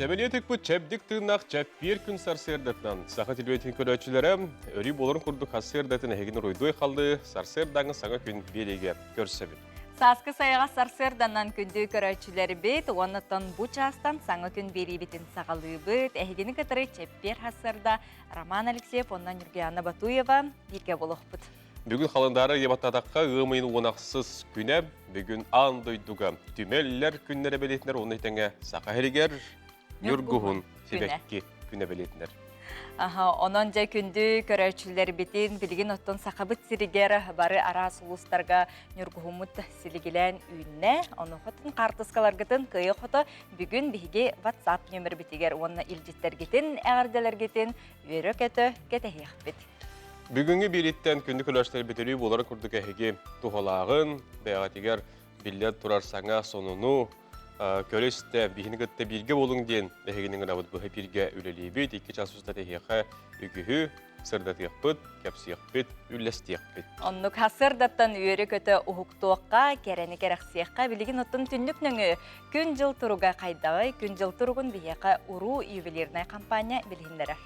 Чэбэлиэ тыкпыт чэбдик тыыннаах чэппиэр күн сарсыардатынан саха телевидениетин көрөөччүлэрэ өрүү буоларын курдук сарсыардатын эһигин уруйдуой халлыы сарсыардааҥы саҥа күн биэриигэ көрсөбүт. Сааскы сайаҕас сарсыарданан күндү көрөөччүлэрбит уоннаттан бу чаастан саҥа күн биэриибитин саҕалыыбыт. Эһигини кытары чэппиэр сарсыарда Роман Алексеев уонна Нюргиана Батуева бииргэ буолуохпут. Бүгүн халандаары ыйабаттаатахха ыам ыйын уонахсыс күнэ бүгүн аан дойдуга түмэллэр күннэрэ бэлиэтинэр уонна тэҥэ Саха сиригэр Ньургуһун сибэкки күнэ бэлиэтинэр. Аха, онон дьэ күндү көрөөччүлэрбитин билигин оттон Сахабыт сиригэр бары араас улуустарга ньургуһуммут силигилээн үүннэ. Онуохатын хаартыскаларгытын кыайа-хото бүгүн биһиги WhatsApp нөмербитигэр уонна илдьиттэргитин, эҕэрдэлэргитин үөрэ-көтө кэтэһиэхпит. Бүгүҥҥү биириттэн күндү көрөөччүлэрбит өрүү буоларын курдук эһиги туһалааҕын, бэйэҕитигэр биллэн турар саҥа сонуну көрө-истэ биһини кытта бииргэ буолуҥ диэн эһигини гынабыт быһа бииргэ үлэлиибит. Икки час устата эһиэхэ үгүһү сырдатыахпыт, кэпсиэхпит, үллэстиэхпит. Оннук сарсыардаттан үөрэ-көтө уһуктуохха, кэрэни кэрэхсиэххэ, билигин оттон түннүк нөҥүө күн-дьыл туруга хайдаҕый? Күн-дьыл туругун биһиэхэ уруу ювелирнай компания билиһиннэрэр.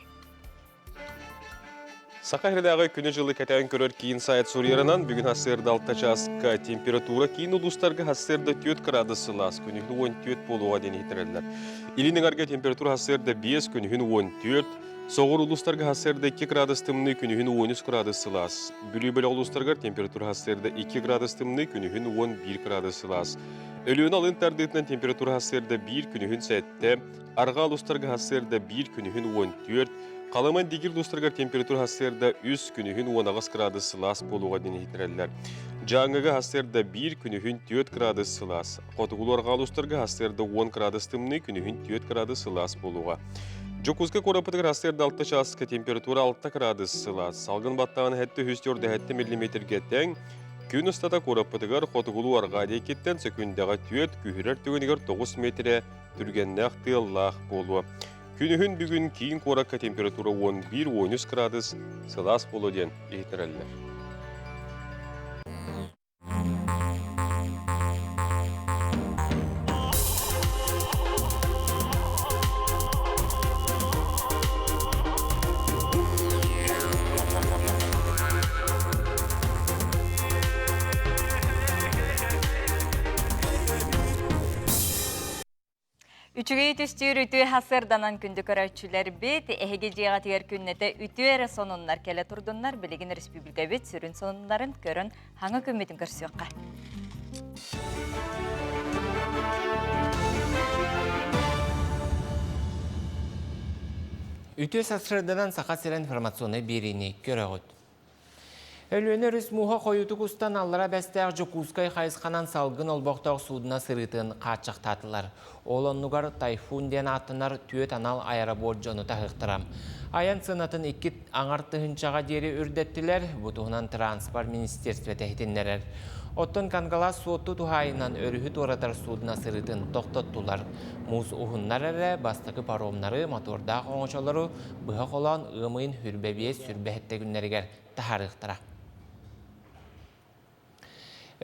Саха сиринээҕи күнү-дьылы кэтээн көрөр киин сайт суруйарынан, бүгүн сарсыарда 6 чааска температура киин улуустарга сарсыарда 4 градус сылаас, күнүһүн 14 буолуоҕа диэн иһиттэрэллэр. Илин эҥэргэ температура сарсыарда 5, күнүһүн 14, соҕуруу улуустарга сарсыарда 2 градус тымныы, күнүһүн 13 градус сылаас. Бүлүү бөлөх улуустарыгар температура сарсыарда 2 градус тымныы, күнүһүн 11 градус сылаас. Өлүөнэ алын тардыытынан температура сарсыарда 1, күнүһүн 7, Арҕаа улуустарга сарсыарда 1, күнүһүн 14, Халыма Индигир улуустарыгар температура сарсыарда 3, күнүһүн 18 градус сылаас буолуоҕа диэн иһитиннэрэллэр. Дьааҥыга сарсыарда 1, күнүһүн 4 градус сылаас. Хотугулуу арҕаа улуустарга сарсыарда 10 градус тымныы, күнүһүн 4 градус сылаас буолуоҕа. Дьокуускай куораппытыгар сарсыарда 6 чааска температура 6 градус сылаас. Салгын баттаҕын 747 миллиметргэ тэҥ. Күн устата куораппытыгар хотугулуу арҕаа диэкиттэн сөкүндэҕэ 4, күһүрэр түгэнигэр 9 миэтэрэ түргэннээх тыаллаах буолуо. Күнүһүн бүгүн киин куоракка температура 11-13 градус сылаас буолуо диэн иһитиннэрэллэр. Үчүгэй түстүүр үтүө сарсыарданан күндү көрөөччүлэрбит, эһиги дьиэҕитигэр күннэтэ үтүө эрэ сонуннар кэлэ турдуннар, билигин республикабыт сүрүн сонуннарын көрөн хаҥа күммүтүн көрсүөххэ. Үтүө сарсыарданан Саха сирэ информационнай биэриини көрөҕүт. Өлүөнэ өрүс мууһа хойутук устан Аллара Бэстээх Дьокуускай хайысханан салгын олбохтоох суудуна сырыытын хааччахтаатылар. Ол оннугар «Тайфун» диэн ааттанар түөрт анал аэроборт дьону таһыахтара. Айан сыанатын икки аҥар тыһыынчаҕа диэри үрдэттилэр, бу туһунан транспорт министерствота иһитиннэрэр. Оттон Кангалас Суотту туһаайынан өрүһү туоратар суудуна сырыытын тохтоттулар. Муус уһуннар эрэ бастакы паромнары, мотордаах оҥочолору быһа холоон ыам ыйын хүрбэ биэс сүрбэһиттэ күннэригэр таһаарыахтара.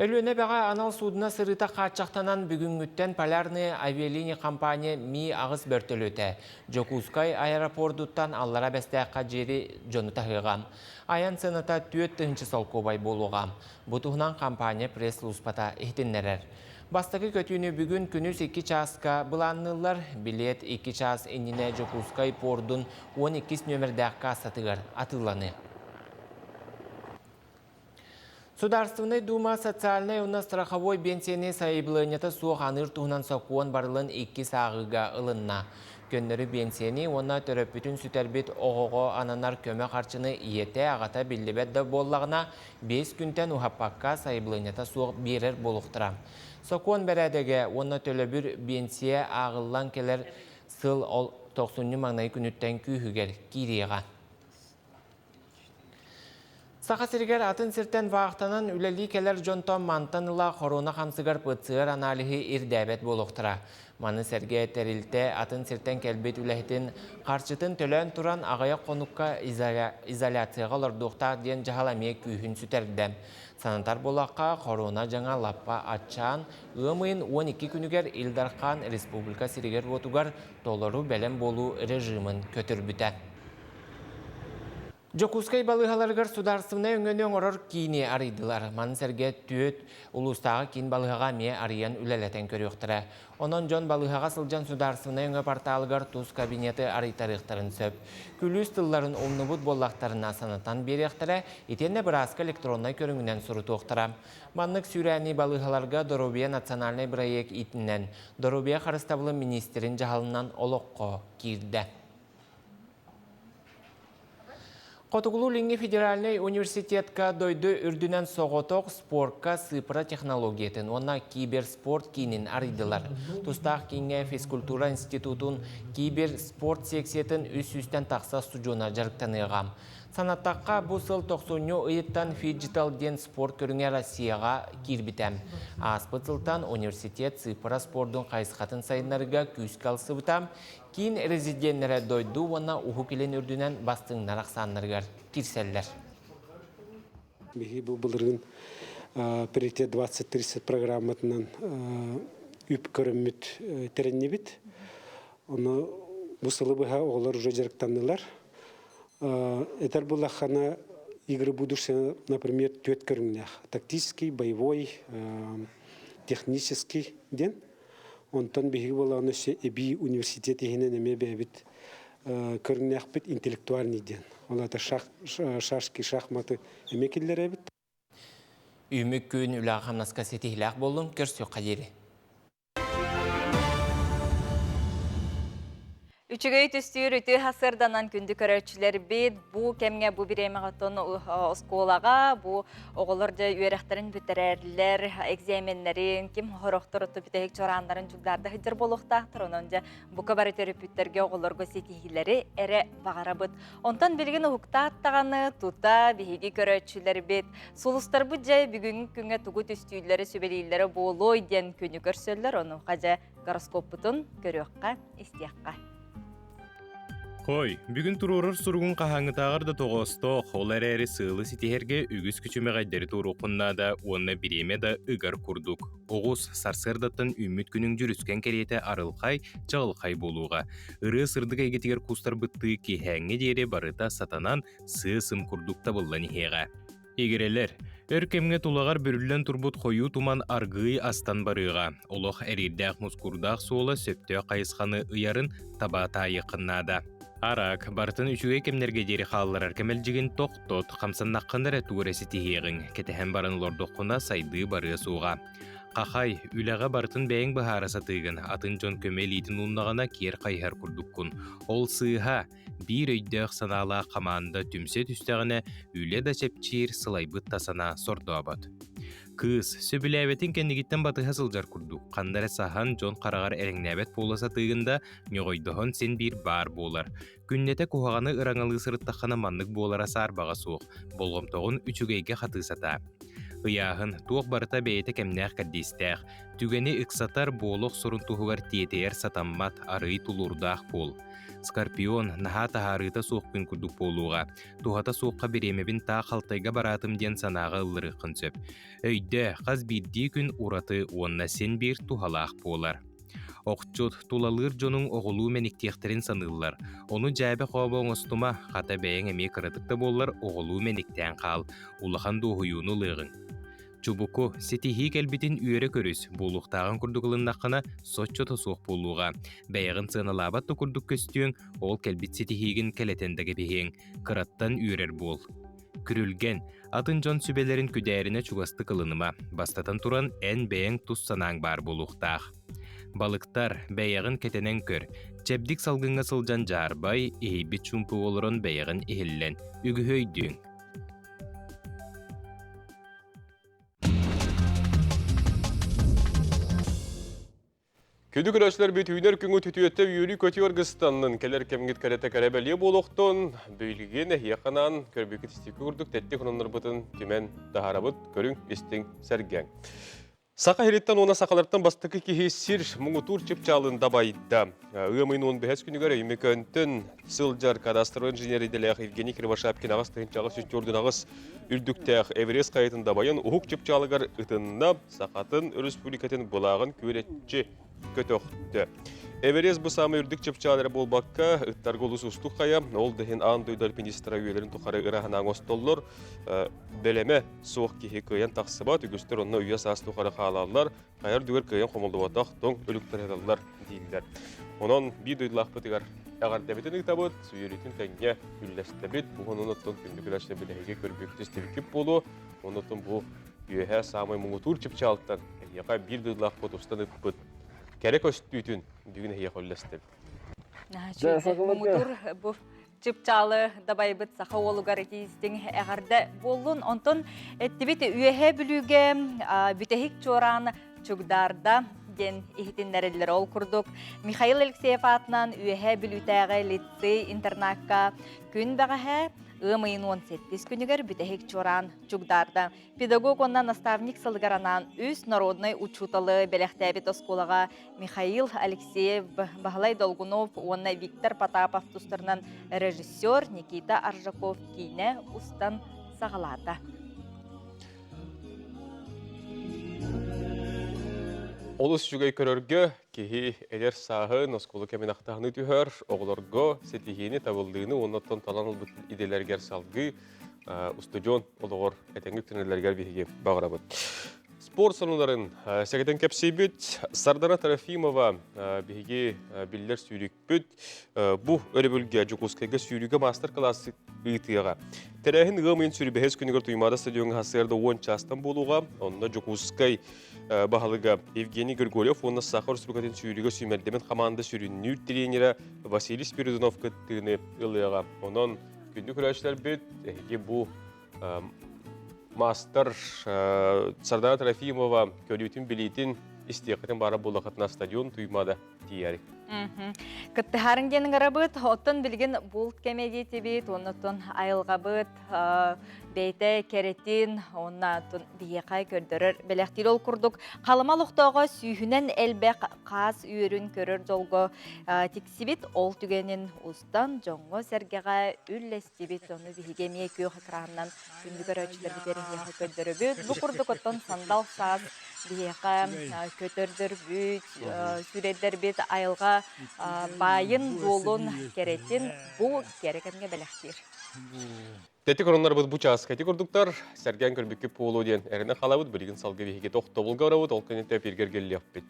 Өлүөнэ эбэҕэ анал суудуна сырыыта хааччахтанан бүгүҥҥүттэн Полярные авиалинии компания Ми-8 бөртөлүөтэ Дьокуускай аэропордуттан Аллара Бэстээххэ диэри дьону таһыаҕа. Айан сыаната 4000 солкуобай буолуоҕа. Бу туһунан компания пресс-службата иһитиннэрэр. Бастакы көтүүнү бүгүн күнүс икки чааска былаанныыллар. Билиэт икки чаас иннинэ Дьокуускай пуордун уон иккис нүөмэрдээх каассатыгар атыыланыа. Судаарственнай Дума социальнай уонна страховой биэнсийэни сайабылыанньата суох аныыр туһунан сокуон барылын иккис ааҕыыга ылынна. Көннөрү биэнсийэни уонна төрөппүтүн сүтэрбит оҕоҕо ананар көмө харчыны ийэтэ, аҕата биллибэт да буоллаҕына, биэс күнтэн уһаппакка сайабылыанньата суох биэрэр буолуохтара. Сокуон бэрээдэгэ уонна төлөбүр биэнсийэ ааҕыллан кэлэр сыл ол тохсунньу маҥнай күнүттэн күүһүгэр киириэҕэ. Саха сиригэр атын сиртэн вахтанан үлэлии кэлэр дьонтон мантан ыла хоруона хамсыгар ПЦР аналиһы ирдээбэт буолуохтара. Маны сэргэ тэрилтэ атын сиртэн кэлбит үлэһитин харчытын төлөөн туран аҕыйах хонукка изоляцияҕа олордуохтаах диэн дьаһал эмиэ күүһүн сүтэрдэ. Санатар буоллахха, хоруона дьаҥа лаппа аччаан, ыам ыйын 12 күнүгэр Ил Дархан республика сиригэр-уотугар толору бэлэм буолуу режимин көтүрбүтэ. Дьокуускай балыыһаларыгар судаарыстыбаннай өҥөнү оҥорор киини арыйдылар. Маны сэргэ түөрт улуустааҕы киин балыыһаҕа эмиэ арыйан үлэлэтэн көрүөхтэрэ. Онон дьон балыыһаҕа сылдьан судаарыстыбаннай өҥө порталыгар тус кабинеты арыйтарыахтарын сөп. Күлүүс тылларын умнубут буоллахтарына санатан биэриэхтэрэ, итиэннэ бырааска электроннай көрүҥүнэн сурутуохтара. Маннык сүүрээни балыыһаларга Доруобуйа национальнай бырайыак иитинэн Доруобуйа харыстабылын миниистирин дьаһалынан олоххо киирдэ. Хотугулуу-Илиҥҥи федеральнай университетка дойду үрдүнэн соҕотох спорка сыыппара технологиятын уонна киберспорт киинин арыйдылар. Тустаах кииҥҥэ физкультура институтун киберспорт секциятын 300-тэн тахса устудьуона дьарыктаныаҕа. Санаттахха, бу сыл тохсунньу ыйыттан фиджитал диэн спорт көрүҥэ Россияҕа киирбитэ. Ааспыт сылтан университет сыыппара спордун хайысхатын сайыннарыыга күүскэ ылсыбыта. Киин резиденнэрэ дойду уонна Уһук Илин үрдүнэн бастыҥнар ахсааннарыгар киирсэллэр. Биһи бу былырыын Приоритет 2030 программатынан үп көрөммүт тэриннибит. Ону бу сылы быһа оҕолор уже дьарыктаннылар. Этэр буллаххана игры будущего, например, түөрт көрүҥнээх. Тактический, боевой, технический диэн. Онтон биһиги буоллаҕына өссө эбии университет иһинэн эмиэ бэйэбит көрүҥнээхпит интеллектуальный диэн. Ол аата шашки, шахматы эмиэ киллэрэбит. Үүмүк күн үлэҕэ-хамнаска ситиһилээх буоллун, көрсүөххэ диэри. Үчүгэй түстүүр үтүө сарсыарданан күндү көрөөччүлэрбит бу кэмҥэ бу бириэмэҕэ оттон оскуолаҕа бу оҕолор дьэ үөрэхтэрин бүтэрэллэр экзаменнэрин ким хорохтор отто бүтэһик чорааннарын чугдаарда сылдьар буолуохтаахтар онон дьэ бука бары төрөппүттэргэ оҕолорго ситиһиилэри эрэ баҕарабыт онтон билигин уһуктаат даҕаны тута биһиги көрөөччүлэрбит сулустарбыт дьэ бүгүҥҥү күҥҥэ тугу түстүүллэрэ сүбэлииллэрэ буолуой диэн күнү көрсөллөр онуоха дьэ Гороскоппутун көрүөххэ, истиэххэ. Хой, бүгүн туруорар суругун хаһааҥҥытааҕар да тоҕоостоох, ол эрээри сыалы ситиһэргэ үгүс күчүмэҕэйдэри туоруоххун наада уонна бириэмэ да ыгар курдук. Оҕус, сарсыардаттан үүммүт күнүҥ дьүрүскэн кэриэтэ арылхай, чаҕылхай буолуоҕа. Ырыа сырдык эйгэтигэр кустарбыттыы киэһээҥҥэ диэри барыта сатанан, сыа-сым курдук табыллан иһиэҕэ. Игирэлэр, өр кэмҥэ тулаҕар бүрүллэн турбут хойуу туман аргыый астан барыаҕа. Олох эриирдээх-мускуурдаах суола сөптөөх хайысханы ыйарын таба таайыаххын наада. Араак, барытын үчүгэй кэмнэргэ диэри хаалларар кэмэлдьигин тохтот, хамсаннаххына эрэ тугу эрэ ситиһиэҕиҥ, кэтэһэн баран олордоххуна сайдыы барыа суоҕа. Хахай, үлэҕэ барытын бэйэҥ быһаара сатыыгын, атын дьон көмө илиитин ууннаҕына киэр хайыһар курдуккун. Ол сыыһа, Биир өйдөөх-санаалаах хамаанда түмсэ түстэҕинэ, үлэ да чэпчиир, сылайбыт да санаа сордообот. Кыыс, сөбүлээбэтин кэннигиттэн батыһа сылдьар курдук, ханна эрэ саһан дьон хараҕар эрэҥнээбэт буола сатыыгын да, ньоҕойдоһон син биир баар буолар. Күннэтэ куһаҕаны ыраҥалыы сырыттаххына маннык буолара саарбаҕа суох, болҕомтоҕун үчүгэйгэ хатыы сатаа. Ыйааһын, туох барыта бэйэтэ кэмнээх кэрдиистээх, түгэни ыксатар буола охсорун туһугар тиэтэйэр сатаммат, арыый тулуурдаах буол. Скорпион, наһаа таһаарыыта суох күн курдук буолуоҕа. Туһата суохха бириэмэбин таах халтайга бараатым диэн санааҕа ылларыаххын сөп. Өйдөө, хас биирдии күн ураты уонна син биир туһалаах буолар. Охчут, тулалыыр дьонуҥ оҕолуу мэниктиэхтэрин саныыллар. Ону дьээбэ-хообо оҥостума, хата бэйэҥ эмиэ кыратык да буоллар оҕолуу мэниктээн хаал, улахан дуоһуйууну ылыаҕыҥ. Чубуку, ситиһии кэлбитин үөрэ көрүс, буолуохтааҕын курдук ылыннаххына, соччото суох буолуоҕа. Бэйэҕин сыаналаабат да курдук көстүөҥ, ол кэлбит ситиһиигин кэлэтэн да кэбиһиэҥ. Кыраттан үөрэр буол. Күрүлгэн, атын дьон сүбэлэрин күдээринэ чугастык ылыныма. Бастатан туран, эн бэйэҥ тус санааҥ баар буолуохтаах. Балыктар, бэйэҕин кэтэнэн көр. Чэбдик салгыҥҥа сылдьан дьаарбай, иһийбит чуумпуга олорон бэйэҕин иһиллэн, үгүһү өйдүөҥ. Күндү көрөөччүлэрбит үүнэр күҥҥүт үтүөтэ үөрүү-көтүү аргыстаннын кэлэр кэмҥит кэрэтэ кэрэ бэлиэ буолуохтун билигин эһиэхэ анаан көрбүккүт истикки курдук тэттик хононнорбутун түмэн таһаарабыт көрүҥ истиҥ сэргэҥ. Саха сириттэн уонна сахалартан бастакы киһи сир муҥутуур чыпчаалын дабайда. Ыам ыйын 15 күнүгэр Өймөкөөнтөн сылдьар кадастровай инженер идэлээх Евгений Кривошапкин 8804 үрдүктээх Эверест хайатын дабайан уһук чыпчаалыгар ытынна, Сахатын Өрөспүүбүлүкэтин былааҕын күөрэччи көтөхтө. Эверест бу саамай үрдүк чыпчаал эрэ буолбакка, ыттарга олус устук хайа, ол да иһин аан дойду альпинистара үйэлэрин тухары ыраһынаан оҥостоллор. Бэлэмэ суох киһи кыайан тахсыбат, үгүстэр онно үйэ-саас тухары хаалаллар, хайа үрдүгэр кыайан хомуллубатах тоҥ өлүктэр ыталлар дииллэр. Онон биир дойдулаахпытыгар эҕэрдэбитин ыытабыт, сүүйэритин тэҥҥэ үллэстэбит. Бу онон оттон күндү күлэчтэ билэһиги көрбүккүт истибиккит буолуо. Онон бу үөһэ саамай муҥутуур чыпчаалтан эһиэхэ биир дойдулаахпыт устан ыппыт кэрэ көстүүтүн бүгүн эһиэхэ үллэстэбит. Муҥутуур бу чыпчаалы дабайбыт саха уолугар итиистиҥ эҕэрдэ буоллун. Онтон эттибит Үөһээ Бүлүүгэ бүтэһик чуораан Чугдаарда диэн иһитиннэриллэр. Ол курдук Михаил Алексеев аатынан Үөһээ Бүлүүтээҕи лицей-интернакка күн бэҕэһээ ыам ыйын 18 күнүгэр бүтэһик чуораан Чугдаарда. Педагог уонна наставник сылыгар анаан үс народнай учууталы бэлэхтээбит оскуолаҕа Михаил Алексеев, Баһылай Долгунов уонна Виктор Потапов тустарынан режиссер Никита Аржаков киинэ устан саҕалаата. Олус үчүгэй көрөргө киһи эдэр сааһын оскуола кэмин ахтаһыны түһэр, оҕолорго ситиһиини, табыллыыны уонна оттон талан ылбыт идэлэригэр салгыы устудьуон олоҕор этэҥҥэ үктэнэллэригэр биһиги баҕарабыт. Спорт сонуннарын сэгэтэн кэпсиибит. Сардана Трофимова биһиги биллэр сүүрүкпүт. Бу өрөбүлгэ Дьокуускайга сүүрүүгэ маастар-кылаас ыытыаҕа. Тэрээһин ыам ыйын сүүрбэһис күнүгэр Туймаада стадиоҥҥа сарсыарда 10 чаастан буолуоҕа. Онно Дьокуускай баһылыга Евгений Григорьев уонна Саха Республикатын сүүрүүгэ сүүмэрдэммит хамаанда сүрүннүүр тренерэ Василий Спиридонов кыттыыны ылыаҕа. Онон Күндү көрөөччүлэрбит, эһиги бу маастар Сардана Трофимова көрүүтүн билиитин истиэххитин баара буоллахытына стадион Туймаада тиийээри. Кыттыһаарыҥ диэн ыҥырабыт. Оттон билигин булт кэмэ диэтибит, оннуттан айылҕабыт бэйэтэ кэрэтин уонна биһиэхэ көрдөрөр бэлэхтиир. Ол курдук Халыма олохтооҕо сүүһүнэн элбэх хаас үөрүн көрөр дьолго тиксибит. Ол түгэнин устан дьоҥҥо-сэргэҕэ үллэстибит. Ону биһиги эмиэ күөх экранынан күндү көрөөччүлэрбитигэр эһиэхэ көрдөрөбүт. Бу курдук оттон сандал саас биһиэхэ көтөрдөрбүт, сүрэдэрбит айылҕа баайын, дуолун, кэрэтин бу кэрэ кэмҥэ бэлэхтиир. Тэти короннарбыт бу чааска ити курдуктар сэргээн көрбүккүт буолуо диэн эрэнэ халабыт. Билигин салгыы биһиги тохтобулга барабыт, ол кэнниттэн эфиргэр кэллиэхпит.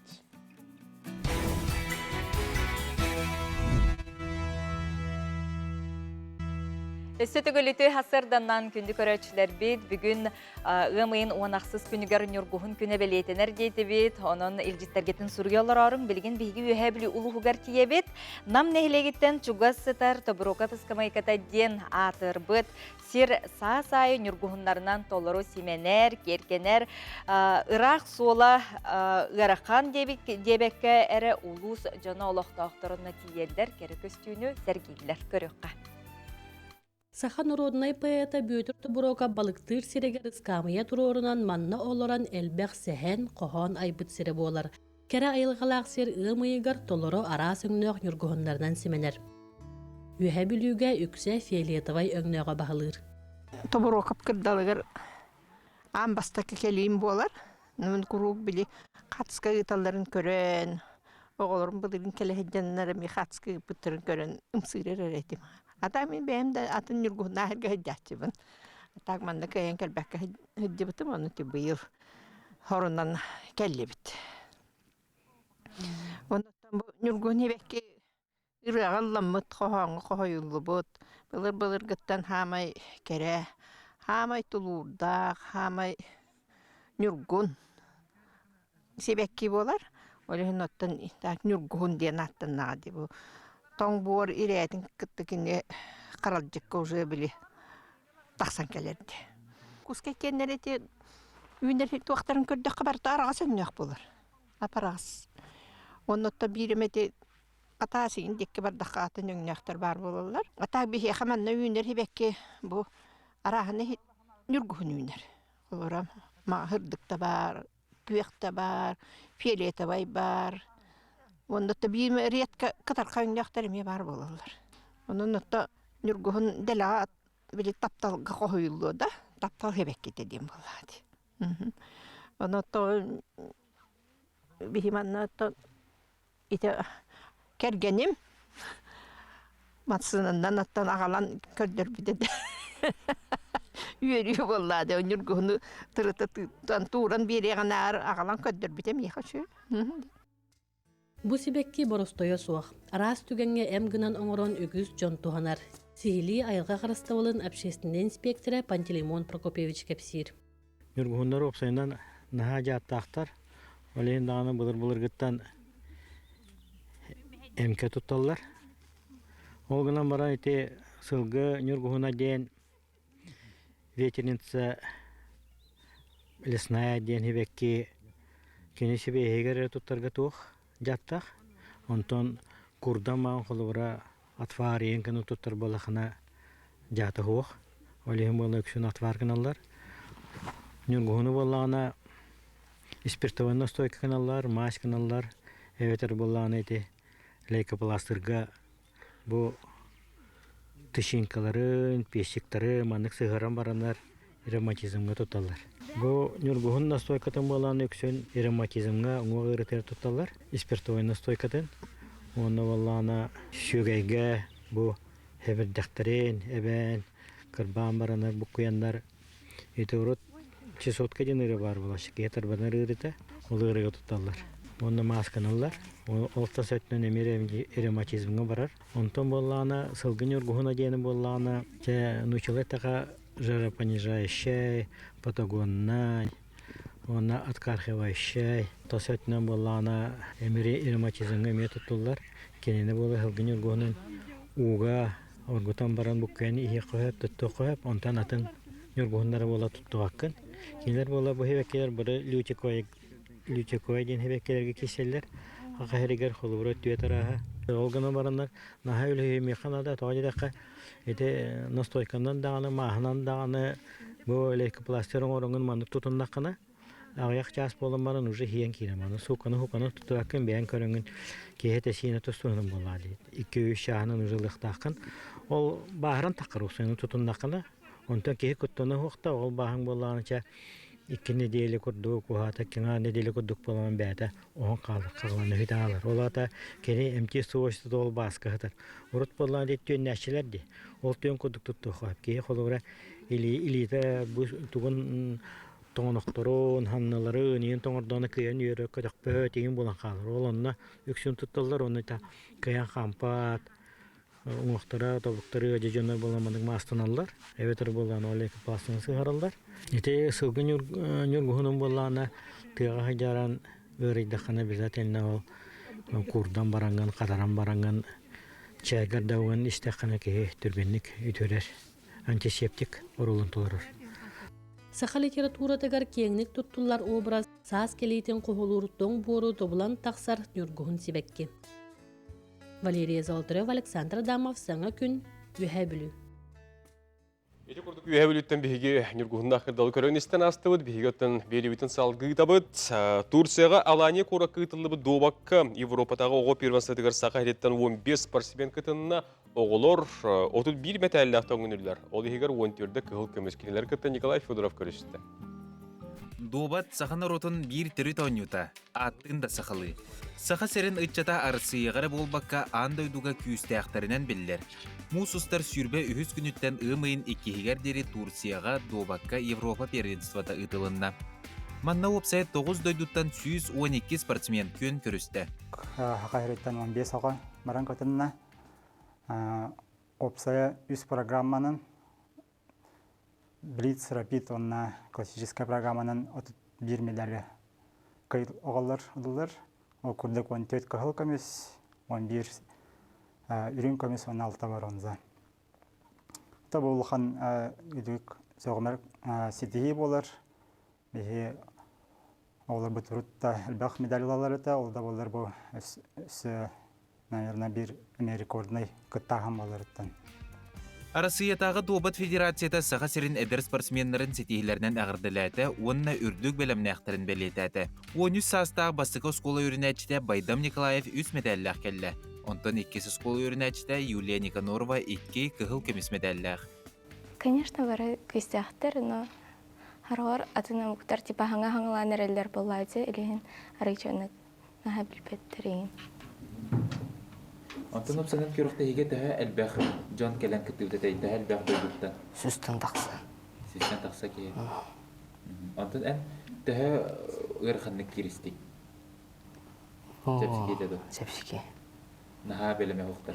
Өссө төгүлүтү хасырданнан күндү көрөөччүлэрбит бүгүн ыам ыйын 16 күнүгэр Ньургуһун күнэ бэлиэтэнэр диэтибит. Онон илдьиттэргитин суруйа олорорум. Билигин биһиги Үөһээ Бүлүү улууһугар тиийэбит. Нам нэһилиэгиттэн чугас сытар Тобуруокап ыскамыайката диэн аатырбыт Сир саас аайы ньургуһуннарынан толору симэнэр, киэргэнэр, ыраах суола ыарахан диэбэккэ эрэ улуус дьоно олохтоохторуна тиийэллэр, кэрэ көстүүнү сэргииллэр. Көрүөххэ. Саха норуодунай поэта Бүөтүр Тобуруокап балыктыыр сиригэр ыскаамыйа туруорунан манна олорон элбэх сэһэн, хоһоон айбыт сирэ буолар. Кэрэ айылҕалаах сир ыам ыйыгар толору араас өҥнөөх ньургуһуннарынан симэнэр. Үөһэ Бүлүүгэ үксэ фиолетовай өҥнөөҕө баһылыыр. Тобуруокап кырдалыгар аан бастакы кэлиим буолар. Мин куруук били хатска ыыталларын көрөн, оҕолорум былырыын кэлэ сылдьаннар эмиэ хатска ыыппыттарын көрөн ымсыырар эрэ этим. Ата мин бэйэм да атын ньургуһуннаах сиргэ сылдьааччыбын. Так манна кыайан кэлбэккэ сылдьыбытым, ону быйыл хорунан кэллибит. Оннуттан бу Ньургун эбэкки ырыаҕа ылламмыт, хоһооҥҥо хоһуйуллубут, былыр-былыргыттан хаамай кэрэ, хаамай тулуурдаах, хаамай ньургун сибэкки буолар. Ол иһин оттон так ньургуһун диэн ааттаннаҕа дии бу. Тоҥ буор ирээтин кытта кини харалдьыкка уже били тахсан кэлэр дии. Куска киэннэр ити үүнэр туохтарын көрдөххө барыта араҕас өҥнөөх буолар. Апараҕас. Оннуттан биир эмэ ити атаа сигин диэки бардахха атын өҥнөөхтөр баар буолаллар. Атаа биһиэхэ манна үүнэр сибэкки бу арааһына ньургуһун үүнэр. Олорон маҕаһырдык да баар. Күөх да баар, фиолетовай баар. Уонна то биир редко кытархай өҥнөөхтөр эмиэ баар буолаллар. Онон отто ньургуһун дэлэҕэ били тапталга хоһуйуллуо да, таптал хэбэккитэ диэн буоллаҕа дии. Ону то биһи манна то ити кэргэним массыынанан аттан аҕалан көрдөрбүтэ да үөрүү буоллаа да ньургуһуну тырыта тыыттан тууран биэриэҕинээр аҕалан көрдөрбүтэ миэхэ үчүгэй. Бу сибэкки боростойо суох. Араас түгэҥҥэ эм гынан оҥорон үгүс дьон туһанар. Сиһилии айылҕа харыстабылын общественнай инспектора Пантелеймон Прокопьевич кэпсиир. Ньургуһуннар уопсайынан наһаа дьааттаахтар. Ол иһин даҕаны былыр-былыргыттан эмкэ тутталлар. Ол гынан баран ити сылгы ньургуһуна диэн ветерница лесная диэн сибэкки кини сибиэһигэр эрэ туттарга туох дьааттаах. Онтон курдам маҕан холобура отвар иэн гына туттар буоллахына дьаата суох. Ол иһин буолла үксүн отвар гыналлар. Ньургуһуну буоллаҕына спиртовой настойка гыналлар, мазь гыналлар, эбэтэр буоллаҕына ити лейкопластырга бу тычинкаларын, песиктары маннык сыһыаран бараннар ревматизмҥа тутталлар. Бу ньургуһун настойкатын буолаан үксүн ревматизмҥа уҥуох ыарыытыгар тутталлар, спиртовой настойкатын. Уонна буоллаҕына сүөгэйгэ бу хэбирдэхтэрин эбээн, кырбаан баранар буккуйаннар ити урут чесотка диэн ыарыы баар буолааччы, киһи тарбанар ыарыыта, ол ыарыыга тутталлар. Уонна маасканаллар. Ол тас өттүнэн эмиэ ревматизмҥа барар. Онтон буоллаҕына сылгы ньургуһуна диэни буоллаҕына, чэ, нууччалыы эттэххэ жаропонижающай, патагоннай уонна откархивающай. Тас өттүнэн буоллаҕына эмири ревматизмҥа эмиэ туттуллар. Кинини буола сылгы ньургуһунун ууга оргутан баран буккуйан иһиэххэ сөп, туттуохха сөп. Онтон атын ньургуһуннары буола туттубаккын. Кинилэр буола бу сибэккилэр бары лютиковай лютиковай диэн сибэккилэргэ киирсэллэр. Саха сиригэр холобура түөрт арааһа. Ол гынан бараннар наһаа үлүһүйүмүөххэ наада. Тоҕо диэтэххэ ити настойканан даҕаны, мааһынан даҕаны бу лейкопластырь оҥороҥҥун маннык тутуннаххына аҕыйах чаас буолан баран уже иһийэн киирэн маны суукканы-хуканы туттубаккын бэйэҥ көрөҥҥүн киһи этэ-сиинэ тустуһунан буоллаҕа дии. Икки-үс чааһынан уже ылыахтааххын. Ол бааһыран таххар уксуйаны тутуннаххына онтон киһи куттана уһуохта ол бааһыҥ буоллаҕына чэ икки нэдиэлэ курдук уһаата киҥаа нэдиэлэ курдук буолан бэйэтэ оһон хаалар хаалан үһү таалар. Ол аата кини эмтиир свойствота ол бааска сытар. Урут буоллаҕына дии түөннээччилэр дии. Ол түөн курдук туттуохха. Киһи холобура илиитэ бу тугун тоҥонохторун, ханналарын, иин тоҥордоҕуна кыайан үөрэ көтөхпөт, иин буолан хаалар. Ол онно үксүн тутталлар, онно кыайан хаампат, уҥуохтара, тобуктары ыадьа дьоннор буолан маннык маастаналлар, эбэтэр буоллаҕына ол экипажтан сыһараллар. Ити сылгы ньургуһунун буоллаҕына тыаҕа сылдьаран ыарыйдаххына обязательно ол куурдан бараҥҥын, хатаран бараҥҥын чэйгэр да уган истэххинэ киһи түргэнник үтүөрэр, антисептик оруолун толорор. Саха литературатыгар киэҥник туттуллар образ саас кэлиитин хоһулуур тоҥ буору тобулан тахсар ньургуһун сибэкки. Валерия Золотарева, Александр Адамов, Саҥа күн, Үөһээ Бүлүү. Ити курдук Үөһээ Бүлүүттэн биһиги Ньургуһуннаах кырдалы көрөн истэн аастыбыт. Биһиги оттон биэриибитин салгыытабыт. Турцияҕа Алания куоракка ыытыллыбыт дуобакка Европатааҕы оҕо первенствотыгар Саха сириттэн 15 спортсмен кытынна. Оҕолор 31 мэтээллээх тоҥүнүллэр. Ол иһигэр 14 кыһыл көмүс кинилэр кытта Николай Федоров көрүстэ. Дуобат саха норуотун биир төрүт оонньуута. Ааттыын да сахалыы. Саха сирин ыччата Арассыыйаҕа эрэ буолбакка, аан дойдуга күүстээхтэринэн биллэр. Муус устар 23 күнүттэн ыам ыйын иккиһигэр диэри Турцияҕа дуобакка Европа первенствота ыытылынна. Манна уопсайа тоҕус дойдуттан 112 спортсмен күөн көрүстэ. Саха сириттэн 15 оҕо баран кытынна. Уопсайа үс программанан Блиц, Рапид уонна классическай программанан 31 медальга оҕолор ыллылар. Ол курдук 14 кыһыл көмүс, 11 үрүҥ көмүс уонна алта боруонза. Тобу улахан үдүк сөҕүмэр ситиһии буолар. Биһи оҕолорбут урут да элбэх медаль ылаллар этэ, ол да буоллар бу өссө, наверное, биир эмиэ рекорднай кыттааһын буоларыттан. Арассыыйатааҕы дуобат федерацията Саха сирин эдэр спортсменнарын ситиһиилэринэн эҕэрдэлээтэ уонна үрдүк бэлэмнээхтэрин бэлиэтээтэ. 13 саастаах бастакы оскуола үөрэнээччитэ Байдам Николаев үс мэтээллээх кэллэ. Онтон иккис оскуола үөрэнээччитэ Юлия Никанорова икки кыһыл көмүс мэтээллээх. Конечно, бары күүстээхтэр, но хараҕар атын омуктар типа хаҥа-хаҥалаан эрэллэр буоллааччы, илиһин арыычанык наһаа билбэттэр иһин. Онтон уопсайынан күрэхтэһиигэ төһө элбэх дьон кэлэн кыттыбыт этэй? Төһө элбэх дойдуттан? Сүүстэн тахса. Сүүстэн тахса киһи. Онтон эн төһө ыараханнык кииристиҥ? Чэпчэки этэ дуо? Чэпчэки. Наһаа бэлэмэ суохтар.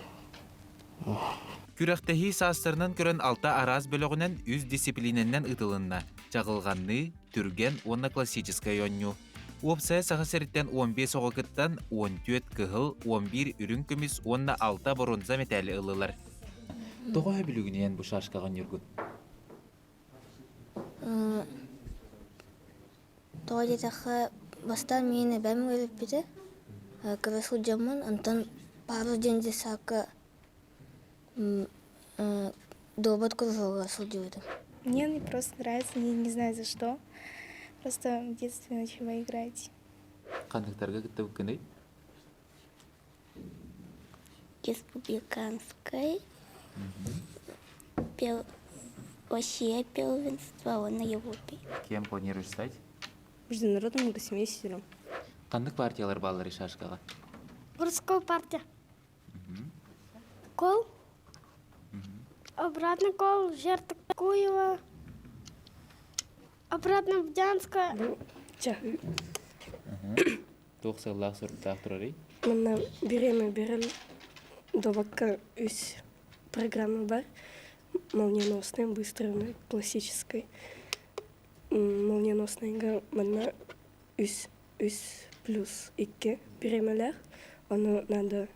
Күрэхтэһии саастарынан көрөн алта араас бөлөҕүнэн үс дисциплинэннэн ыытылынна. Чаҕылҕанныы, түргэн уонна классическай оонньуу. Уопсайа Саха сириттэн 15 оҕо кыттан, 14 кыһыл, 11 үрүҥ көмүс уонна 6 боруонса мэтээли ыллылар. Тоҕо сөбүлүүгүнүйэн бу шашкаҕа Ньургун? Тоҕо диэтэххэ, бастаан миигин эбээм үөрэппитэ, кыра сылдьаммын, онтон Павел диэн детсадка дуобат кружогар сылдьыбытым. Мне просто нравится, не, не знаю за что. Просто в детстве начала играть. Ханныктарга кыттыбыккыный? Республиканскай, Россия первенство уонна Европе. Кем планируешь стать? Международным гроссмейстером. Ханнык партиялар бааллар шашкаҕа? Городская партия. Кол. Обратно кол, жертва Куева. Обратно Бдянска. Туох сыаллаах соруктаах турарый? Манна бириэмэ берем добакка үс программа бар. Молниеносная, быстрая, классической. Молниеносныйга манна үс үс плюс икки бириэмэлээх. Ону надо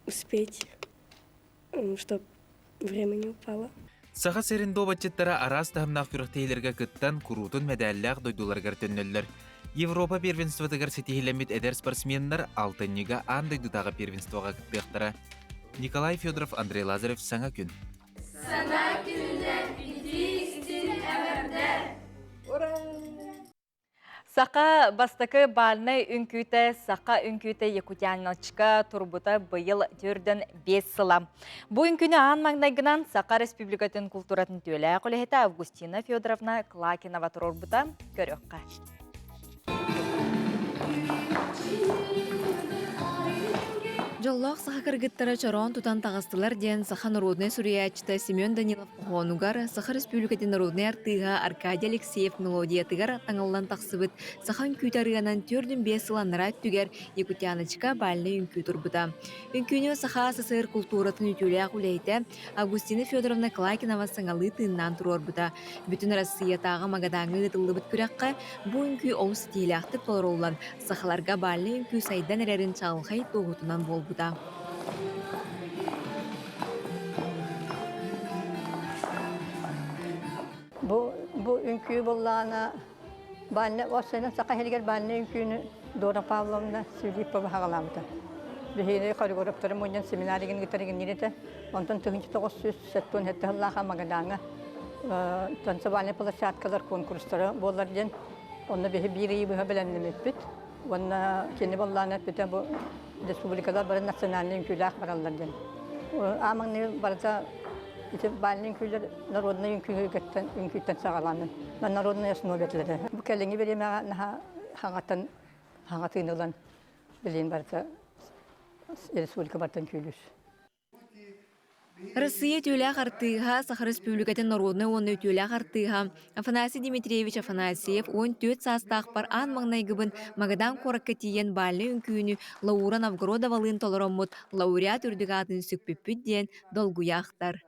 успеть, чтоб время не упало. Саха сирин дуобатчыттара араас таһымнаах күрэхтэһиилэргэ кыттан, куруутун мэдээллээх дойдуларыгар төннөллөр. Европа первенствотыгар ситиһилэммит эдэр спортсменнар алтынньыга аан дойдутааҕы первенствоҕа кыттыахтара. Николай Федоров, Андрей Лазарев «Саҥа күн». Саҥа күнүнэн итии-истиҥ эҕэрдэ! Саха бастакы бальнай үҥкүүтэ Саха үҥкүүтэ Якутяночка турбута быйыл төрдөн 5 сыла. Бу үҥкүүнү аан маҥнайгынан Саха Республикатын култууратын түөлээх үлэһитэ Августина Федоровна Клакинова туруорбута көрүөххэ. Дьоллоох саха кыргыттара чороон тутан таҕыстылар диэн саха норуодунай суруйааччыта Семен Данилов хоһоонугар Саха Республикатын народнай артыыһа Аркадий Алексеев мелодиятыгар таҥыллан тахсыбыт саха үҥкүүтэ ырыанан 4-5 сыл анараа өттүгэр Якутяночка бальнай үҥкүү турбута. Үҥкүүнү Саха СССР култууратын үтүөлээх үлэһитэ Августина Федоровна Клакинова саҥалыы тыыннаан туруорбута. Бүтүн Россиятааҕы Магадаҥҥа ыытыллыбыт күрэххэ бу үҥкүү олус ситиһиилээхтик толоруллан, сахаларга бальнай үҥкүү сайдан эрэрин чаҕылхай туоһутунан буолбута. Бу, бу үҥкүү буллаана баанна осенен саха иһигэр баанна үҥкүүнү Дора Павловна Филиппова хаҕалаабыта. Биһиги хореографтары мунньан семинаригин гытарыгын нирете, онтон 1977 сыллааха Магадаҥҥа танцевальный площадкалар конкурстара буолар диэн онно биһи биир ыйы быһа бэлэмнэммиппит. Уонна кини боллаана эппитэ бу республикалар бары национальный үҥкүүлээх бараллар диэн. Аамаҥны барыта ити бальный үҥкүүлэр народный үҥкүүттэн үҥкүүттэн саҕалаанын народная основа этилэрэ. Бу кэлиҥҥи бириэмэҕэ наһаа хаҥатан хаҥатыыны ылан билигин барыта республика бартан күүлүүр. Россия үтүөлээх артыыһа, Саха Республикатын норуодунай уонна үтүөлээх артыыһа Афанасий Дмитриевич Афанасьев 14 саастаахпар аан маҥнайгыбын Магадан куоракка тиийэн бальнай үҥкүүнү Лаура Новгородовалыын толороммут лауреат үрдүк аатын сүкпүппүт диэн долгуйа ахтар.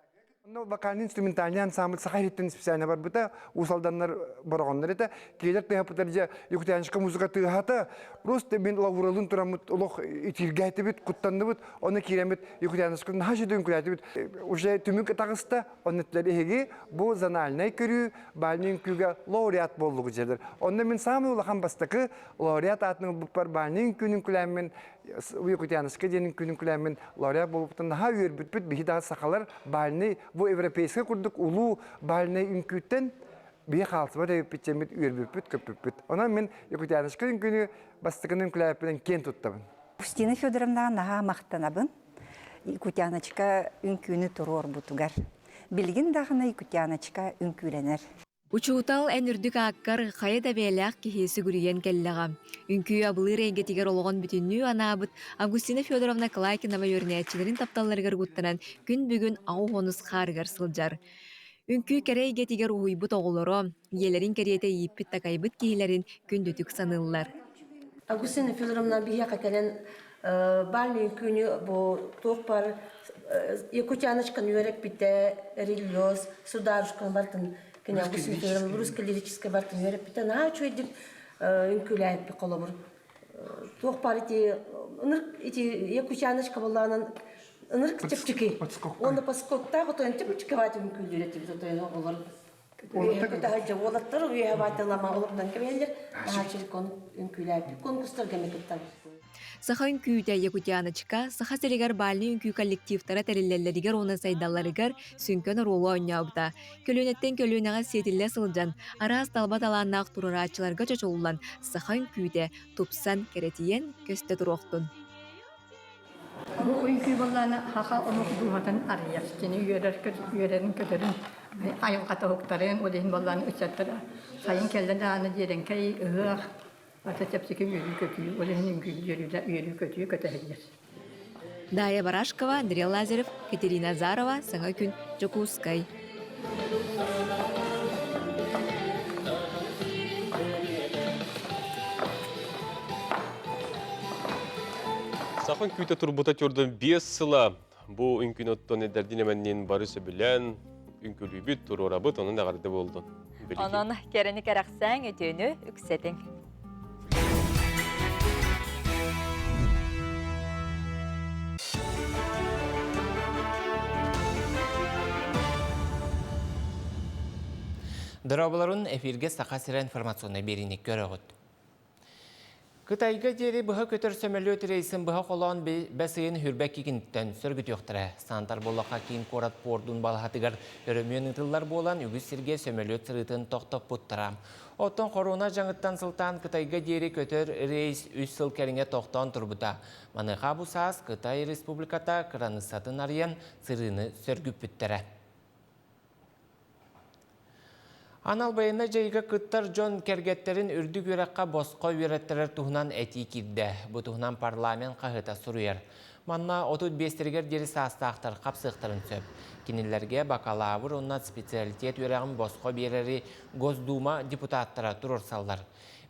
Ну, вокальный-инструментальный ансамбль саха иһиттэн специально барбыта, Уус Алданнар бороҕоннор этэ. Кинилэр тыаһаппыттар дьэ Якутяночка музыка тыаһата. Просто мин лауреалын тураммыт олох итиргээтибит, куттанныбыт. Оны киирэммит Якутяночка наһаа үчүгэй үҥкүүлээтибит. Уже түмүк таҕыста, онно эһиги бу зональнай көрүү бальный үҥкүүгэ лауреат буоллугу дьэлэр. Онно мин самый улахан бастакы лауреат аатын ылбыппар бальный үҥкүүнү үҥкүүлээммин. Якутяночка диэн күнүн күлээммин лауреат буолбуттан наһаа үөрбүппүт. Биһи да сахалар бальный бу европейскай курдук улуу бальный үҥкүүттэн биһи хаалсыбат эбиппит дьэммит үөрбүппүт, көппүппүт. Онон мин Якутяночка үҥкүүнү бастакы үҥкүүлээппинэн киэн туттабын. Устина Федоровнаҕа наһаа махтанабын. Якутяночка үҥкүүнү туруорбутугар. Билигин даҕаны Якутяночка үҥкүүлэнэр. Учуутал эн үрдүк ааккар хайа да бэйэлээх киһи сүгүрүйэн кэллэҕэ. Үҥкүү абылыыр эйгэтигэр олоҕун бүтүннүү анаабыт Августина Федоровна Клайкинова үөрэнээччилэрин тапталларыгар угуттанан күн бүгүн аҕыс хаарыгар сылдьар. Үҥкүү кэрэ эйгэтигэр уһуйбут оҕолоро, ийэлэрин кэриэтэ ииппит-такайбыт киһилэрин күндүтүк саныыллар. Августина Федоровна биһиэхэ кэлэн баал үҥкүүнү бу туох баар Якутяночканы үөрэппитэ, релиоз, сударушканы бартын кини Августина Федоровна русская лирическая бартын үөрэппитэ наһаа үчүгэйдик үҥкүүлээбиппит холобур туох баар ити ынырык ити Якутяночка буоллаҕынан ынырык чэпчэки уонна поскоктаах отойон чэпчэки үҥкүүлүүр этибит отойон оҕолор Уолаттар үөһэ баатылама олохтон кэбиһэллэр наһааччылык үҥкүүлээбит конкурстарга эмэ кыттабыт. Саха үҥкүүтэ Якутяночка Саха сиригэр бальнай үҥкүү коллективтара тэриллэллэригэр уонна сайдалларыгар сүҥкэн оруолу оонньообута. Көлүөнэттэн көлүөнэҕэ сиэтиллэ сылдьан, араас талба талааннаах туруорааччыларга чочуллан, саха үҥкүүтэ тупсан, кэрэтийэн көстө туруохтун. Бу үҥкүү буоллаҕына саха омук дууһатын арыйар. Кини үөрэр үөрэрин көтөрүн, айылҕа тоһуктарын, ол иһин буоллаҕына ыччаттара сайын кэллэ даҕаны дьиэрэҥкэй ыһыах, ата чэпчэки үөрүү-көтүү, ол иһин үҥкүү үөрүү-көтүү көтөһүллэр. Дая Барашкова, Андрей Лазарев, Катерина Азарова, Саҥа күн, Дьокуускай. Сахан күүтэ турбута түрдөн 5 сыла бу үҥкүн оттон эдэрдин эмэннин бары сөбүлээн үҥкүлүүбүт, туруорабыт, онон эҕэрдэ буолдун. Онон кэрэни кэрэхсээҥ, үтүөнү үксэтиҥ. Дорооболорун эфиргэ Саха сирэ информационнай биэриини көрөҕүт. Кытайга диэри быһа көтөр сөмөлүөт рейсин быһа холоон бэс ыйын хүрбэ кикинтэн сөргүтүөхтэрэ. Сантар Боллоха киин куорат пуордун балаһатыгар өрөмүөн ыытыллар буолан, үгүс сиргэ сөмөлүөт сырыытын тохтоппуттара. Оттон хоруона дьаҥыттан сылтаан Кытайга диэри көтөр рейс үс сыл кэриҥэ тохтоон турбута. Маныаха бу саас Кытай Республиката кыраныыссатын арыйан сырыыны сөргүппүттэрэ. Анал байыаннай дьайыыга кыттар дьон кэргэттэрин үрдүк үөрэххэ босхо үөрэттэрэр туһунан этии киирдэ. Бу туһунан парламент хаһыата суруйар. Манна 35-тэригэр диэри саастаахтар хапсыахтарын сөп. Кинилэргэ бакалавр уонна специалитет үөрэҕин босхо биэрэри Госдума депутаттара туруорсаллар.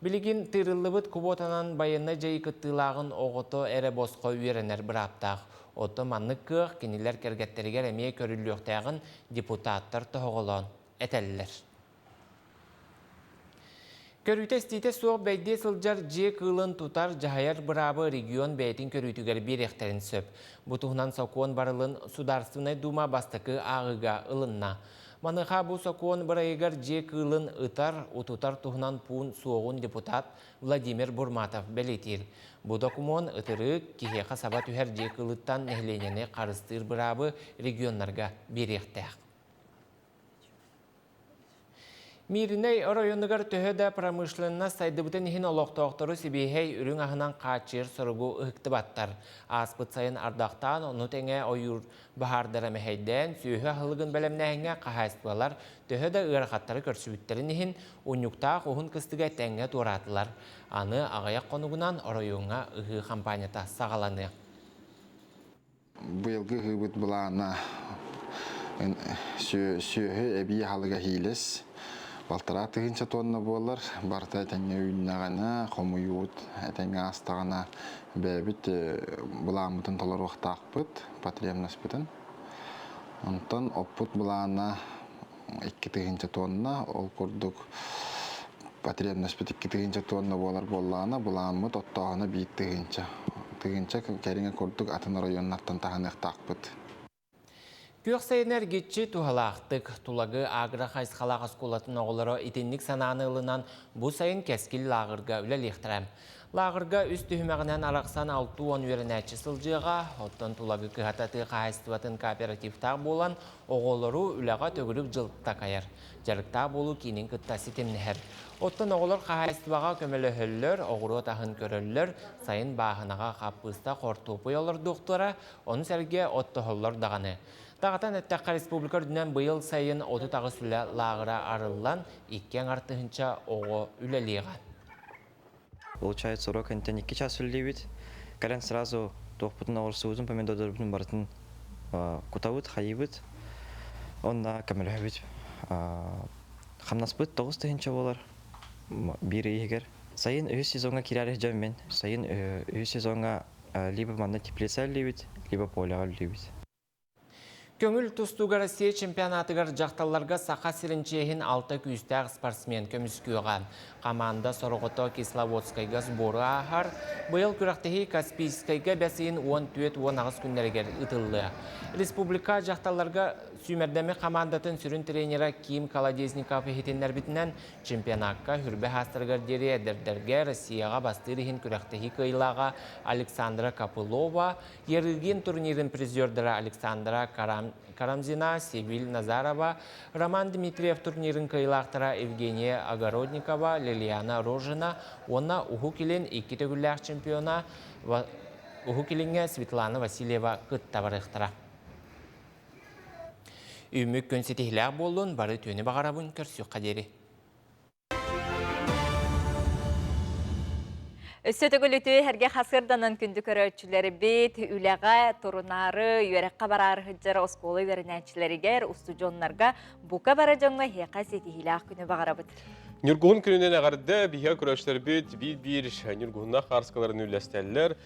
Билигин тыырыллыбыт квотанан байыаннай дьайыы кыттыылааҕын оҕото эрэ босхо үөрэнэр бырааптаах. Оттон маннык кыах кинилэр кэргэттэригэр эмиэ көрүллүөхтээҕин депутаттар тоһоҕолоон этэллэр. Көрүүтэ-истиитэ суох бэйдиэ сылдьар дьиэ кыылын тутар, дьаһайар быраабы регион бэйэтин көрүүтүгэр биэриэхтэрин сөп. Бу туһунан сокуон барылын Судаарственнай Дума бастакы ааҕыыга ылынна. Маныаха бу сокуон бырайыгар дьиэ кыылын ытар, утутар туһунан пуун суоҕун депутат Владимир Бурматов бэлиэтиир. Бу докумуон ытырыык, киһиэхэ саба түһэр дьиэ кыылыттан нэһилиэнньэни харыстыыр быраабы регионнарга биэриэхтээх. Мииринэй оройуонугар төһө да промышленность сайдыбытын иһин олохтоохтору сибиэһэй үрүҥ аһынан хааччыйар соругу ыһыктыбаттар. Ааспыт сайын ардахтаан, ону тэҥэ ойуур баһаардара мэһэйдээн, сүөһү аһылыгын бэлэмнээһиҥҥэ хаһаайыстыбалар төһө да ыарахаттары көрсүбүттэрин иһин, унньуктаах уһун кыстыга тэҥҥэ туораатылар. Аны аҕыйах хонугунан оройуоҥҥа ыһыы хампаанньата саҕаланыа. Быйылгы ыһыыбыт былаана сүөһү эбии аһылыга иилэс балтараа тыһыынча тонна буолар. Барыта этэҥҥэ үүннэҕинэ, хомуйуубут этэҥҥэ аастаҕына бэйэбит былааммытын толоруохтаахпыт, потребностьпытын. Онтон оппут былаана 2 тыһыынча тонна, ол курдук потребностьпыт 2 тыһыынча тонна буолар буоллаҕына, былааммыт оттооһуна 1 тыһыынча. Тыһыынча кэриҥэ курдук атын оройуоннартан таһыныахтаахпыт. Күөх сайыны эргиччи туһалаахтык Тулагы агро хайысхалаах оскуолатын оҕолоро итинник санааны ылынан бу сайын Кэскил лааҕырга үлэлиэхтэрэ. Лааҕырга үс түһүмэҕинэн арахсан 60 үөрэнээччи сылдьыаҕа, оттон Тулагы кыһата тыа хаһаайыстыбатын кооперативтаах буолан оҕолору үлэҕэ төгүрүк дьыл такайар. Дьарыктаах буолуу киинин кытта ситимнэһэр. Оттон оҕолор хаһаайыстыбаҕа көмөлөһөллөр, оҕуруот аһын көрөллөр, сайын бааһынаҕа хаппыыста, хортуоппуй олордуохтара, Ону сэргэ оттоһоллор даҕаны. Даҕатан эттэххэ, республика үрдүнэн быйыл сайын 38 үлэ лааҕыра арыллан, икки аҥар тыһыынча оҕо үлэлиэҕэ. Получается, урок кэнниттэн икки час үлэлиибит. Кэлэн сразу туохпутун оҕурсубутун, помидордарбытын барытын кутабыт, хайыыбыт. Онно көмөлөһөбүт. Хамнаспыт 9000 буолар биир ый иһигэр. Сайын үһүс сезоҥҥа киирээри дьон мин. Сайын үһүс сезоҥҥа либо манна теплица үллүүбүт, либо поляҕа үллүүбүт. Көҥүл тустууга Россия чемпионатыгар дьахталларга Саха сирин чиэһин алта күүстээх спортсмен көмүскүөҕэ. Команда сороҕото Кисловодскайга сбору ааһар. Быйыл күрэхтэһии Каспийскайга бэс ыйын 14-18 күннэригэр ыытыллыа. Республика дьахталларга сүүмэрдэммит хамаандатын сүрүн тренера Ким Колодезников иһитиннэрбитинэн, Чемпионакка Хүрбэ хаастарыгар диэри эдэрдэргэ Россияҕа бастыыр иһин күрэхтэһии кыайыылааҕа Александра Копылова, Ярыгин турнирын призердара Александра Карамзина, Севиль Назарова, Роман Дмитриев турнирын кыайыылаахтара Евгения Огородникова, Лилиана Рожина уонна Уһук Илин икки төгүллээх чемпиона Уһук Илиҥҥэ Светлана Васильева кытта барыахтара. Үүммүт күн ситиһилээх буоллун, бары үтүөнү баҕарабын, көрсүөххэ диэри. Өссө төгүл үтүө эргэ хасырданан күндү көрөөччүлэрбит үлэҕэ турунаары, үөрэххэ бараары сылдьар оскуола үөрэнээччилэригэр, устудьуоннарга бука бары дьоҥҥо эһиэхэ ситиһиилээх күнү баҕарабыт. Ньургуһун күнүнэн эҕэрдэ биһиэхэ көрөөччүлэрбит биир-биир ньургуһуннаах хаарыскаларын үллэстэллэр.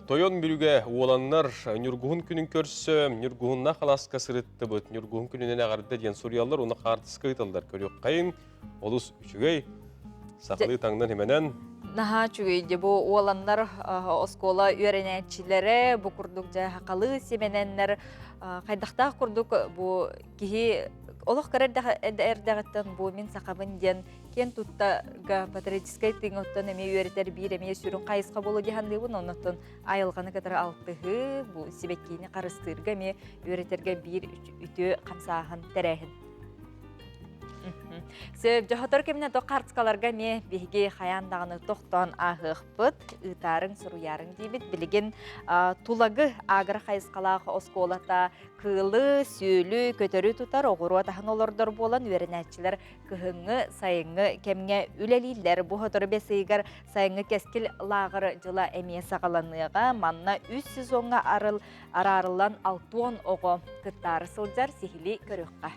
Тойон Мүрүгэ уоланнар Ньургуһун күнүн көрсө Ньургуһуннаах алааска сырыттыбыт. Ньургуһун күнүнэн эҕэрдэ диэн суруйаллар, уонна хаартыска ыыталлар. Көрүөххэйин, олус үчүгэй. Сахалыы таҥнан имэнэн. Наһаа үчүгэй дьэ бу уоланнар оскуола үөрэнээччилэрэ бу курдук дьэ хахалыы симэнэннэр хайдахтаах курдук бу киһи олох кыра эрдэҕиттэн бу мин сахабын диэн киэн туттарга патриотическай тыын оттон эмиэ үөрэтэр биир эмиэ сүрүн хайысха буолуо дии саныыбын. Оннуттан айылҕаны кытары алтыһыы, бу сибэккиини харыстыырга эмиэ үөрэтэргэ биир үтүө хамсааһын тэрээһин. Сөп, дьоһотор кэминэ то картскаларга эмиэ биһиги хайаан даҕаны тохтоон ааһыахпыт, ыытаарыҥ, суруйаарыҥ диибит. Билигин Тулагы агро хайысхалаах оскуолата кыылы, сүөлү, көтөрү тутар, оҕуруот аһын олордор буолан үөрэнээччилэр кыһыҥҥы, сайыҥҥы кэмҥэ үлэлииллэр. Бу сотору бэс ыйыгар сайыҥҥы кэскил лааҕыр дьыла эмиэ саҕаланыаҕа. Манна үс сезоҥҥа арыл, араарыллан 60 оҕо кыттаары сылдьар сиһилии көрүөххэ.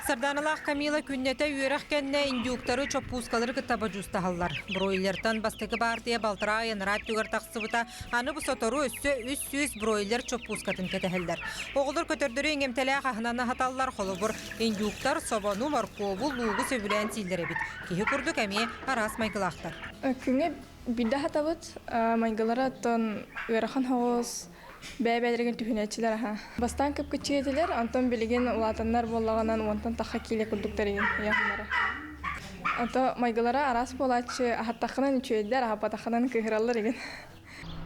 Сарданалаах Камила күннэтэ үөрэх кэннэ индюктары, чоппуускалары кытта бодьуустаһаллар. Бройлертан бастакы баартыйа балтараа январь түгэр тахсыбыта, аны бу сотору өссө 300 бройлер чоппуускатын кэтэһэллэр. Оҕолор көтөрдөрү иҥэмтэлээх аһынан аһаталлар, холобур, индюктар собону, моркуобу, луугу сөбүлээн сииллэр эбит. Киһи курдук эмиэ араас майгылаахтар. Күҥҥэ биирдэ аһатабыт, майгылара оттон ыарахан соҕус, бэйэ-бэйэлэригэр түһүнээччилэр аһа. Бастаан кып-кыччык этилэр, онтон билигин улаатаннар буоллаҕынан уонтан тахха киилэ курдуктар игин ыйаахыннара. Ото майгылара араас буолааччы, аһаттаххынан үчүгэйдэр, аһаппатаххынан кыыһыраллар игин.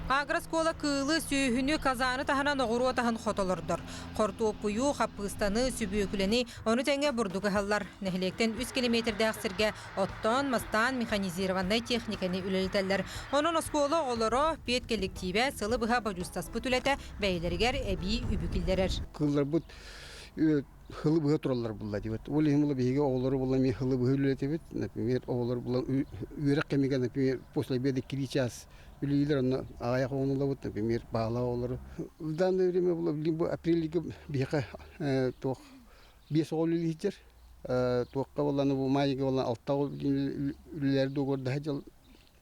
Агроскуола кыылы, сүөһүнү, казаны таһынан оҕуруот аһын хото олордор. Хортуоппуйу, хаппыыстаны, сүбүөкүлэни, ону тэҥэ бурдук ыһаллар. Нэһилиэктэн үс километрдээх сиргэ оттоон, мастаан механизированнай техниканы үлэлэтэллэр. Онон оскуола оҕолоро, педкэлликтиибэ сылы быһа бодьуустаспыт үлэтэ бэйэлэригэр эбии үбү киллэрэр. Кыылларбыт хылы быһа тураллар булла диэбит. Ол иһин була биһиги оҕолору була эмиэ хылы быһа үлэлэтибит. Например, оҕолор була үөрэх кэмигэр, например, после обеда 3 час үлэлиилэр, онно аҕыйах оҕону ылабыт, например, баала оҕолору. В данное время була билигин бу апрельгэ биһиэхэ туох биэс оҕо үлэлиир. Туохха буолланы бу майга буолан алта оҕо үлэлэр дуогуордаһа дьыл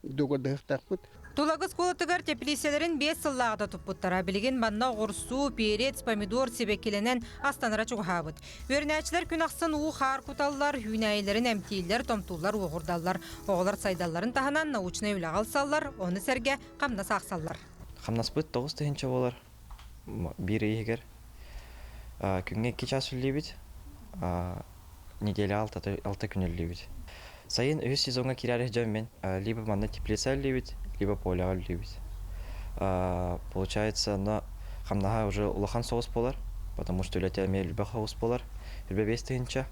дуогуордаһыахтаахпыт. Тулагы оскуолатыгар теплицияларын 5 сыллааҕыта туппуттара. Билигин манна оҕурсуу, перец, помидор сибэккилэнэн астанара чугаһаабыт. Үөрэнээччилэр күн ахсын уу-хаар куталлар, үүнээйилэрин эмтииллэр, томтууллар, уоҕурдаллар. Оҕолор сайдалларын таһынан научнай үлэҕэ ылсаллар, ону сэргэ хамнас аахсаллар. Хамнаспыт 9000 буолар биир ый иһигэр. Күҥҥэ 2 чаас үллүүбүт, неделя алта күн үллүүбүт. Сайын үһүс сезоҥҥа киирээри дьон мин либо манна теплица үллүүбүт, либо поляҕа үллүүбүт. Получается, но хамнаһа уже улахан соҕус буолар, потому что үлэтэ эмиэ элбэх соҕус буолар, үлбэ 5000.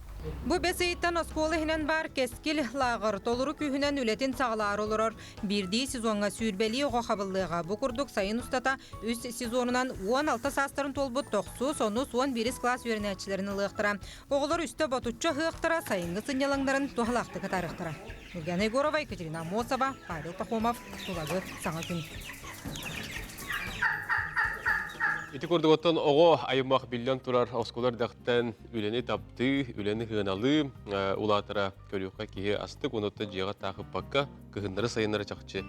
Бу бэс ыйыттан оскуола иһинэн баар Кэскил лааҕыр толору күүһүнэн үлэтин саҕалаары олорор. Биирдии сезоҥҥа сүүрбэлии оҕо хабыллыаҕа. Бу курдук сайын устата үс сезонунан 16 саастарын туолбут тохсус, онус, 11 кылаас үөрэнээччилэрин ылыахтара. Оҕолор үстэ ботуччу аһыахтара, сайыҥҥы сынньалаҥнарын туһалаахтык атаарыахтара. Ульяна Егорова, Екатерина Аммосова, Павел Пахомов, Тулагы, Саҥа күн. Ити курдук оттон оҕо аймах биллэн турар оскуола эрдэхтэн үлэни таптыы, үлэни сыаналыы улаатара көрүөххэ киһи астык, онуттан дьиэҕэ таахыппакка кыһыннары-сайыннары чахчы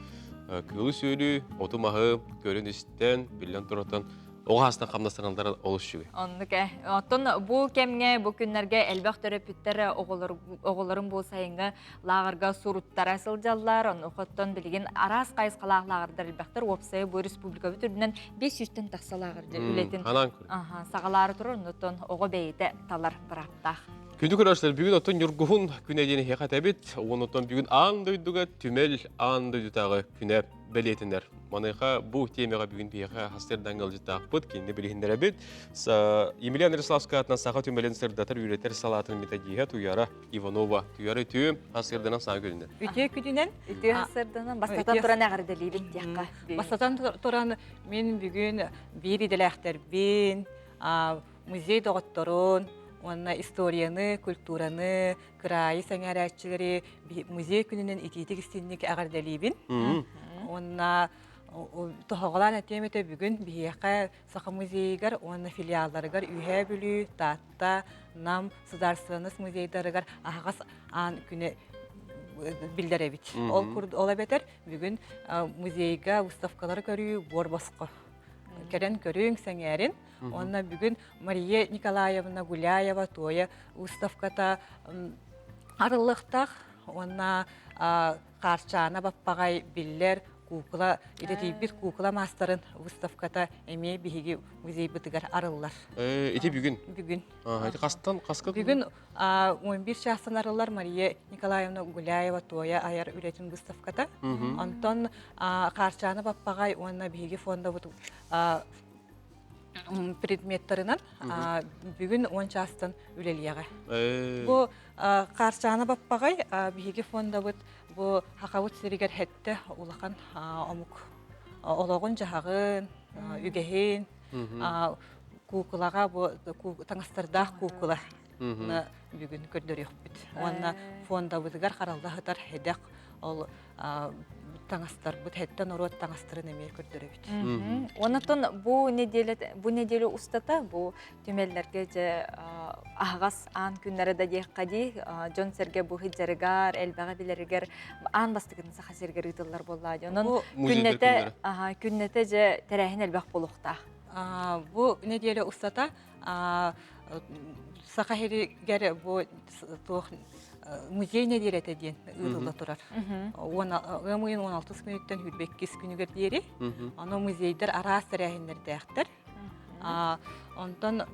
кыылы-сүөлү, оту-маһы көрөн-истэн, биллэн турартан оҕо хаастан хамнастаналлара олус үчүгэй. Оннук ээ. Оттон бу кэмҥэ, бу күннэргэ элбэх төрөппүттэр оҕолорун бу сайыҥҥы лааҕырга суруттара сылдьаллар. Онуоха билигин араас хайысхалаах лааҕырдар элбэхтэр. Уопсайа бу республикабыт үрдүнэн 500-тэн тахса лааҕыр үлэтин саҕалаары турар. Оннуттан оҕо бэйэтэ талар бырааптаах. Күндү көрөөччүлэр, бүгүн оттон Ньургуһун күнэ диэн эһиэхэ этэбит. Онтон бүгүн аан дойдуга түмэл аан дойдутааҕы күнэ бэлиэтэнэр. Маныаха бу тиэмэҕэ бүгүн биһиэхэ хастырдан ыалдьыттаахпыт, кинини билиһиннэрэбит. Емельян Ярославскай атынан Саха түмэлин сырдатар үөрэтэр салаатын методиһа Туяра Иванова. Туяра үтүө хасырданан саҥа күнүнэн. Үтүө күнүнэн. Үтүө хасырданан бастатан туран эҕэрдэлиибит диэххэ. Бастатан туран мин бүгүн биир идэлээхтэрбин, музей доҕотторун уонна историяны, культураны, кыраайы сэҥээрээччилэри музей күнүнэн итиитик истинник эҕэрдэлиибин. Уонна тоһоҕолоон этиэм этэ бүгүн биһиэхэ Саха музейыгар уонна филиалларыгар Үөһээ Бүлүү, Таатта, Нам судаарыстыбаннас музейдарыгар аһаҕас аан күнэ биллэрэбит. Ол курдук ол эбэтэр бүгүн музейга выставкалары көрүү буор босхо. Кэлэн көрүҥ, сэҥээрин. Уонна бүгүн Мария Николаевна Гуляева туойа выставката арыллыахтаах уонна Хаарчаана Баппаҕай биллэр куукула идэтийбит куукула маастарын выставката эмиэ биһиги музейбытыгар арыллар. Ити бүгүн? Бүгүн. Ити хастан хаска? Бүгүн 11 чаастан арыллар Мария Николаевна Гуляева туойа айар үлэтин выставката. Онтон Хаарчаана Баппаҕай уонна биһиги фондабыт предметтарынан бүгүн 10 чаастан үлэлиэҕэ. Бу Хаарчаана Баппаҕай биһиги фондабыт бу Хахабыт сиригэр хэттэ улахан омук олоҕун-дьаһаҕын, үгэһин, куукулаҕа бу таҥастардаах куукула бүгүн көрдөрүөхпүт. Уонна фондабытыгар харалла сытар хэдэх ол таҥастарбыт хэттэ норуот таҥастарын эмиэ көрдөрөбүт. Онотон бу неделя бу неделя устата бу түмэллэргэ дьэ аһаҕас аан күннэрэ да диэххэ дии дьон-сэргэ бу сылдьарыгар элбэҕи билэригэр аан бастакытын Саха сиригэр ыытыллар буоллаа дии. Онон күннэтэ күннэтэ дьэ тэрээһин элбэх буолуохтаах. Бу неделя устата Саха сиригэр бу туох музей нэдиэлэтэ диэн ыытылла турар. Ыам ыйын 16 күнүттэн 22 күнүгэр диэри. Ону музейдар араас тэрээһиннэрдээхтэр. Онтон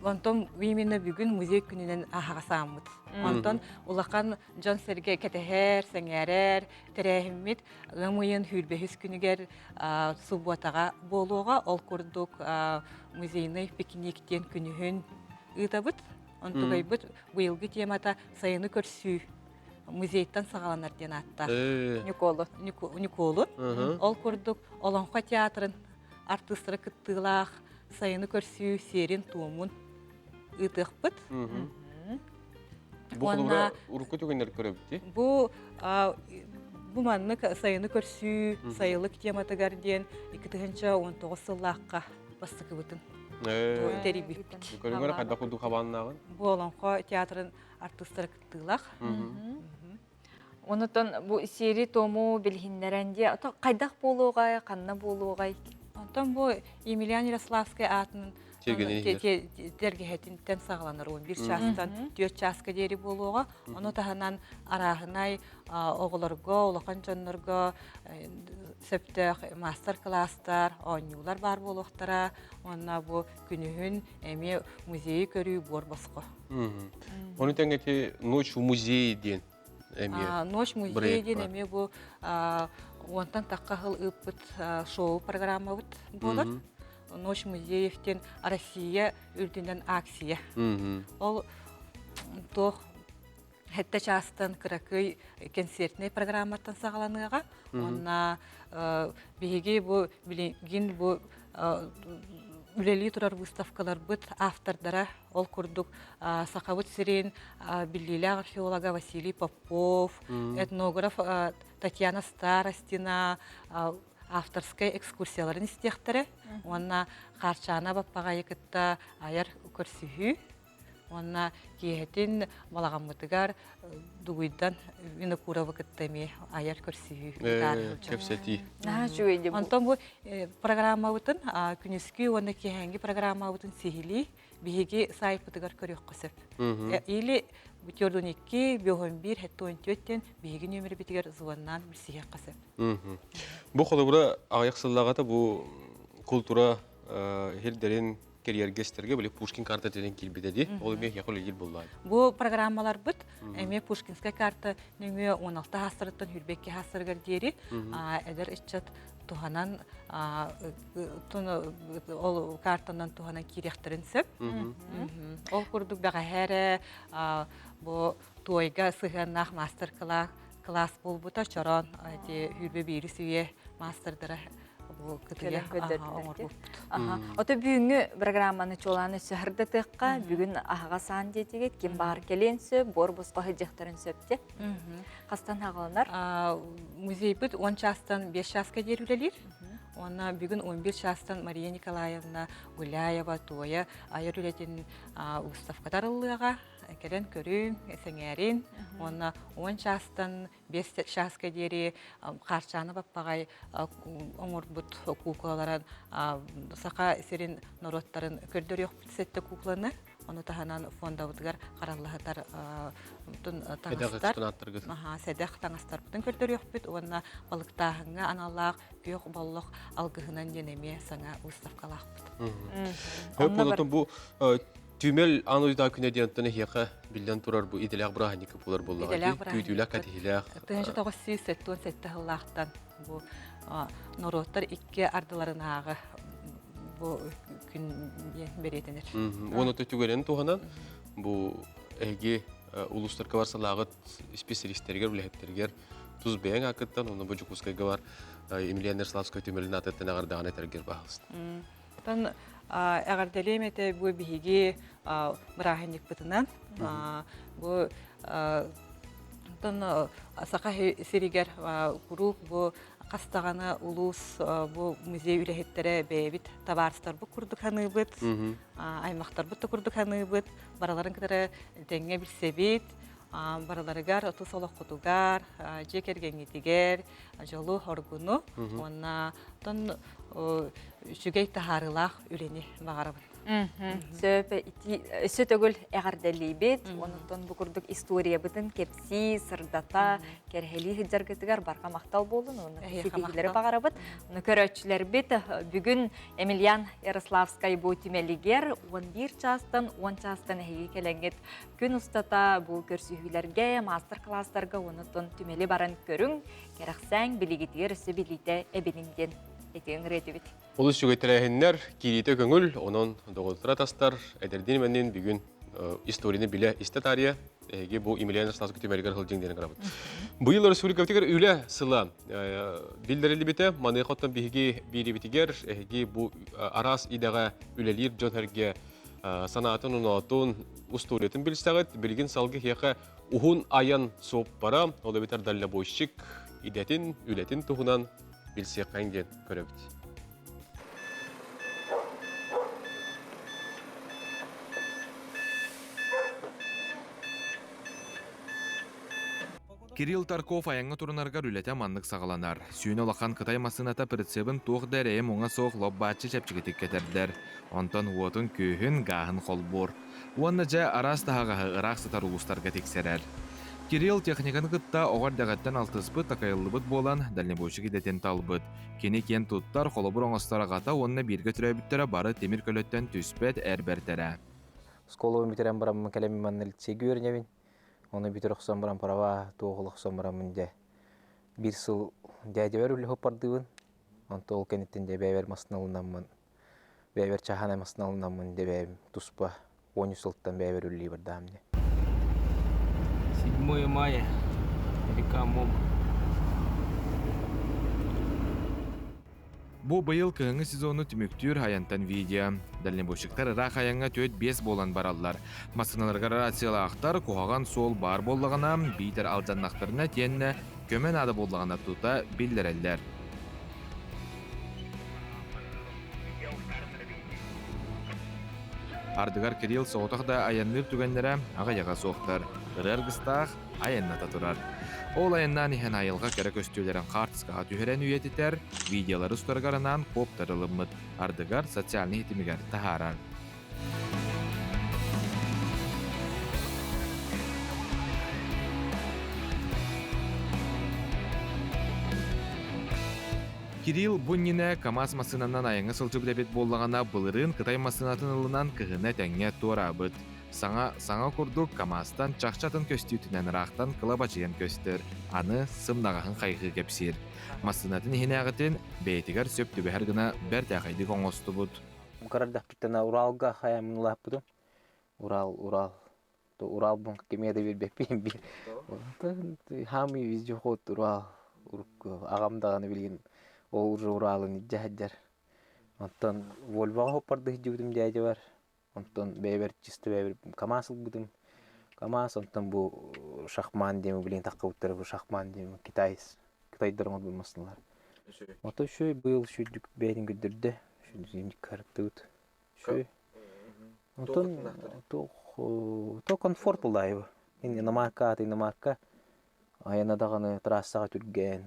онтон именно бүгүн музей күнүнэн аһаҕасааммыт. Онтон улахан дьон-сэргэ кэтэһэр, сэҥээрэр тэрээһиммит ыам ыйын 25 күнүгэр субуотаҕа буолуоҕа. Ол курдук музейный пикник диэн күнүһүн ыытабыт. Онтугайбыт быйылгы темата сайыны көрсүү музейтан саҕаланар диэн ааттаах. Ньукуолу. Ньукуолу. Ол курдук Олоҥхо театрын артыыстара кыттыылаах сайыны көрсүү сиэрин-туомун ыытыахпыт. Бу холобура урукку түгэннэр көрөбүт Бу бу маннык сайыны көрсүү сайылык тематыгар диэн 2019 сыллаахха бастакыбытын тэрийбиппит. Көрүҥэр хайдах курдук хабааннааҕын? Бу Олоҥхо театрын артыыстара кыттыылаах. Онутон бу сиэри тому билиһиннэрэн дии ото хайдах буолуоҕай, ханна буолуоҕай? Онтон бу Емельян Ярославскай аатынан тэлгэһэтинтэн саҕаланар 11 чаастан 4 чааска диэри буолуоҕа. Ону таһынан арааһынай оҕолорго, улахан дьоннорго сөптөөх маастар-кылаастар, оонньуулар баар буолуохтара. Уонна бу күнүһүн эмиэ музейы көрүү буор босхо. Ону тэҥэ ити Ночь в музее диэн эмиэ Ночь музей диэн эмиэ бу уонтан тахха сыл ыыппыт шоу программабыт буолар. Ночь музеев диэн Россия үрдүнэн акция. Ол туох сэттэ чаастан кыракый концертнай программаттан саҕаланыаҕа. Уонна биһиги бу билигин бу үлэлии турар выставкаларбыт автордара ол курдук Сахабыт сирин биллиилээх археолога Василий Попов, этнограф Татьяна Старостина авторскай экскурсияларын истиэхтэрэ уонна Хаарчаана Баппаҕайы кытта айар көрсүһүү уонна киэһэтин балаҕаммытыгар Дугуйдан Винокуровы кытта эмиэ айар көрсүһүү кэпсэтии. Онтон бу программабытын күнүскү уонна киэһээҥҥи программабытын сиһилии биһиги сайтпытыгар көрүөххэ сөп. Или 42 51 74 диэн биһиги нүөмэрбитигэр звоннаан билсиһиэххэ сөп. Бу холобура аҕыйах сыллааҕыта бу култуура сирдэрин кэрийэргэ истэргэ били Пушкин карта диэн киирбитэ дии. Ол эмиэ эһиэхэ үлэлиир буоллаҕа. Бу программаларбыт эмиэ Пушкинская карта нөҥүө 16 хаастарыттан 22 хаастарыгар диэри эдэр ыччат туһанан ол картанан туһанан киириэхтэрин сөп. Ол курдук бэҕэһээ эрэ бу туойга сыһыаннаах маастар-кылаас класс буолбута чороон эти хүрбэ биирис үйэ маастардара бу кытыйа оҥорбуппут. Ото бүгүҥҥү программаны чуолаан өссө хардатыахха бүгүн аһаҕас аан диэтигит ким баар кэлиэн сөп, буор босхо сылдьыахтарын сөп де. Хастан хаҕаланар? Музейбыт 10 чаастан 5 чааска диэри үлэлиир. Уонна бүгүн 11 чаастан Мария Николаевна Гуляева туойа айар үлэтин выставката арыллыаҕа. Кэлэн көрүҥ, сэҥээрин. Уонна 10 чаастан 5 чааска диэри Хаарчаана Баппаҕай оҥорбут куукулаларын Саха сирин норуоттарын көрдөрүөхпүт сэттэ куукуланы. Ону таһынан фондабытыгар хараллаһытар таҥастар, сэдэх таҥастарбытын көрдөрүөхпүт уонна балыктааһыҥҥа аналлаах күөх боллох алгыһынан диэн эмиэ саҥа выставкалаахпыт. Онно бу түмэл аан дойду күнэ диэн эһиэхэ биллэн турар бу идэлээх бырааһынньык буолар буоллаҕа күүтүүлээх кэтиһилээх 1977 сыллаахтан бу норуоттар икки ардыларынааҕы бу күн диэн бэлиэтэнэр. Уонна түгэнин туһанан бу эһиги улуустарга бар салааҕыт исписэлиистэригэр, үлэһиттэригэр тус бэйэҥ ааккыттан, уонна бу Дьокуускайга бар Емельян Ярославскай түмэлин аатыттан эҕэрдэҕин этэргэр баһаалыста. Оттон эҕэрдэлиэм этэ бу биһиги бырааһынньыкпытынан. Бу оттон Саха сиригэр куруук бу хас даҕаны улуус бу музей үлэһиттэрэ бэйэбит табаарыстарбыт курдук саныыбыт, аймахтарбыт да курдук саныыбыт, барыларын кытары тэҥҥэ билсэбит, барыларыгар тус олоххутугар, дьиэ кэргэҥҥитигэр дьолу, хоргуну уонна оттон үчүгэй таһаарыылаах үлэни баҕарабын. Сөп өссө төгүл эҕэрдэлиибит. Онтон бу курдук историябытын кэпсии, сырдата, кэрэһэлии сылдьаргытыгар барҕа махтал буолун. Уонна ситиһиилэри баҕарабыт. Ону көрөөччүлэрбит бүгүн Емельян Ярославскай бу түмэлигэр 11 чаастан 10 чаастан эһиги кэлэҥҥит күн устата бу көрсүһүүлэргэ, маастар-кылаастарга уонна түмэли баран көрүҥ, кэрэхсээҥ, билигитигэр өссө билиитэ эбиниҥ диэн этиэҥ ырыатыбит. Олус үчүгэй тэрээһиннэр, киириитэ көҥүл, онон доҕоттор атастар, эдэрдиин эмэнниин бүгүн историяны билэ истэ таарыйа, эһиги бу Емельян Ярославскай түмэлигэр сылдьыҥ диэн ыҥырабыт. Быйыл республикабытыгар үлэ сыла биллэриллибитэ, маныаха оттон биһиги биирибитигэр эһиги бу араас идэҕэ үлэлиир дьон-сэргэ санаатын, оноотун, устуоруйатын билсэҕит. Билигин салгыы эһиэхэ уһун айан суоппара, ол эбэтэр дальнобойщик идэтин, үлэтин туһунан билсиэххэҥ диэн көрөбүт. Кирилл Тарков айаҥҥа турунарыгар үлэтэ маннык саҕаланар. Сүүнэ улахан Кытай массыыната прицебин туох да эрэйэ-муҥа суох лоп-бааччы чэпчэкитик кэтэрдэр. Онтон уотун-күөһүн, гааһын холбуур. Уонна дьэ араас таһаҕаһы ыраах сытар улуустарга тиксэрэр. Кирилл техниканы кытта оҕо эрдэҕиттэн алтыспыт, такайыллыбыт буолан, дальнобойщик идэтин талбыт. Кини киэн туттар, холобур оҥостор аҕата уонна бииргэ төрөөбүттэрэ бары тимир көлөттөн түспэт эр бэртэрэ. Оскуолабын бүтэрэн бараммын кэлэммин манна лицейгэ үөрэнэбин. Ону бүтэр охсон баран права туох охсон бараммын дьэ биир сыл дьээдьэбэр үлэ хоппардыыбын. Онтон ол кэнниттэн дьэ бэйэбэр массыына ылынаммын бэйэбэр чааһынай массыына ылынаммын дьэ бэйэм туспа 13 сылтан бэйэбэр үлэлии бардаам дьэ. 7 мая, река Мом. Бу быйыл кыһыҥҥы сезону түмүктүүр айантан видео. Дальнобойщиктар ыраах айаҥҥа 4-5 буолан бараллар. Массыыналарыгар рациялаахтар, куһаҕан суол баар буоллаҕына, биитэр алдьаннахтарына итиэннэ көмө наада буоллаҕына тута биллэрэллэр. Ардыгар Кирилл соҕотох да айанныыр түгэннэрэ аҕыйаҕа суохтар. Ырыа аргыстаах айанната турар. Ол айаннаан иһэн айылҕа кэрэ көстүүлэрин хаартыскаҕа түһэрэн үйэтитэр, видеолары устарыгар анаан коптер ылыммыт, ардыгар социальнай ситимигэр таһаарар. Кирилл бу иннинэ КАМАЗ массыынанан айаҥҥа сылдьыбыт эбит буоллаҕына, былырыын Кытай массыынатын ылынан кыһыны этэҥҥэ туораабыт. Саҥа саҥа курдук КАМАЗтан чахчы атын көстүүтүнэн ыраахтан кылабачыйан көстөр, аны сымнаҕаһын хайҕыы кэпсиир. Массыынатын иһинээҕитин бэйэтигэр сөп түбэһэр гына бэртээхэйдик оҥостубут. Кырардахпыттан Уралга хайаммын улааппытым. Урал, Урал. Урал бун кимиэ да билбэппин биир. Хамый вездеход Урал. Аҕам даҕаны билигин ол уже Уралын илдьэ сылдьар. Оттон Вольвоҕа хоппорду сылдьыбытым дьээдьэ бар. Онтон бэйэбэр чисто бэйэбэр КАМАЗ ылбытым. КАМАЗ, онтон бу Шахман диэн билигин таххыбыттара бу Шахман диэн Китай кытайдар оҥорбут массыыналар. Ото үчүгэй быйыл үчүгдүк бэйэтин көрдөрдө. Үчүгдүк харыктыбыт. Үчүгэй. Онтон то комфорт булаайы. Иномарка аты иномарка айана даҕаны трассаҕа түргэн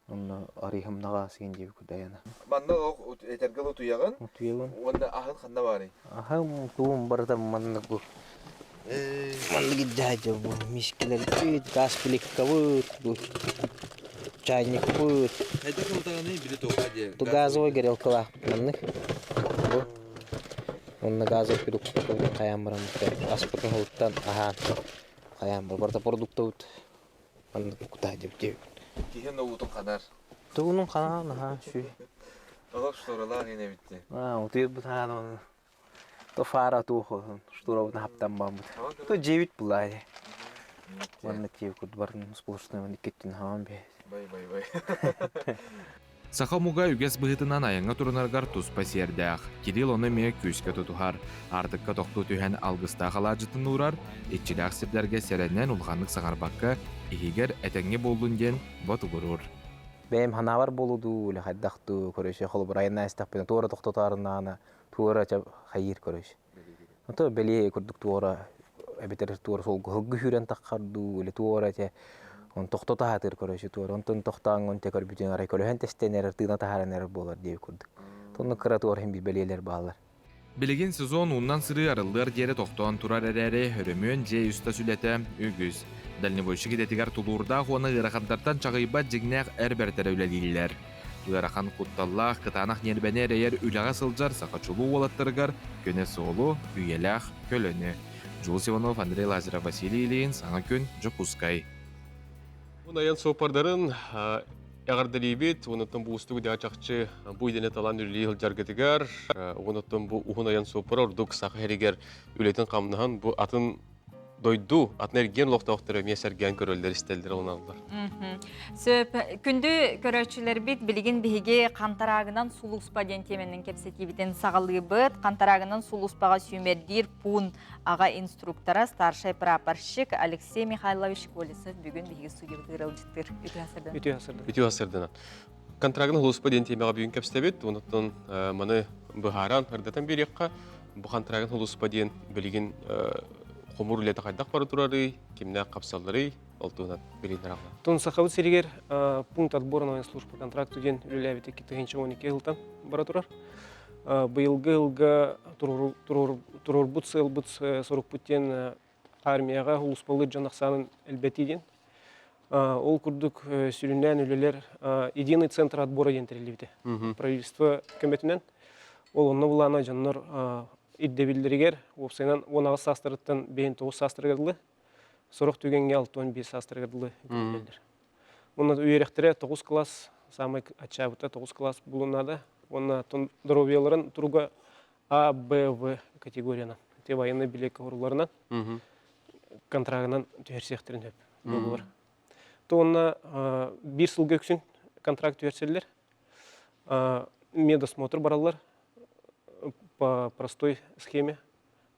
Онно арыйһымнаҕа син диэбит курдук айана. Манна олох этэргэ утуйаҕын. Утуйабын. Уонна аһын ханна баарый? Аһым туум барыта маннык бу. Маннык илдьэ бу мискилэрбит, газ плиткабыт, бу чайникпыт. Хайда кылтаҕыный били туохха диэ? Ту газовый горелкалаахпыт маннык. Бу. Онно газовый продукт хайаан баран аспытын уһуттан аһаан хайаан барыта продуктабыт Маннык кутаа диэбит. Киһи ноутун ханар. Тугунун ханаан аһаа шүй. Олох шторалаах ине битти. Аа, утуйбут хаан оны. То фара туохун, шторабын хаптан баммыт. То жебит булай. Манна тиев курд барын сплошной ман иккеттин хаан бе. Бай бай бай. Саха омуга үгэс быһыытынан айаҥҥа турунарыгар туспа сиэрдээх. Кирилл ону эмиэ күүскэ тутуһар. Аартыкка тохтуу түһэн алгыстаах алаадьытын уурар, иччилээх сирдэргэ сэрэнэн улаханнык саҥарбакка, иһигэр этэҥҥэ буоллун диэн ботугуруур. Бэйэм ханаабар буолуу дуу, или хайдах дуу, көрөсө холобур айаннаан истэхпинэ туора тохтотаарынаана туора хайыыр көрөс. Ото бэлиэ курдук туора эбэтэр туора суолга сылгы сүүрэн таххар дуу, или туора этэ он тохтото сатыыр көрөсү туора онтон тохтооҥҥун те көрбүтүн арай көлөһөн тэстэн эрэр тыына таһааран эрэр буолар диэбит курдук. Онно кыра туора иһин биир бэлиэлэр бааллар. Билигин сезон ууннан сырыы арыллыар диэри тохтоон турар эрээри, өрөмүөн дьиэ устас үлэтэ үгүс. Дальнобойщик идэтигэр тулуурдаах уонна ыарахаттартан чаҕыйбат дьиҥнээх эр бэртэрэ үлэлииллэр. Ыарахан кутталлаах, кытаанах ньиэрбэни эрэйэр үлэҕэ сылдьар саха чулуу уолаттарыгар көнө суолу, үйэлээх көлөнү. Джулс Иванов, Андрей Лазарев, Василий Ильин, Саҥа күн, Дьокуускай. Бу айан суоппардарын эҕэрдэлиибит, уонуттан бу уустук идэҕэ чахчы бу идэни талан үлэлии сылдьаргытыгар, уонуттан бу уһун айан суоппара ордук саха сиригэр үлэтин-хамнаһын бу атын дойду атын эргиэн олохтоохторо эмиэ сэргээн көрөллөр, истэллэр, ылыналлар. Сөп. Күндү көрөөччүлэрбит, билигин биһиги хантараагынан сулууспа диэн тиэмэнэн кэпсэтиибитин саҕалыыбыт. Хантараагынан сулууспаҕа сүүмэрдиир пуун аҕа инструктора, старшай прапорщик Алексей Михайлович Колесов бүгүн биһиги студиябытыгар ыалдьыттыыр. Үтүө сырдынан. Үтүө сырдынан. Үтүө сырдынан. Контрагын сулууспа диэн тиэмэҕэ бүгүн кэпсэтэбит. Онуттан маны быһааран, ырдатан биэриэххэ. Бу контрагын сулууспа диэн билигин хомуур үлэтэ хайдах бара турарый, кимнээх хапсалларый? Ол туһунан билиннэр аҕа. Тон Сахабыт сиригэр пункт отбора на службу контракту диэн үлэлээбит 2012 сылтан бара турар. Быйылгы ылга туруорбут сыалбыт сорукпут диэн армияҕа улууспалыыр дьон ахсаанын элбэтии диэн. Ол курдук сүрүннээн үлэлэр единый центр отбора диэн тэриллибитэ. Правительство көмөтүнэн ол онно булаана дьоннор ирдэбиллэригэр уопсайынан 18 саастарыттан 59 саастарыгар дылы сорох түгэҥҥэ 65 саастарыгар дылы үөрэнэллэр. Уонна үөрэхтэрэ 9 класс, самай аччаабыта 9 класс булунаада. Уонна доруобуйаларын туруга А, Б, В категориянан, те военный билет оһорууларынан контрагынан түһэрсиэхтэрин сөп договор. То онно биир сылга үксүн контракт түһэрсэллэр. Медосмотр бараллар по простой схеме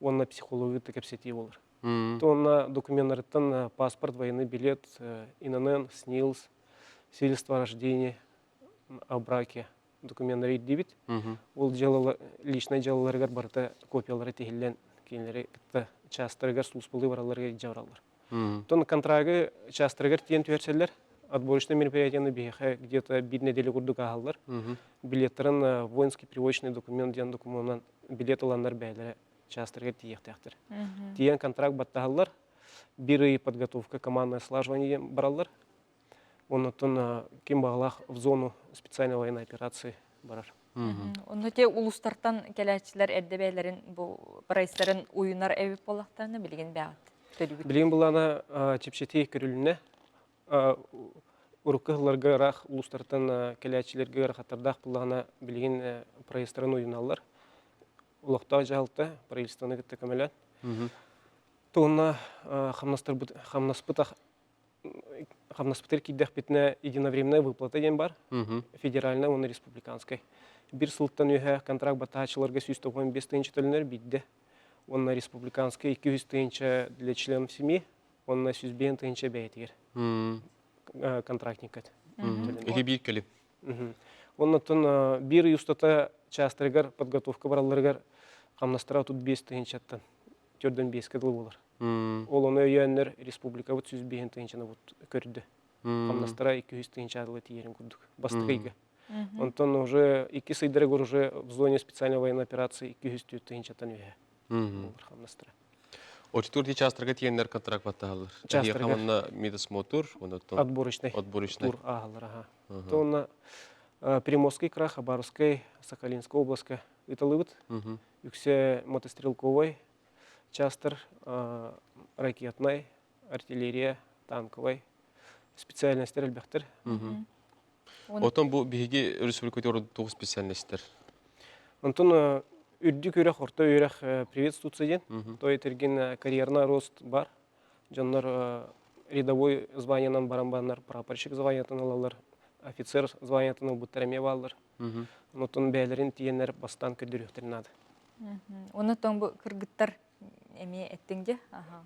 уонна психология кэпсэтии буолар. То онно докуменнарыттан паспорт, военный билет, ИНН, СНИЛС, свидетельство о рождении, о браке докуменнары ирдиибит. Ол дьыала личнай дьыалаларыгар барыта копиялара тиһиллэн кинилэри кытта чаастарыгар сулууспалыы баралларыгар илдьэ бараллар. Оттон контрагы чаастарыгар тиийэн түһэрсэллэр. Отборочное мероприятиены биһиэхэ где-то биир неделя курдук ааһаллар. Билеттарын воинский приводочный документ диэн докумуонунан билет ыланнар бэйэлэрэ чаастарыгар тиийиэхтээхтэр. Тиийэн контракт баттаһаллар. Биир ый подготовка командное слаживание бараллар. Оннуттан ким баҕалаах в зону специальной военной операции барар. Онно те улустартан кэлээччилэр эрдэ бэйэлэрин бу прайстарын уйунар эбит буоллахтарына билигин бэҕэт төлүүгүт. Билигин былаана чэпчэтии көрүлүннэ. Урукку сылларга ыраах улуустартан кэлээччилэргэ ыарахаттардаах буоллаҕына билигин проездтарын уйуналлар. Олохтоох дьаһалта правительствоны кытта көмөлөөн. Туонна хамнастарбыт хамнаспыт хамнаспытыгар киирдэхпитинэ единовременная выплата диэн бар, федеральная уонна республиканскай. Биир сылтан үөһэ контракт баттааччыларга 195 тыһыынча төлөнөр биирдэ. Уонна республиканскай 200 тыһыынча для членов семьи, уонна 105 тыһыынча бэйэтигэр контрактникка төлөнөр. Ити биир кэлим. Оннуттан биир ый устата чаастарыгар подготовка баралларыгар хамнастара 35 тыһыынчаттан төрдөн биэскэ дылы буолар. Ол ону өйөөннөр республикабыт 105 тыһыынчаны көрдө. Хамнастара 200 тыһыынча дылы тиийэрин курдук. Бастакы ыйга. Онтон уже икки ыйдарыгар уже в зоне специальной военной операции 204 тыһыынчаттан үөһэ буолар хамнастара. Очтур ти частарга тиэннэр контракт баттаһаллар. Частарга. Онно медосмотр, онотон отборочный. Отборочный. Тур ааһаллар, аха. То онно Приморский край, Хабаровскай, Сахалинскай областка ыытылыбыт. Үксэ мотострелковай частар, ракетнай, артиллерия, танковай специальностар элбэхтэр. Отон бу биһиги республикатыгар туох специальностар? Онтон үрдүк үөрэх, орто үөрэх приветствуется диэн. То этэргин карьерный рост бар. Дьоннор рядовой званиянан баран бараннар прапорщик званиятын ылаллар, офицер званиятын ылбыттар эмиэ бааллар. Онтон бэйэлэрин тиийэннэр бастаан көрдөрүөхтэрин наада. Онон бу кыргыттар эмиэ эттиҥ дьэ?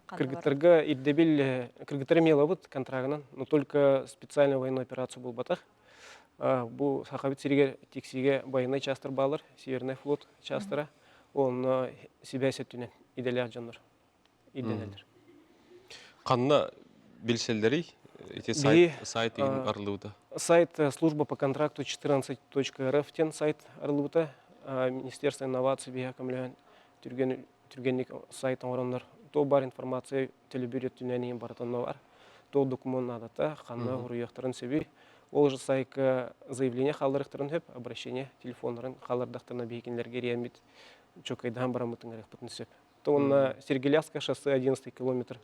Кыргыттарга ирдэбил, кыргыттар эмиэ ылабыт контрагынан, но только специальная военная операция буолбатах. Бу Сахабыт сиригэр Тиксиигэ военнай частар баалар, Северный флот частара. Онно сибээс өттүнэн идэлээх дьоннор ирдэнэллэр. Ханна билсэллэрий? Ити сайт, сайт иһин арыллыбыта. Сайт служба по контракту 14.рф диэн сайт арыллыбыта. Министерство инноваций биһиэхэ көмөлөһөн түргэн түргэнник сайт оҥороннор туох баар информация төлөбүр өттүнэн иһин барыта онно бар. Туох докумуон наадата, ханна уруйуохтарын сөбүй. Ол же сайтка заявление хаалларыахтарын сөп, обращение телефоннарын хааллардахтарына биһи кинилэргэ эрийэммит чокайдаһан бараммыт ыҥырыахпытын сөп. То онно Сергеляское шоссе 11 километр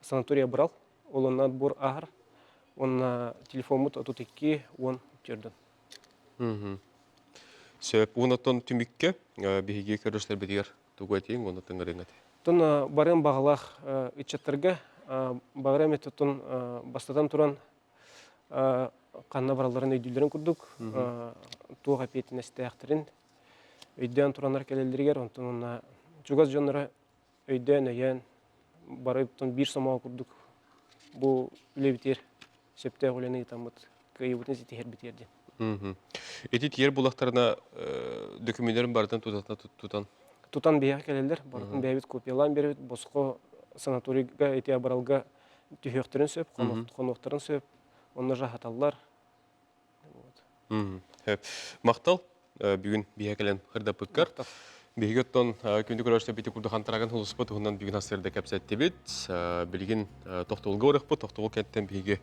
санатория брал. Ол онно отбор ааһар. Онно телефоммут 32 10 төрдөн. Сөп. Уоннаттан түмүккэ биһиги көрүстэрбитигэр тугу этиэҥ уонна тыҥырыҥ этэ? Оттон барыан баҕалаах ыччаттарга баҕарам этэ бастатан туран ханна баралларын өйдүүллэрин курдук туох эпиэтинэстээхтэрин өйдөөн тураннар кэлэллэригэр онтон уонна чугас дьонноро өйдөөн өйөөн бары биир сомоҕо курдук бу үлэбитигэр сөптөөх үлэни ыытаммыт кыайыыбытын ситиһэрбитигэр диэн. Ити тиэр булахтарына документарын барытын тутан тутан биһиэхэ кэлэллэр барытын бэйэбит копиялаан биэрэбит босхо санаторийга ити абыралга. түһүөхтэрин сөп, хонуохтарын сөп, онно жаһаталлар. Махтал бүгүн биһэ кэлэн хырдаппыккар. Биһиги оттон күндү көрөөччүлэр бити курдук хантарагын хулуспут туһунан бүгүн хасырда кэпсэттибит. Билигин тохтобулга барыахпыт, тохтобул кэнниттэн биһиги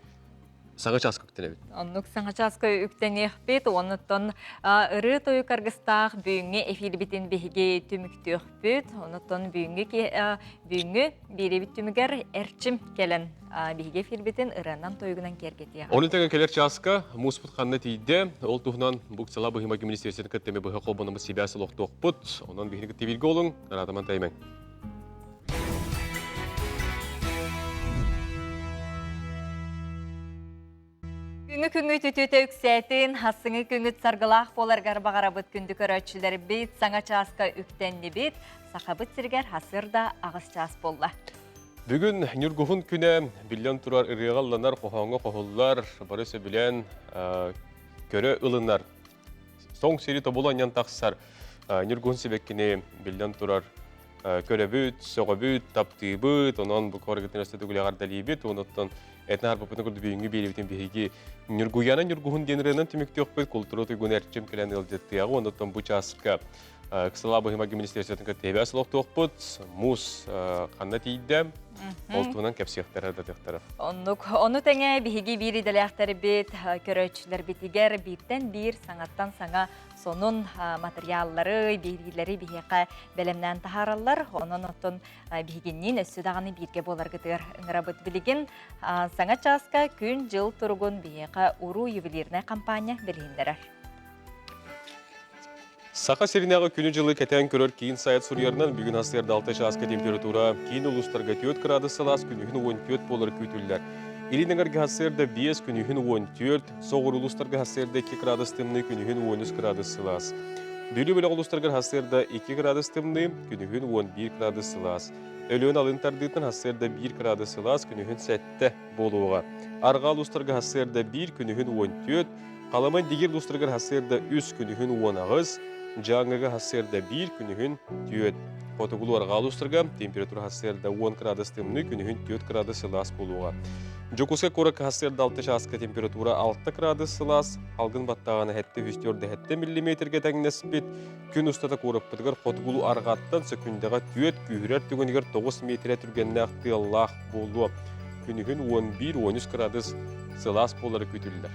саҥа чааска үктэнэбит. Оннук саҥа чааска үктэниэхпит, оннуттан ырыы тойук аргыстаах бүгүҥҥү эфирбитин биһиги түмүктүөхпүт. Оннуттан бүгүҥҥү бүгүҥҥү биэриэбит түмүгэр эрчим кэлэн биһиги эфирбитин ырыанан тойугунан киэргэтиэҕэ. Ону тэҥэ кэлэр чааска мууспут ханна тиийдэ, ол туһунан Буксала быһыма министерствотын кытта эмиэ быһа холбономмут сибээс олохтуохпут. Онон биһини кытта бииргэ олуҥ, ыраатаман таймаҥ. Күҥү күҥү түтүтэ үксээтин, хассыҥы күҥүт саргылаах буоларгар баҕарабыт күндү көрөөччүлэрбит, саҥа чааска үктэннибит, Сахабыт сиригэр хасыр да аҕыс чаас буолла. Бүгүн Ньургуһун күнэ биллэн турар ырыаҕа ылланар, хоһооҥҥо хоһуллар, бары сөбүлээн көрө ылынар. Соҥ сири тобулу анньан тахсар Ньургуһун сибэккини биллэн турар көрөбүт, сөҕөбүт, таптыыбыт, онон бу коргытын өстө түгүлэҕэр дэлиибит, онуттан этин арбаппытын курдук бүгүҥҥү биэриибитин биһиги Ньургуяна Ньургуһун диэн ырыанан түмүктүөхпүт, култуура туйгун эрчим кэлэн ыалдьыттыаҕы, онуттан бу чааска Ыксалаа быһыма министерствотын кытта эбээс олохтуохпут, муус ханна тиийдэ, ол туһунан кэпсиэхтэрэ датыахтара. Оннук. Ону тэҥэ биһиги биир идэлээхтэрбит, көрөөччүлэрбитигэр бииртэн биир саҥаттан саҥа сонун материаллары, биэриилэри биһиэхэ бэлэмнээн таһаараллар. Онон оттон биһигинниин өссө даҕаны бииргэ буоларгытыгар ыҥырабыт. Билигин саҥа чааска күн-дьыл туругун биһиэхэ уруу ювелирнай компания билиһиннэрэр. Саха сиринээҕи күнү-дьылы кэтээн көрөр киин сайт суруйарынан бүгүн сарсыарда 6 чааска температура киин улуустарга 4 кыраадыс сылаас, күнүһүн 14 буолар күүтүллэр. Илин эҥэргэ сарсыарда 5, күнүһүн 14, соҕуруу улуустарга сарсыарда 2 кыраадыс тымныы, күнүһүн 13 кыраадыс сылаас. Бүлүү бөлөх улуустарыгар сарсыарда 2 кыраадыс тымныы, күнүһүн 11 кыраадыс сылаас. Өлөөн алын тардыытын сарсыарда 1 кыраадыс сылаас, күнүһүн 7 буолуоҕа. Арҕаа улуустарга сарсыарда 1, күнүһүн 14, Халыма Дигир улуустарыгар сарсыарда үс, күнүһүн 18, Дьааҥыга сарсыарда биир, күнүһүн түөрт. Хотугулуу арҕаа улуустарга температура сарсыарда 10 кыраадыс тымныы, күнүһүн 4 кыраадыс сылаас буолуоҕа. Дьокуускай куоракка сарсыарда 6 чааска температура 6 кыраадыс сылаас, алгын баттааҕына 704 миллиметргэ тэҥнэспит. Күн устата куораппытыгар хотугулуу арҕааттан сөкүндэҕэ 4, күүһүрэр түгэнигэр 9 миэтэрэ түргэннээх тыаллаах буолуо. Күнүһүн 11-13 кыраадыс сылаас буолара күүтүллэр.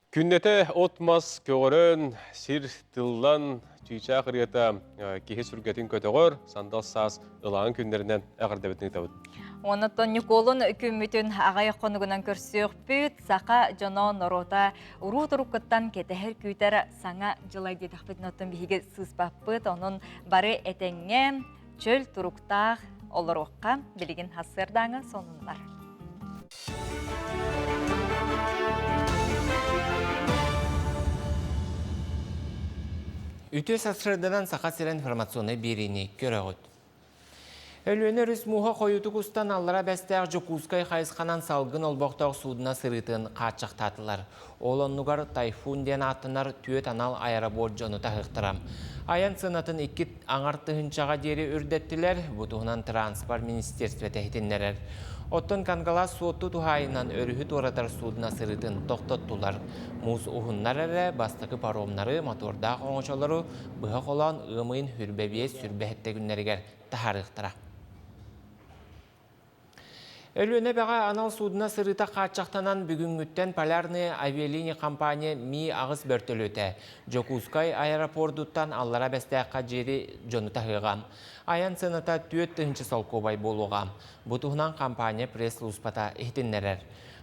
Күннэтэ от-мас көҕөрөн, сир тыллан, чыычаах ырыата киһи сүргэтин көтөҕөр, сандал саас ылааҥ күннэринэн эҕэрдэбитин ыытабыт. Оннуттан Ньукуолун күммүтүн аҕай хонугунан көрсүөхпүт, саха дьоно норуота уруу туруккуттан кэтэһэр күүтэр саҥа дьыла диэтэхпитин оттон биһиги сыыспаппыт, онон бары этэҥҥэ чөл туруктаах олоруохха билигин сарсыардааҥы сонуннар. Үтүө сарсыарданан Саха сирин информационнай биэриини көрөҕүт. Өлүөнэ өрүс мууһа хойутук устан аллара бэстээх Дьокуускай хайысханан салгын олбохтоох суудуна сырыытын хааччахтаатылар. Ол оннугар Тайфун диэн ааттанар түөрт анал аэроборт дьону таһыахтара. Айан сыанатын икки аҥар тыһыынчаҕа диэри үрдэттилэр, бу туһунан транспорт министерствота иһитиннэрэр. Оттон Кангалас Суотту туһаайынан өрүһү туоратар суудуна сырыытын тохтоттулар. Муус уһуннар эрэ бастакы паромнары, мотордаах оҥочолору быһа холоон ыам ыйын хүрбэ биэс сүрбэһиттэ күннэригэр таһаарыахтара. Өлүөнэ эбэҕэ анал суудуна сырыыта хааччахтанан бүгүҥҥүттэн Полярные авиалинии компания Ми-8 бөртөлүөтэ Дьокуускай аэропордуттан Аллара Бэстээххэ диэри дьону таһыаҕа. Айан сыаната 4000 солкуобай буолуоҕа. Бу туһунан компания пресс-службата иһитиннэрэр.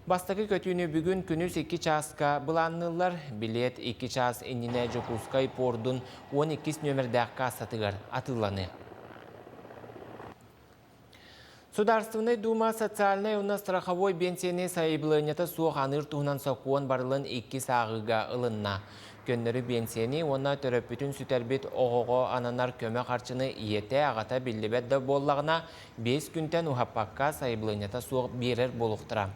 Бастакы көтүүнү бүгүн күнүс 2 чааска былаанныыллар. Билиэт 2 чаас иннинэ Дьокуускай пуордун 12 нүөмэрдээх кассатыгар атыыланыа. Судаарственнай Дума социальнай уонна страховой биэнсийэни сайабылыанньата суох аныыр туһунан сокуон барылын иккис ааҕыыга ылынна. Көннөрү биэнсийэни уонна төрөппүтүн сүтэрбит оҕоҕо ананар көмө харчыны ийэтэ, аҕата биллибэт да буоллаҕына, биэс күнтэн уһаппакка сайабылыанньата суох биэрэр буолуохтара.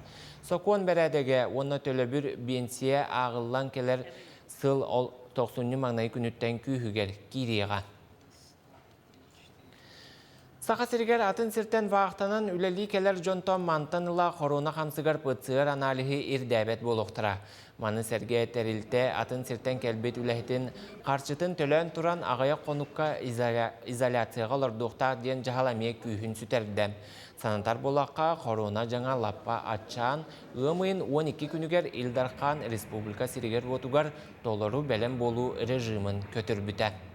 Сокуон бэрээдэгэ уонна төлөбүр биэнсийэ ааҕыллан кэлэр сыл ол тохсунньу маҥнайгы күнүттэн күүһүгэр киириэҕэ. Саха сиригэр атын сиртэн вахтанан үлэлии кэлэр дьонтон мантан ыла хоруона хамсыгар ПЦР аналиһы ирдээбэт буолуохтара. Маны сэргэ тэрилтэ атын сиртэн кэлбит үлэһитин харчытын төлөөн туран аҕыйах хонукка изоляцияҕа олордуохтаах диэн дьаһал эмиэ күүһүн сүтэрдэ. Санатар буоллахха, хоруона дьаҥа лаппа аччаан, ыам ыйын 12 күнүгэр Ил Дархан республика сиригэр-уотугар толору бэлэм буолуу режимин көтүрбүтэ.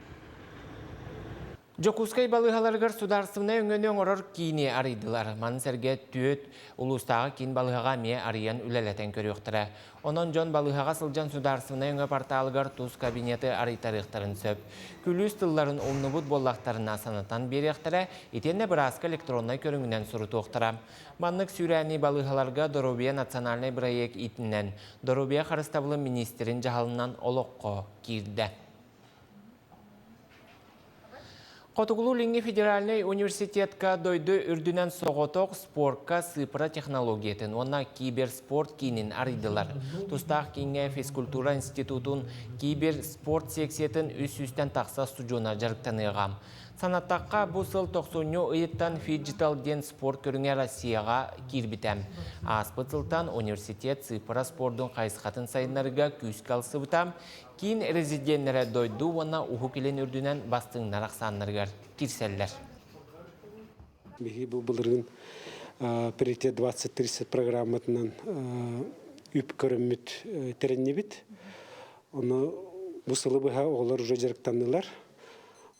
Дьокуускай балыыһаларыгар судаарыстыбаннай өҥөнү оҥорор киини арыйдылар. Маны сэргэ түөрт улуустааҕы киин балыыһаҕа эмиэ арыйан үлэлэтэн көрүөхтэрэ. Онон дьон балыыһаҕа сылдьан судаарыстыбаннай өҥө порталыгар тус кабинеты арыйтарыахтарын сөп. Күлүүс тылларын умнубут буоллахтарына санатан биэриэхтэрэ, итиэннэ бырааска электроннай көрүҥүнэн сурутуохтара. Маннык сүүрээни балыыһаларга Доруобуйа национальнай бырайыак иитинэн Доруобуйа харыстабылын миниистирин дьаһалынан олоххо киирдэ. Хотугулуу-Илиҥҥи федеральнай университетка дойду үрдүнэн соҕотох спорка сыыппара технологиятын уонна киберспорт киинин арыйдылар. Тустаах кииҥҥэ физкультура институтун киберспорт секциятын 300-тэн тахса устудьуона дьарыктаныаҕа. Санаттахха, бу сыл тохсунньу ыйыттан фиджитал диэн спорт көрүҥэ Россияҕа киирбитэ. Ааспыт сылтан университет сыыппара спордун хайысхатын сайыннарыыга күүскэ ылсыбыта. Киин резиденнэрэ дойду уонна Уһук Илин үрдүнэн бастыҥнар ахсааннарыгар киирсэллэр. Биһиги бу былырыын Приоритет 2030 программатынан үп көрөммүт тэриннибит. Ону бу сылы быһа оҕолор уже дьарыктаннылар.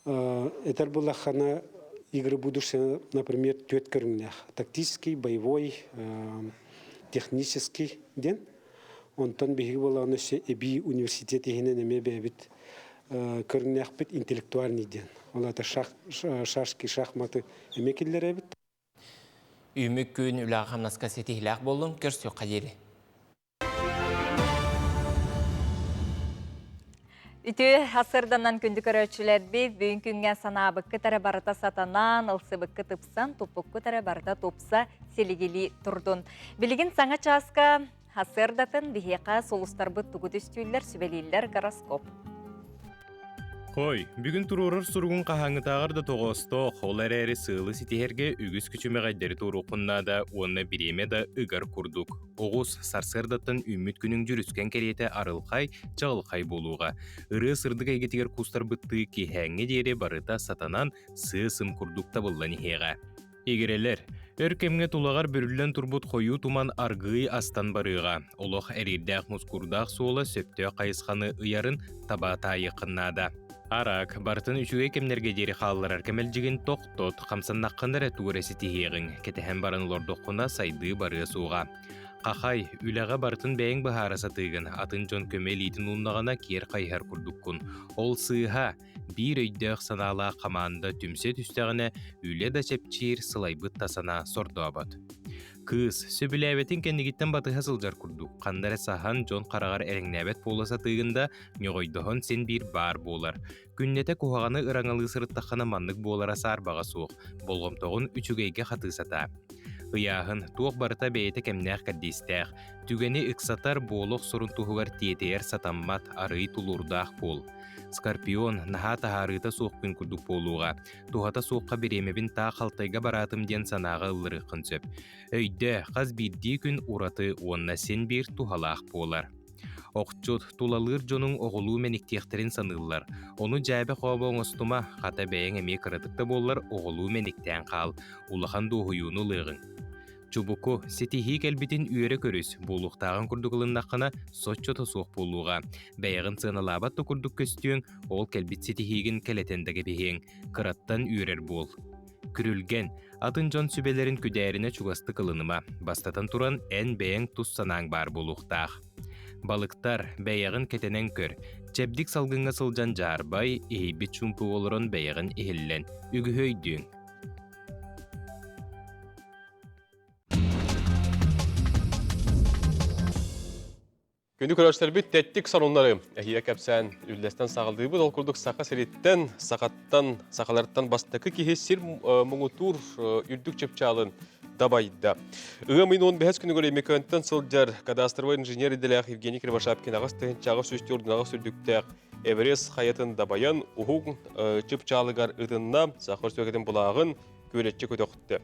Этэр буллаххана игры будущего, например, түөрт көрүҥнээх. Тактический, боевой, технический диэн. Онтон биһиги буоллаҕына өссө эбии университет иһинэн эмиэ бэйэбит көрүҥнээхпит интеллектуальный диэн. Ол аата шашки, шахматы эмиэ киллэрэбит. Үүмүк күн үлэҕэ-хамнаска ситиһилээх буоллун, көрсүөххэ диэри. Үтүө асырданан күндү көрөөччүлэрбит бүгүн күҥҥэ санаабыккыт эрэ барыта сатанан, ылсыбыккыт ыпсан, туппуккут эрэ барыта тупса, силигилии турдун. Билигин саҥа чааска сарсыардатын биһиэхэ сулустарбыт тугу түстүүллэр, сүбэлииллэр гороскоп. Хой, бүгүн туруорар суругун хаһааҥҥытааҕар да тоҕоостоох, ол эрээри сыалы ситиһэргэ үгүс күчүмэҕэйдэри туоруоххун наада уонна бириэмэ да ыгар курдук. Оҕус, сарсыардаттан үүммүт күнүҥ дьүрүскэн кэриэтэ арылхай, чаҕылхай буолуоҕа. Ырыа сырдык эйгэтигэр куустарбыттыы киэһээҥҥи диэри барыта сатанан, сыа-сым курдук табыллан иһиэҕэ. Игирэлэр, өр кэмҥэ тулаҕар бүрүллэн турбут хойуу туман аргыый астан барыаҕа. Олох эриирдээх-мускуурдаах суола сөптөөх хайысханы ыйарын таба таайыаххын наада. Араак, барытын үчүгэй кэмнэргэ диэри хаалларар кэмэлдьигин тохтот, хамсаннаххына эрэ тугу эрэ ситиһиэҕиҥ, кэтэһэн баран олордоххуна сайдыы барыа суоҕа. Хахай, үлэҕэ барытын бэйэҥ быһаара сатыыгын, атын дьон көмө илиитин ууннаҕына киэр хайыһар курдуккун. Ол сыыһа, Биир өйдөөх-санаалаах хамаанда түмсэ түстэҕинэ, үлэ да чэпчиир, сылайбыт да санаа сордообот. Кыыс, сөбүлээбэтин кэннигиттэн батыһа сылдьар курдук, ханна эрэ саһан дьон хараҕар эрэҥнээбэт буола сатыыгын да, ньоҕойдоһон син биир баар буолар. Күннэтэ куһаҕаны ыраҥалыы сырыттаххына маннык буолара саарбаҕа суох, болҕомтоҕун үчүгэйгэ хатыы сатаа. Ыйааһын, туох барыта бэйэтэ кэмнээх-кэрдиистээх, түгэни ыксатар буола охсорун туһугар тиэтэйэр сатаммат, арыый тулуурдаах буол. Скорпион, наһаа таһаарыыта суох күн курдук буолуоҕа. Туһата суохха бириэмэбин таах халтайга бараатым диэн санааҕа ылларыаххын сөп. Өйдөө, хас биирдии күн ураты уонна син биир туһалаах буолар. Охчут, тулалыыр дьонуҥ оҕолуу мэниктиэхтэрин саныыллар. Ону дьээбэ-хообо оҥостума, хата бэйэҥ эмиэ кыратык да буоллар оҕолуу мэниктээн хаал, улахан дуоһуйууну ылыаҕыҥ. Чубуку, ситиһии кэлбитин үөрэ көрүс, буолуохтааҕын курдук ылыннаххына, соччото суох буолуоҕа. Бэйэҕин сыаналаабат да курдук көстүөҥ, ол кэлбит ситиһиигин кэлэтэн да кэбиһиэҥ. Кыраттан үөрэр буол. Күрүлгэн, атын дьон сүбэлэрин күдээринэ чугастык ылыныма. Бастатан туран, эн бэйэҥ тус санааҥ баар буолуохтаах. Балыктар, бэйэҕин кэтэнэн көр. Чэбдик салгыҥҥа сылдьан дьаарбай, иһийбит чуумпуга олорон бэйэҕин иһиллэн, үгүһү өйдүөҥ. Күндү көрөөччүлэрбит тэттик сонуннары эһиэ кэпсээн үллэстэн саҕалыыбыт. Ол курдук Саха сириттэн, сахаттан, сахалартан бастакы киһи сир муҥутуур үрдүк чыпчаалын дабайда. Ыам ыйын 15 күнүгэр Өймөкөөнтөн сылдьар кадастровай инженер идэлээх Евгений Кривошапкин 8408 үрдүктээх Эверест хайатын дабайан уһук чыпчаалыгар ытынна. Саха Өрөспүүбүлүкэтин былааҕын күөлэччи көтөхтө.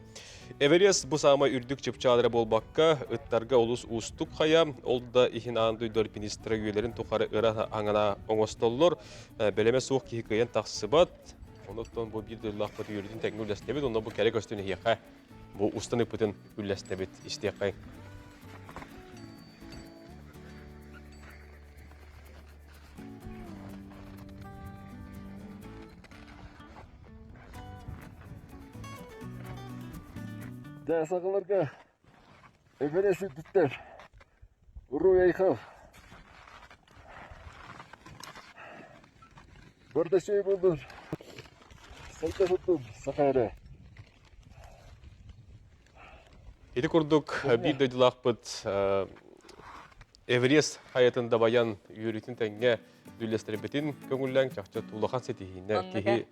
Эверест бу саамай үрдүк чыпчаал эрэ буолбакка, ыттарга олус уустук хайа, ол да иһин аан дойду альпинистара үйэлэрин тухары ыра аҥана оҥостоллор. Бэлэмэ суох киһи кыайан тахсыбат. Онуттан бу биир дойдулаахпыт үөрүүтүн тэҥҥэ үллэстэбит, онно бу кэрэ көстүүнү эһиэхэ бу устан ыппытын үллэстэбит, истиэххэйиҥ. Дьэ, сахаларга Эверест үрдүттэр Уруй-айхал! Барда үчүгэй буоллун! Сайда турдун саха эрэ! Ити курдук биир дойдулаахпыт Эверест хайатын дабайан үөрүүтүн тэҥҥэ үллэстэрбитин көҥүллээн чахчы улахан ситиһиинэ киһи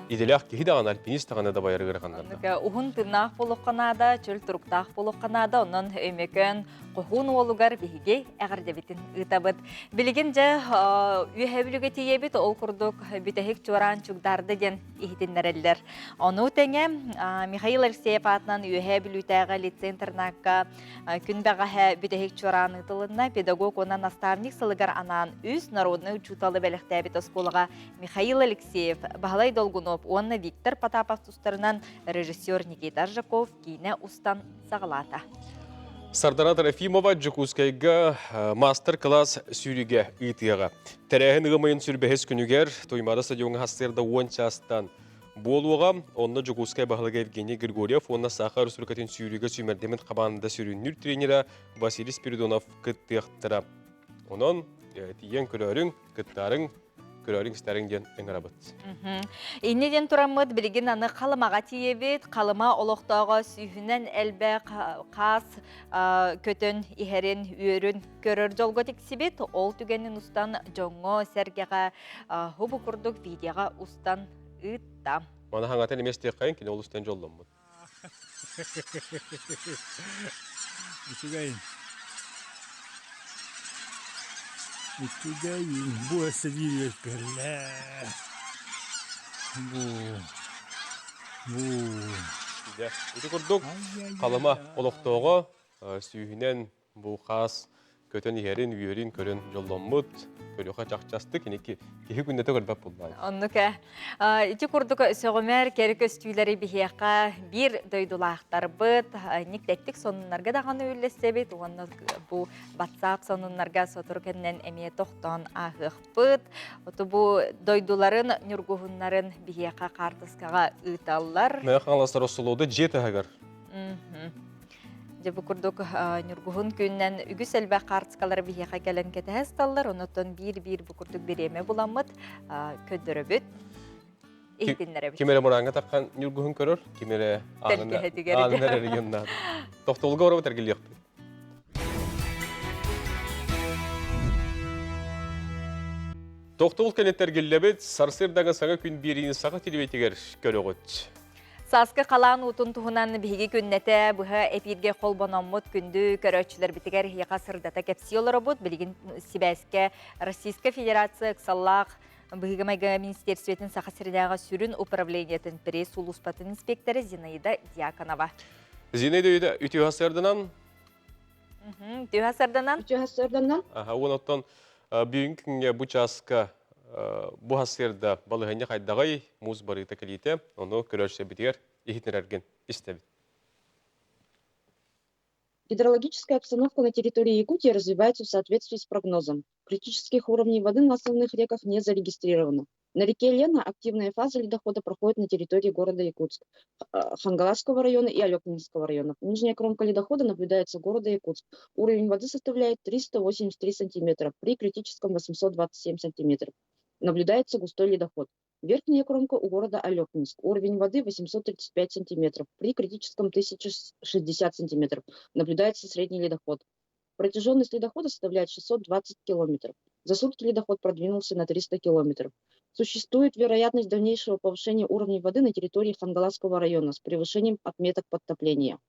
идэлээх киһи даҕаны альпинист даҕаны дабайар ыараханнарда. Уһун тыыннаах буолуохха наада, чөл туруктаах буолуохха наада. Онон Өймөкөөн хоһуун уолугар биһиги эҕэрдэбитин ыытабыт. Билигин дьэ үөһэ бүлүгэ тиийэбит, ол курдук бүтэһик чуораан чугдаарда диэн иһитиннэрэллэр. Ону тэҥэ Михаил Алексеев аатынан Үөһээ Бүлүүтээҕи лицей-интернакка Күн бэҕэһээ бүтэһик чуораан ыытылынна. Педагог уонна наставник сылыгар анаан үс народнай учууталы бэлэхтээбит оскуолаҕа Михаил Алексеев, Баһылай Долгунов уонна Виктор Потапов тустарынан режиссер Никита Аржаков киинэ устан саҕалаата. Сардана Трофимова Дьокуускайга мастер-класс сүүрүгэ ыытыаҕа. Тэрээһин ыам ыйын сүрбэһис күнүгэр Туймаада стадиоҥҥа хастыырда 10 чаастан Буолуоҕа, онно Дьокуускай баһылыга Евгений Григорьев уонна Саха Өрөспүүбүлүкэтин сүүрүүгэ сүүмэрдэммит хамаанда сүрүннүүр тренерэ Василий Спиридонов кыттыахтара. Онон тиийэн көрөөрүҥ, кыттаарыҥ, көрөөрүҥ-истээриҥ диэн ыҥырабыт. Инньэ диэн тураммыт билигин аны Халымаҕа тиийэбит. Халыма олохтооҕо сүүһүнэн элбэх хаас көтөн иһэрин, үөрүн көрөр дьолго тиксибит. Ол түгэнин устан дьоҥҥо-сэргэҕэ хубу курдук видеоҕа устан ыытта. Маны хаҥатан эмиэ истиэххэйин, кини олус тэн дьолломмут. Үчүгэй. Үчүгэй бу өссө биир үөскэллэ. Бу бу Дьэ, ити курдук Халыма олохтооҕо сүүһүнэн Бу хаас көтөн иһэрин, үөрүн көрөн дьолломмут, көрүөхэ чахчастык иники киһи күннэтэ көрбөт буллаай. Оннук ээ. Ити курдук сөҕүмэр кэрэ көстүүлэри биһиэхэ биир дойдулаахтарбыт никтэттик сонуннарга даҕаны үллэстэбит уонна бу WhatsApp сонуннарга сотору кэннэн эмиэ тохтоон ааһыахпыт. Оту бу дойдуларын ньургуһуннарын биһиэхэ хаартыскаҕа ыыталлар. Мэҥэ Хаҥаластар Россолода дьиэ таһыгар. Дьэ бу курдук Ньургуһун күнүнэн үгүс элбэх хаартыскалары биһиэхэ кэлэн кэтэһэ сыталлар. Онуттан биир-биир бу курдук бириэмэ буламмыт көрдөрөбүт, иһитиннэрэбит. Ким эрэ мурааҥҥа таххан Ньургуһун көрөр, ким эрэ аанын эрэ регионнаат. Тохтолго барабыт эргиллиэхпит. Тохтол кэнниттэн эргиллэбит, сарсыардаҥы саҥа күн биэриини саха телевизигэр көрөҕүт. Сааскы халаан уутун туһунан биһиги күннэтэ быһа эпииргэ холбономмут күндү көрөөччүлэрбитигэр эһиэхэ сырдата кэпсии олоробут. Билигин сибээскэ Российскай Федерация ыксаллаах быһыыга-майгыга министиэристибэтин Саха сиринээҕи сүрүн управлениетын пресс-сулууспатын инспектора Зинаида Дьяконова. Зинаида үтүө сарданан. Үтүө сарданан. Үтүө сарданан. Аха, уон оттон бүгүн күҥҥэ бу чааска бу сарсыарда балаһыанньа хайдаҕый, муус барыыта кэлиитэ, ону көрөөччүлэрбитигэр иһитинэрэргин истэбит. Гидрологическая обстановка на территории Якутии развивается в соответствии с прогнозом. Критических уровней воды на основных реках не зарегистрировано. На реке Лена активная фаза ледохода проходит на территории города Якутск, Хангаласского района и Алекминского района. Нижняя кромка ледохода наблюдается города Якутск. Уровень воды составляет 383 сантиметра, при критическом 827 сантиметров. Наблюдается густой ледоход. Верхняя кромка у города Алекминск. Уровень воды 835 сантиметров, при критическом 1060 сантиметров. Наблюдается средний ледоход. Протяженность ледохода составляет 620 километров. За сутки ледоход продвинулся на 300 километров. Существует вероятность дальнейшего повышения уровня воды на территории Хангаласского района с превышением отметок подтопления.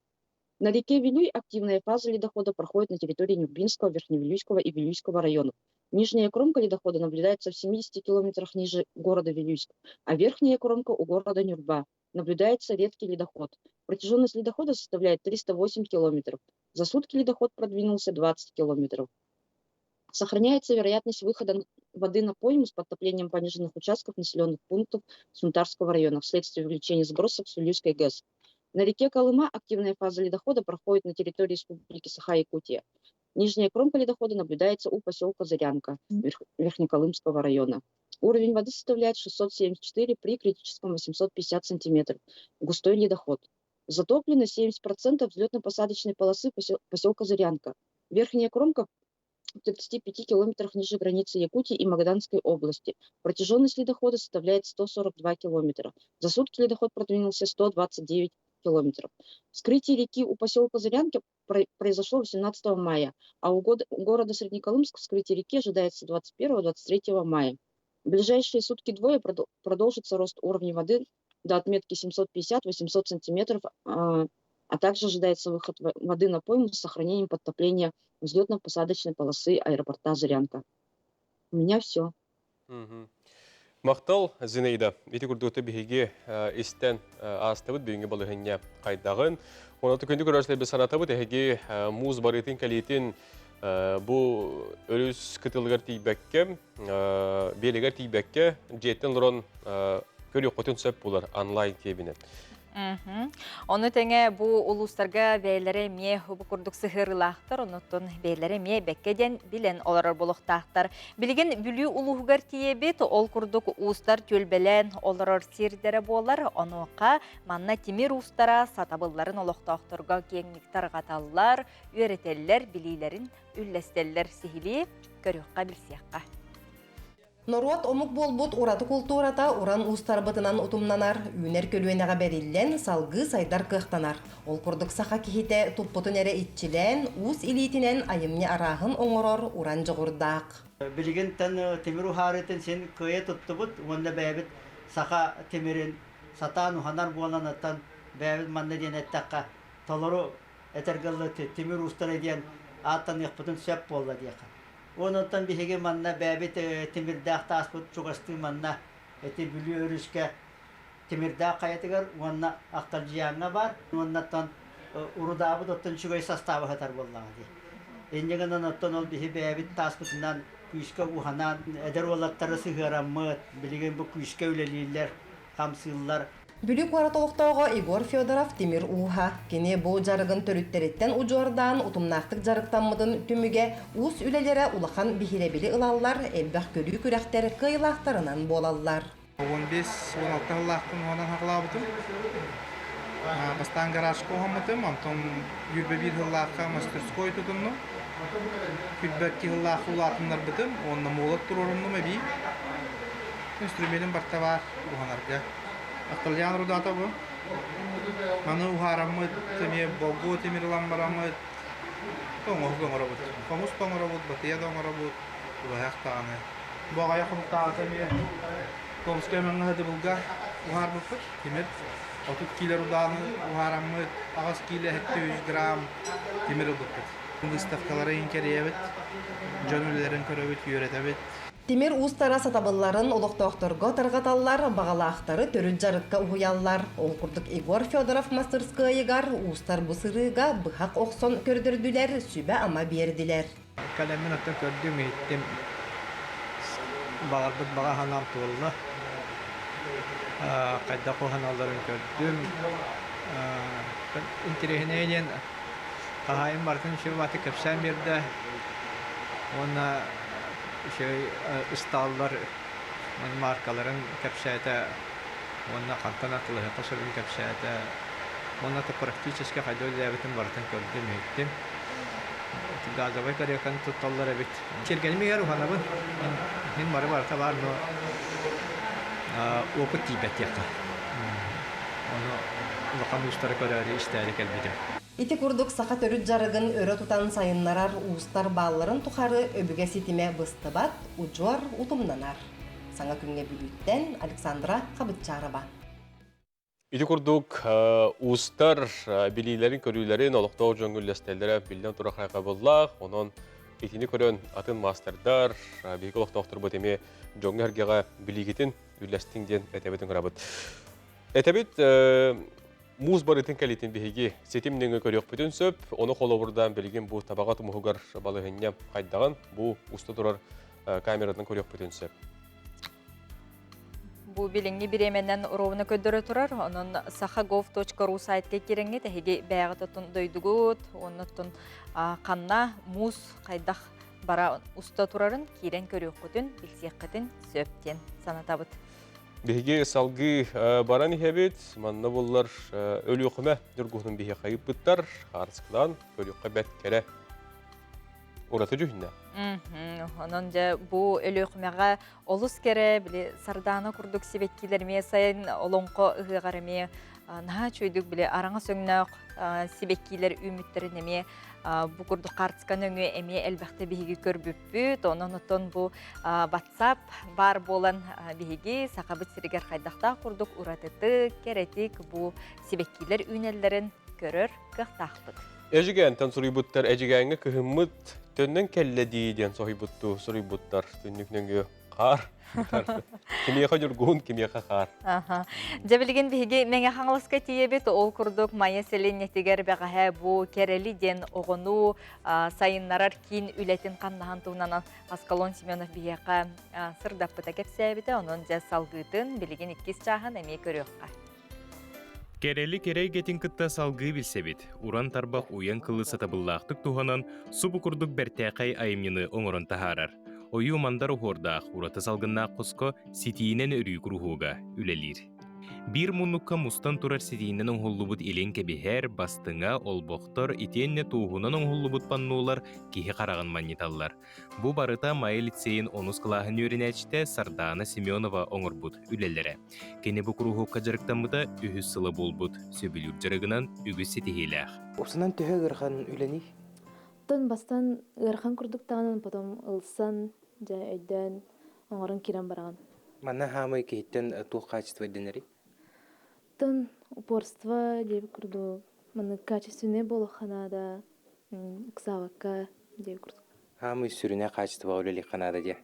На реке Вилюй активная фаза ледохода проходит на территории Нюрбинского, Верхневилюйского и Вилюйского районов. Нижняя кромка ледохода наблюдается в 70 километрах ниже города Вилюйск, а верхняя кромка у города Нюрба. Наблюдается редкий ледоход. Протяженность ледохода составляет 308 километров. За сутки ледоход продвинулся 20 километров. Сохраняется вероятность выхода воды на пойму с подтоплением пониженных участков населенных пунктов Сунтарского района вследствие увеличения сбросов с Вилюйской ГЭС. На реке Колыма активная фаза ледохода проходит на территории Республики Саха-Якутия. Нижняя кромка ледохода наблюдается у поселка Зырянка Верхнеколымского района. Уровень воды составляет 674 при критическом 850 сантиметров. Густой ледоход. Затоплено 70% взлетно-посадочной полосы поселка Зырянка. Верхняя кромка в 35 километрах ниже границы Якутии и Магаданской области. Протяженность ледохода составляет 142 километра. За сутки ледоход продвинулся 129 километров. Вскрытие реки у поселка Зырянки произошло 18 мая, а у города Среднеколымск вскрытие реки ожидается 21-23 мая. В ближайшие сутки-двое продолжится рост уровня воды до отметки 750-800 сантиметров, а также ожидается выход воды на пойму с сохранением подтопления взлетно-посадочной полосы аэропорта Зырянка. У меня все. Махтал, Зинаида. Ити курдук биһиги истэн аастыбыт бүгүҥҥү балаһыанньа хайдаҕын. Онон күндү көрөөччүлэрбит санатабыт эһиги муус барыытын кэлиитин бу өрүс кытылыгар тиийбэккэ, биэлигэр тиийбэккэ, дьиэттэн олорон көрүөххүтүн сөп булар онлайн киэбинэн. Ону тэҥэ бу улуустарга бэйэлэрэ эмиэ бу курдук сыһыарыылаахтар, оннуттан бэйэлэрэ эмиэ бэккэ диэн билэн олорор буолуохтаахтар. Билигин Бүлүү улууһугар тиийэбит, ол курдук уустар түөлбэлээн олорор сирдэрэ буолар. Онуоха манна тимир уустара сатабылларын олохтоохторго киэҥник тарҕаталлар, үөрэтэллэр, билиилэрин үллэстэллэр. Сиһилии көрүөххэ, билсиэххэ. Норуот омук буолбут ураты култуурата уран уустарбытынан утумнанар, үүнэр көлүөнэҕэ бэриллэн, салгыы сайдар кыахтанар. Ол курдук саха киһитэ туппутун эрэ иччилээн, уус илиитинэн айымньы арааһын оҥорор уран дьоҕурдаах. Билигин тимир уһаарыытын син кыайа туттубут уонна бэйэбит саха тимирин сатаан уһанар буолан оттон бэйэбит манна диэн эттэххэ толору этэргэ дылы тимир уустара диэн ааттаныахпытын сөп буолла диэххэ. Онон биһиги манна бэйэбит тимирдээх тааспыт чугастыы манна эти Бүлүү өрүскэ Тимирдээх хайатыгар уонна Ахталдьыйааҥҥа баар. Уоннаттан урудаабыт оттон үчүгэй састааба сытар буоллаҕа дии. Инньэ гынан оттон ол биһи бэйэбит тааспытынан күүскэ уһанан эдэр уолаттары сыһыараммыт, билигин бу күүскэ үлэлииллэр, хамсыыллар. Бүлүү куорат олохтооҕо Егор Федоров тимир ууһа. Кини бу дьарыгын төрүттэриттэн удьуордаан утумнаахтык дьарыктаммытын түмүгэ уус үлэлэрэ улахан биһирэбили ылаллар, элбэх көрүү күрэхтэр кыайыылаахтарынан буолаллар. 15-16 сыллаахпын уонан хаҕылаабытым. Бастаан гаражка уһаммытым, онтон 21 сыллаахха мастерской тутуннум. 22 сыллаахха улаатыннарбытым уонна молот туруоруннум эбии. Инструменим барта баар уһанарга. Атталыйаан рудата бу. Маны уһаараммыт, эмиэ болгуо тимир ылан бараммыт, тоҥоһук оҥоробут. Хомус да оҥоробут, батыйа да оҥоробут, убаһах даҕаны. Бу аҕыйах хонуктааҕыта эмиэ Томскай маҥҥа дыбылга уһаарбыппыт. Тимир 30 киилэ рудааны уһаараммыт, 8 киилэ 700 грамм тимир ылбыппыт. Выставкалары иҥкэрийэбит, дьон үлэлэрин көрөбүт, үөрэтэбит. Тимир уустара сатабылларын олохтоохторго тарҕаталлар, баҕалаахтары төрүт дьарыкка уһуйаллар. Ол курдук Егор Федоров мастырскыайыгар уустар бу сырыыга быһах охсон көрдөрдүлэр, сүбэ-ама биэрдилэр. Кэлэммин оттон көрдүм, иһиттим. Баҕарбыт баҕа санаам туолла. Хайдах уһаналларын көрдүм. Интэриэһинэйэ диэн хаһаайын барытын үчүгэй кэпсээн биэрдэ. Уонна үчүгэй ыстааллар мааркаларын кэпсээтэ уонна хантан атылыһыахха сөбүн кэпсээтэ. Уонна практически хайдах үлэлээбитин барытын көрдүм, иһиттим. Газовай тарелканы тутталлар эбит. Кэргэним иһэр уһанабын. Мин бары барыта баар, но опыт тиийбэт диэххэ. Ону улахан уустары көрөөрү истээри кэлбитим. Ити курдук саха төрүт дьарыгын өрө тутан сайыннарар уустар баалларын тухары өбүгэ ситимэ быстыбат, удьуор утумнанар. Саҥа күҥҥэ Бүлүүттэн Александра Хабытчарова. Ити курдук уустар билиилэрин-көрүүлэрин олохтоох дьоҥҥо үллэстэллэрэ биллэн турар хайҕабыллаах. Онон итини көрөн атын маастардар, биһиги олохтоохторбут эмиэ дьоҥҥо-сэргэҕэ билиигитин үллэстиҥ диэн этэбит ыҥырабыт. Этэбит муус барытын кэлитин биһиги ситим нөҥүө көрүөхпүтүн сөп. Ону холобурдаан билигин бу Табаҕа тумуһугар балаһыанньа хайдаҕын бу уста турар камератын көрүөхпүтүн сөп. Бу билиҥҥи бириэмэнэн ровно көрдөрө турар. Онон sahagov.ru сайтка киирэҥҥит эһиги бэйэҕит оттон дойдугут, оннуттан ханна муус хайдах бара уста турарын киирэн көрүөххүтүн, билсиэххитин сөп диэн санатабыт. Биһиги салгыы баран иһэбит. Манна буллар Өлүөхүмэ Ньургуһунун биһиэхэ ыыппыттар. Хаарыскылаан көрүөххэ бэрт кэрэ ураты дьүһүннэ. Онон дьэ бу Өлүөхүмэҕэ олус кэрэ, били сардаана курдук сибэккилэр эмиэ сайын олоҥхо ыһыаҕар эмиэ наһаа үчүгэйдик били араҥас өҥнөөх сибэккилэр үүммүттэрин эмиэ бу курдук хаартыска нөҥүө эмиэ элбэхтэ биһиги көрбүппүт. Онон оттон бу WhatsApp баар буолан биһиги Сахабыт сиригэр хайдахтаах курдук уратытык, кэрэтик бу сибэккилэр үүнэллэрин көрөр кыахтаахпыт. Эдьигээнтэн суруйбуттар Эдьигээҥҥэ кыһыммыт төннөн кэллэ дии диэн соһуйбуттуу суруйбуттар. Түннүк нөҥүө хаар. Кимиэхэ ньургуһун, кимиэхэ хаар. Дьэ билигин биһиги Мэҥэ Хаҥаласка тиийэбит. Ол курдук Майа сэлиэнньэтигэр бэҕэһээ бу Кэрэли диэн оҕону сайыннарар киин үлэтин хамнаһын туһунан Аскалон Семенов биһиэхэ сырдаппыта кэпсээбитэ. Онон дьэ салгыытын билигин иккис чааһын эмиэ көрүөххэ. Кэрэли кэрэ эйгэтин кытта салгыы билсэбит. Уран тарбах уйан кылы сатабыллаахтык туһанан, субу курдук бэртээхэй айымньыны оҥорон таһаарар. Ойуу мандар оһуордаах, ураты салгыннаах хоско ситиинэн өрүү куруһуога үлэлиир. Биир муннукка мустан турар ситиинэн оҥоһуллубут илин кэбиһэр, бастыҥа, олбохтор итиэннэ туоһунан оҥоһуллубут паннолар киһи хараҕын манньыталлар. Бу барыта Майа лицейин онус кылааһын үөрэнээччитэ Сардаана Семенова оҥорбут үлэлэрэ. Кини бу куруһуокка дьарыктаммыта үһүс сыла буолбут, сөбүлүүр дьарыгынан үгүс ситиһиилээх. Упсанан төһө ыарахан үлэний? Тон бастан ыарахан курдук даҕаны потом ылсан, дьэ өйдөөн оҥорон киирэн бараҕын. Манна хаамай киһиттэн туох качество ирдэнэрий? Тон упорство диэбит курдук, маннык качественный буолуохха наада, ыксаабакка диэбит курдук. Хаамыы сүрүнэ хаачыстыбаҕа үлэлиэххэ наада диэ.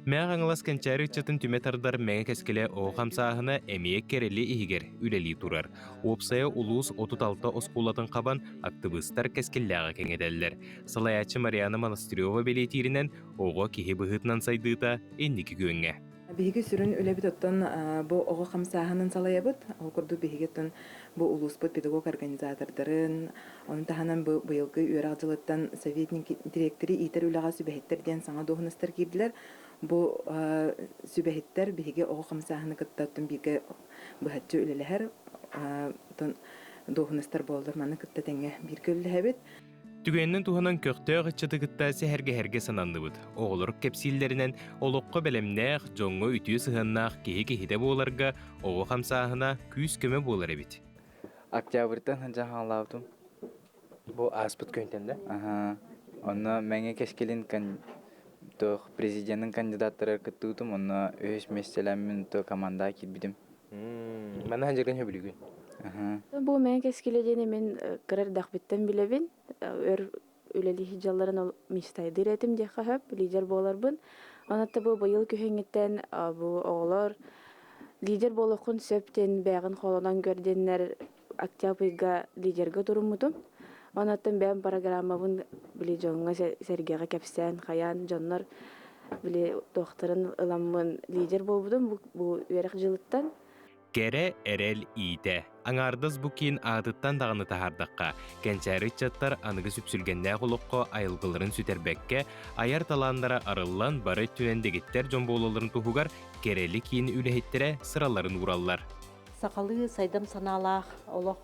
Мэҥэ Хаҥалас кэнчээри ыччатын түмэ тардар Мэҥэ кэскилэ оҕо хамсааһына эмиэ Кэрэли иһигэр үлэлии турар. Уопсайа улуус 36 оскуолатын хабан актыбыыстар кэскиллээҕи кэҥэтэллэр. Салайааччы Марианна Монастырева бэлиэтииринэн, оҕо киһи быһыытынан сайдыыта инники күөҥҥэ. Биһиги сүрүн үлэбит оттон бу оҕо хамсааһынын салайабыт. Ол курдук биһиги оттон бу улууспут педагог-организатордарын, ону таһынан бу быйылгы үөрэх дьылыттан советник дириэктэри иитэр үлэҕэ сүбэһиттэр диэн саҥа дуоһунастар киирдилэр. Бу сүбэһиттэр биһиги оҕо хамсааһыны кытта оттон бииргэ быһаччы үлэлэһэр оттон дуоһунастар буоллар маны кытта тэҥҥэ бииргэ үлэлэһэбит. Түгэнинэн туһанан көхтөөх ыччаты кытта сэһэргэһэргэ сананныбыт. Оҕолор кэпсииллэринэн, олоххо бэлэмнээх, дьоҥҥо үтүө сыһыаннаах киһи киһитэ буоларга оҕо хамсааһына күүс-көмө буолар эбит. Октябрьтан сылдьан хаалаабытым. Бу ааспыт күнтэн да? Аһаа. Онно Мэҥэ кэскилин туох президенин кандидаттарыгар кыттыбытым, онно үһүс миэстэлэммин то командаҕа киирбитим. Манна сылдьаргын сөбүлүүгүн? Бу Мэҥэ кэскилэ диэни мин кыра эрдэхпиттэн билэбин. Өр үлэлии сылдьалларын ол мечтайдыыр этим диэххэ сөп, лидер буоларбын. Онон бу быйыл күһүҥҥүттэн бу оҕолор лидер буолуоххун сөп диэн бэйэҕин холонон көр диэннэр октябрь ыйга лидергэ туруммутум. Онон бэйэм программабын били дьоҥҥо сэргэҕэ кэпсээн, хайаан дьоннор били туохтарын ыламмын лидер буолбутум бу үөрэх дьылыттан. Кэрэ эрэл иитэ. Аҥаардас бу киин аатыттан даҕаны таһаардахха, кэнчээри ыччаттар аныгы сүпсүлгэннээх олоххо айылгыларын сүтэрбэккэ, айар талааннара арыллан бары өттүнэн дэгиттэр дьон буолалларын туһугар Кэрэли киин үлэһиттэрэ сыраларын уураллар. Сахалыы сайдам санаалаах олох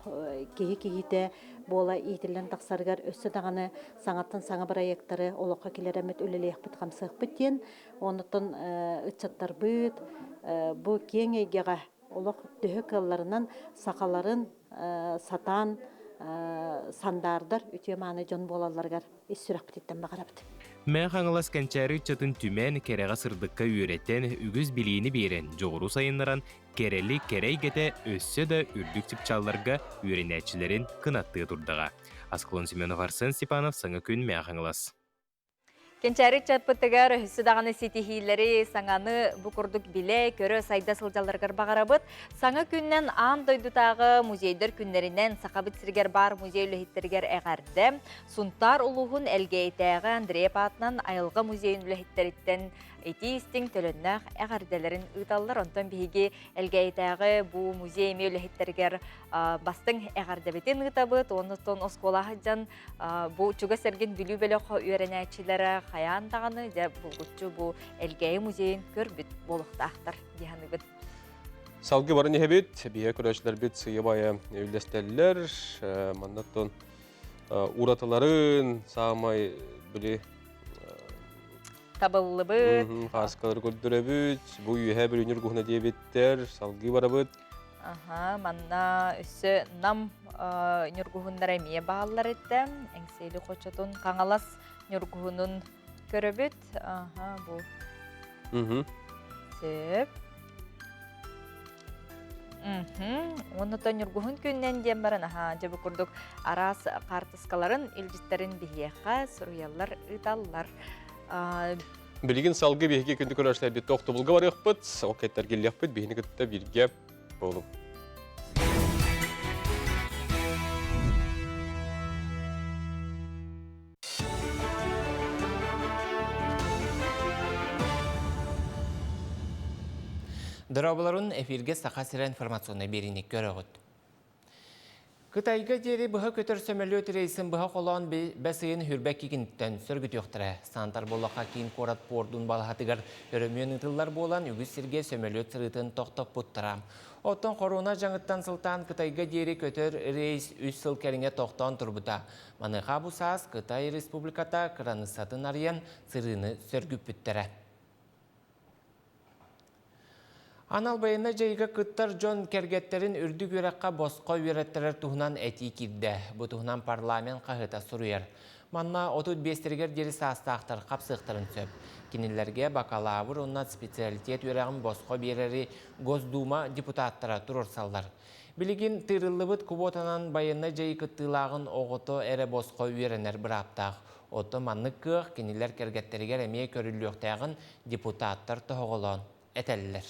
киһи киһитэ буола иитиллэн тахсарыгар өссө даҕаны саҥаттан саҥа бырайыактары олоххо киллэрэммит үлэлиэхпит-хамсыахпыт диэн оннуттан ыччаттарбыт бу киэҥ эйгэҕэ олох төһө кыалларынан сахаларын сатаан сандаардар үтүө-мааны дьон буолалларыгар ис сүрэхпититтэн баҕарабыт. Мэҥэ Хаҥалас кэнчээри ыччатын түмэн, кэрэҕэ-сырдыкка үөрэтэн, үгүс билиини биэрэн, дьоҕуру сайыннаран, кэрэли кэрэ эйгэтэ өссө да үрдүк чыпчаалларга үөрэнээччилэрин кынаттыа турдаҕа. Аскалон Семенов, Арсен Степанов, Саҥа күн, Мэҥэ Хаҥалас. Кэнчээри ыччаппытыгар өссө даҕаны ситиһиилэри, саҥаны бу курдук билэ, көрө, сайда сылдьалларыгар баҕарабыт. Саҥа күннэн аан дойдутааҕы музейдар күннэринэн Сахабыт сиригэр баар музей үлэһиттэригэр эҕэрдэ. Сунтаар улууһун Элгээйитээҕи Андреев аатынан айылҕа музейын үлэһиттэриттэн итии-истиҥ төлөннөөх эҕэрдэлэрин ыыталлар. Онтон биһиги Элгээйитээҕи бу музей эмиэ үлэһиттэригэр бастыҥ эҕэрдэбитин ыытабыт. Оннуттан оскуола сылдьан бу чугас эргин Бүлүү бөлөх үөрэнээччилэрэ хайаан даҕаны дьэ булгуччу бу Элгээйи музейын көрбүт буолуохтаахтар дии саныыбын. Салгыы баран иһэбит, биһиэ көрөөччүлэрбит сыыйа-баайа үллэстэллэр. Маннаттан уратыларын саамай били табыллыбыт хааскалары көрдөрөбүт бу үөһээ бүрүнүр гуһуна диэбиттэр салгыы барабыт Аха, манна өссө Нам ньургуһуннара эмиэ бааллар этэ. Эҥсиэли хочотун Хаҥалас ньургуһунун көрөбүт. Аха, бу. Сөп. Уонна Ньургуһун күннэн диэн баран аһаа дьэ бу курдук араас хаартыскаларын илдьиттэрин биһиэхэ суруйаллар, ыыталлар. Билигин салгыы биһиги күндү көрөөччүлэрбит тохтобулга барыахпыт, ол кэттэргиллиэхпит, биһини кытта бииргэ буолуҥ. Дорооболорун эфиргэ Саха сирэ информационнай биэриини көрөҕүт. Кытайга диэри быһа көтөр сөмөлүөт рейсин быһа холоон бэс ыйын хүрбэк кигинтэн сөргүтүөхтэрэ. Саантар Боллохха киин куорат пуордун балаһатыгар өрөмүөн ыытыллар буолан, үгүс сиргэ сөмөлүөт сырыытын тохтоппуттара. Оттон хоруона дьаҥыттан сылтаан Кытайга диэри көтөр рейс үс сыл кэриҥэ тохтоон турбута. Маныаха бу саас Кытай Республиката кыраныыссатын арыйан сырыыны сөргүппүттэрэ. Анал байыаннай дьайыыга кыттар дьон кэргэттэрин үрдүк үөрэххэ босхо үөрэттэрэр туһунан этии киирдэ. Бу туһунан парламент хаһыата суруйар. Манна 35-тэригэр диэри саастаахтар хапсыахтарын сөп. Кинилэргэ бакалавр уонна специалитет үөрэҕин босхо биэрэри Госдума депутаттара туруорсаллар. Билигин тыырыллыбыт квотанан байыаннай дьайыы кыттыылааҕын оҕото эрэ босхо үөрэнэр бырааптаах. Оттон маннык кыах кинилэр кэргэттэригэр эмиэ көрүллүөхтээҕин депутаттар тоһоҕолоон этэллэр.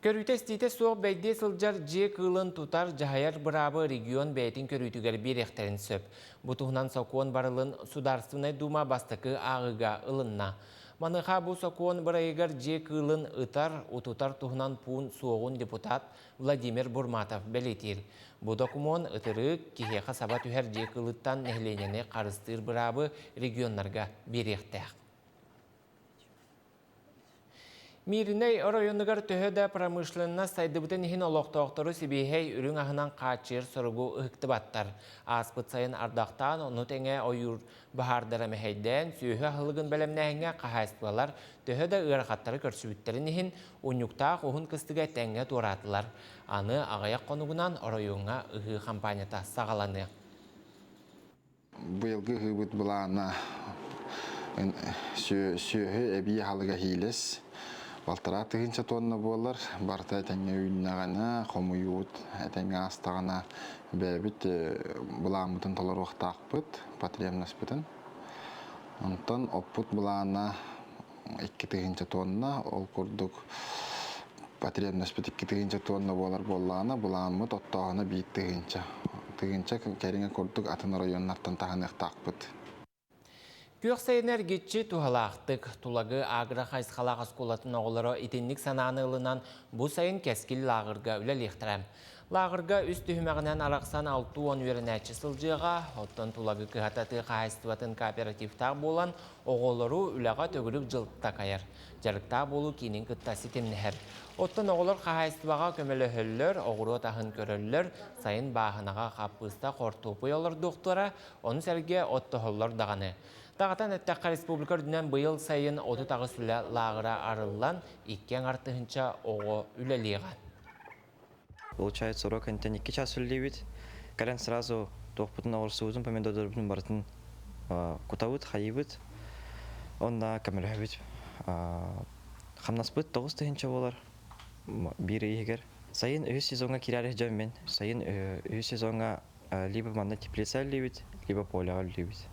Көрүүтэ-истиитэ суох бэйдиэ сылдьар дьиэ кыылын тутар, дьаһайар быраабы регион бэйэтин көрүүтүгэр биэриэхтэрин сөп. Бу туһунан сокуон барылын Судаарственнай Дума бастакы ааҕыыга ылынна. Маныаха бу сокуон бырайыгар дьиэ кыылын ытар, утутар туһунан пуун суоҕун депутат Владимир Бурматов бэлиэтиир. Бу докумуон ытырыык, киһиэхэ саба түһэр дьиэ кыылыттан нэһилиэнньэни харыстыыр быраабы регионнарга биэриэхтээх. Мииринэй оройуонугар төһө да промышленность сайдыбытын иһин олохтоохтору сибиэһэй үрүҥ аһынан хааччыйар соругу ыһыктыбаттар. Ааспыт сайын ардахтаан, ону тэҥэ ойуур баһаардара мэһэйдээн, сүөһү аһылыгын бэлэмнээһиҥҥэ хаһаайыстыбалар төһө да ыарахаттары көрсүбүттэрин иһин, унньуктаах уһун кыстыга тэҥҥэ туораатылар. Аны аҕыйах хонугунан оройуоҥҥа ыһыы хампаанньата саҕаланыа. Быйылгы ыһыыбыт былаана сүөһү эбии аһылыга иилэс балтараа тыһыынча тонна буолар. Барыта этэҥҥэ үүннэҕинэ, хомуйуубут этэҥҥэ аастаҕына бэйэбит былааммытын толоруохтаахпыт, потребностьпытын. Онтон оппут былаана 2 тыһыынча тонна, ол курдук потребностьпыт 2 тыһыынча тонна буолар буоллаҕына, былааммыт оттооһуна 1 тыһыынча. Тыһыынча кэриҥэ курдук атын оройуоннартан таһыныахтаахпыт. Күөх сайыны эргиччи туһалаахтык Тулагы агро хайысхалаах оскуолатын оҕолоро итинник санааны ылынан бу сайын Кэскил лааҕырга үлэлиэхтэрэ. Лааҕырга үс түһүмэҕинэн арахсан 60 үөрэнээччи сылдьыаҕа, оттон Тулагы кыһата тыа хаһаайыстыбатын кооперативтаах буолан оҕолору үлэҕэ төгүрүк дьыл такайар, дьарыктаах буолуу киинин кытта ситимнэһэр. Оттон оҕолор хаһаайыстыбаҕа көмөлөһөллөр, оҕуруот аһын көрөллөр, сайын бааһынаҕа хаппыыста, хортуоппуй олордуохтара, ону сэргэ оттоһоллор даҕаны. Даҕатан эттэххэ, республика үрдүнэн быйыл сайын 38 үлэ лааҕыра арыллан, икки аҥар тыһыынча оҕо үлэлиэҕэ. Получается, урок кэнниттэн икки час үлэлиибит. Кэлэн сразу туохпутун оҕурсубутун, помидордарбытын барытын кутабыт, хайыыбыт. Онно көмөлөһөбүт. Хамнаспыт 9000 буолар биир ый иһигэр. Сайын үһүс сезоҥҥа киирээри сылдьабын мин. Сайын үһүс сезоҥҥа либо манна теплица үлэлиибит, либо поляҕа үлэлиибит.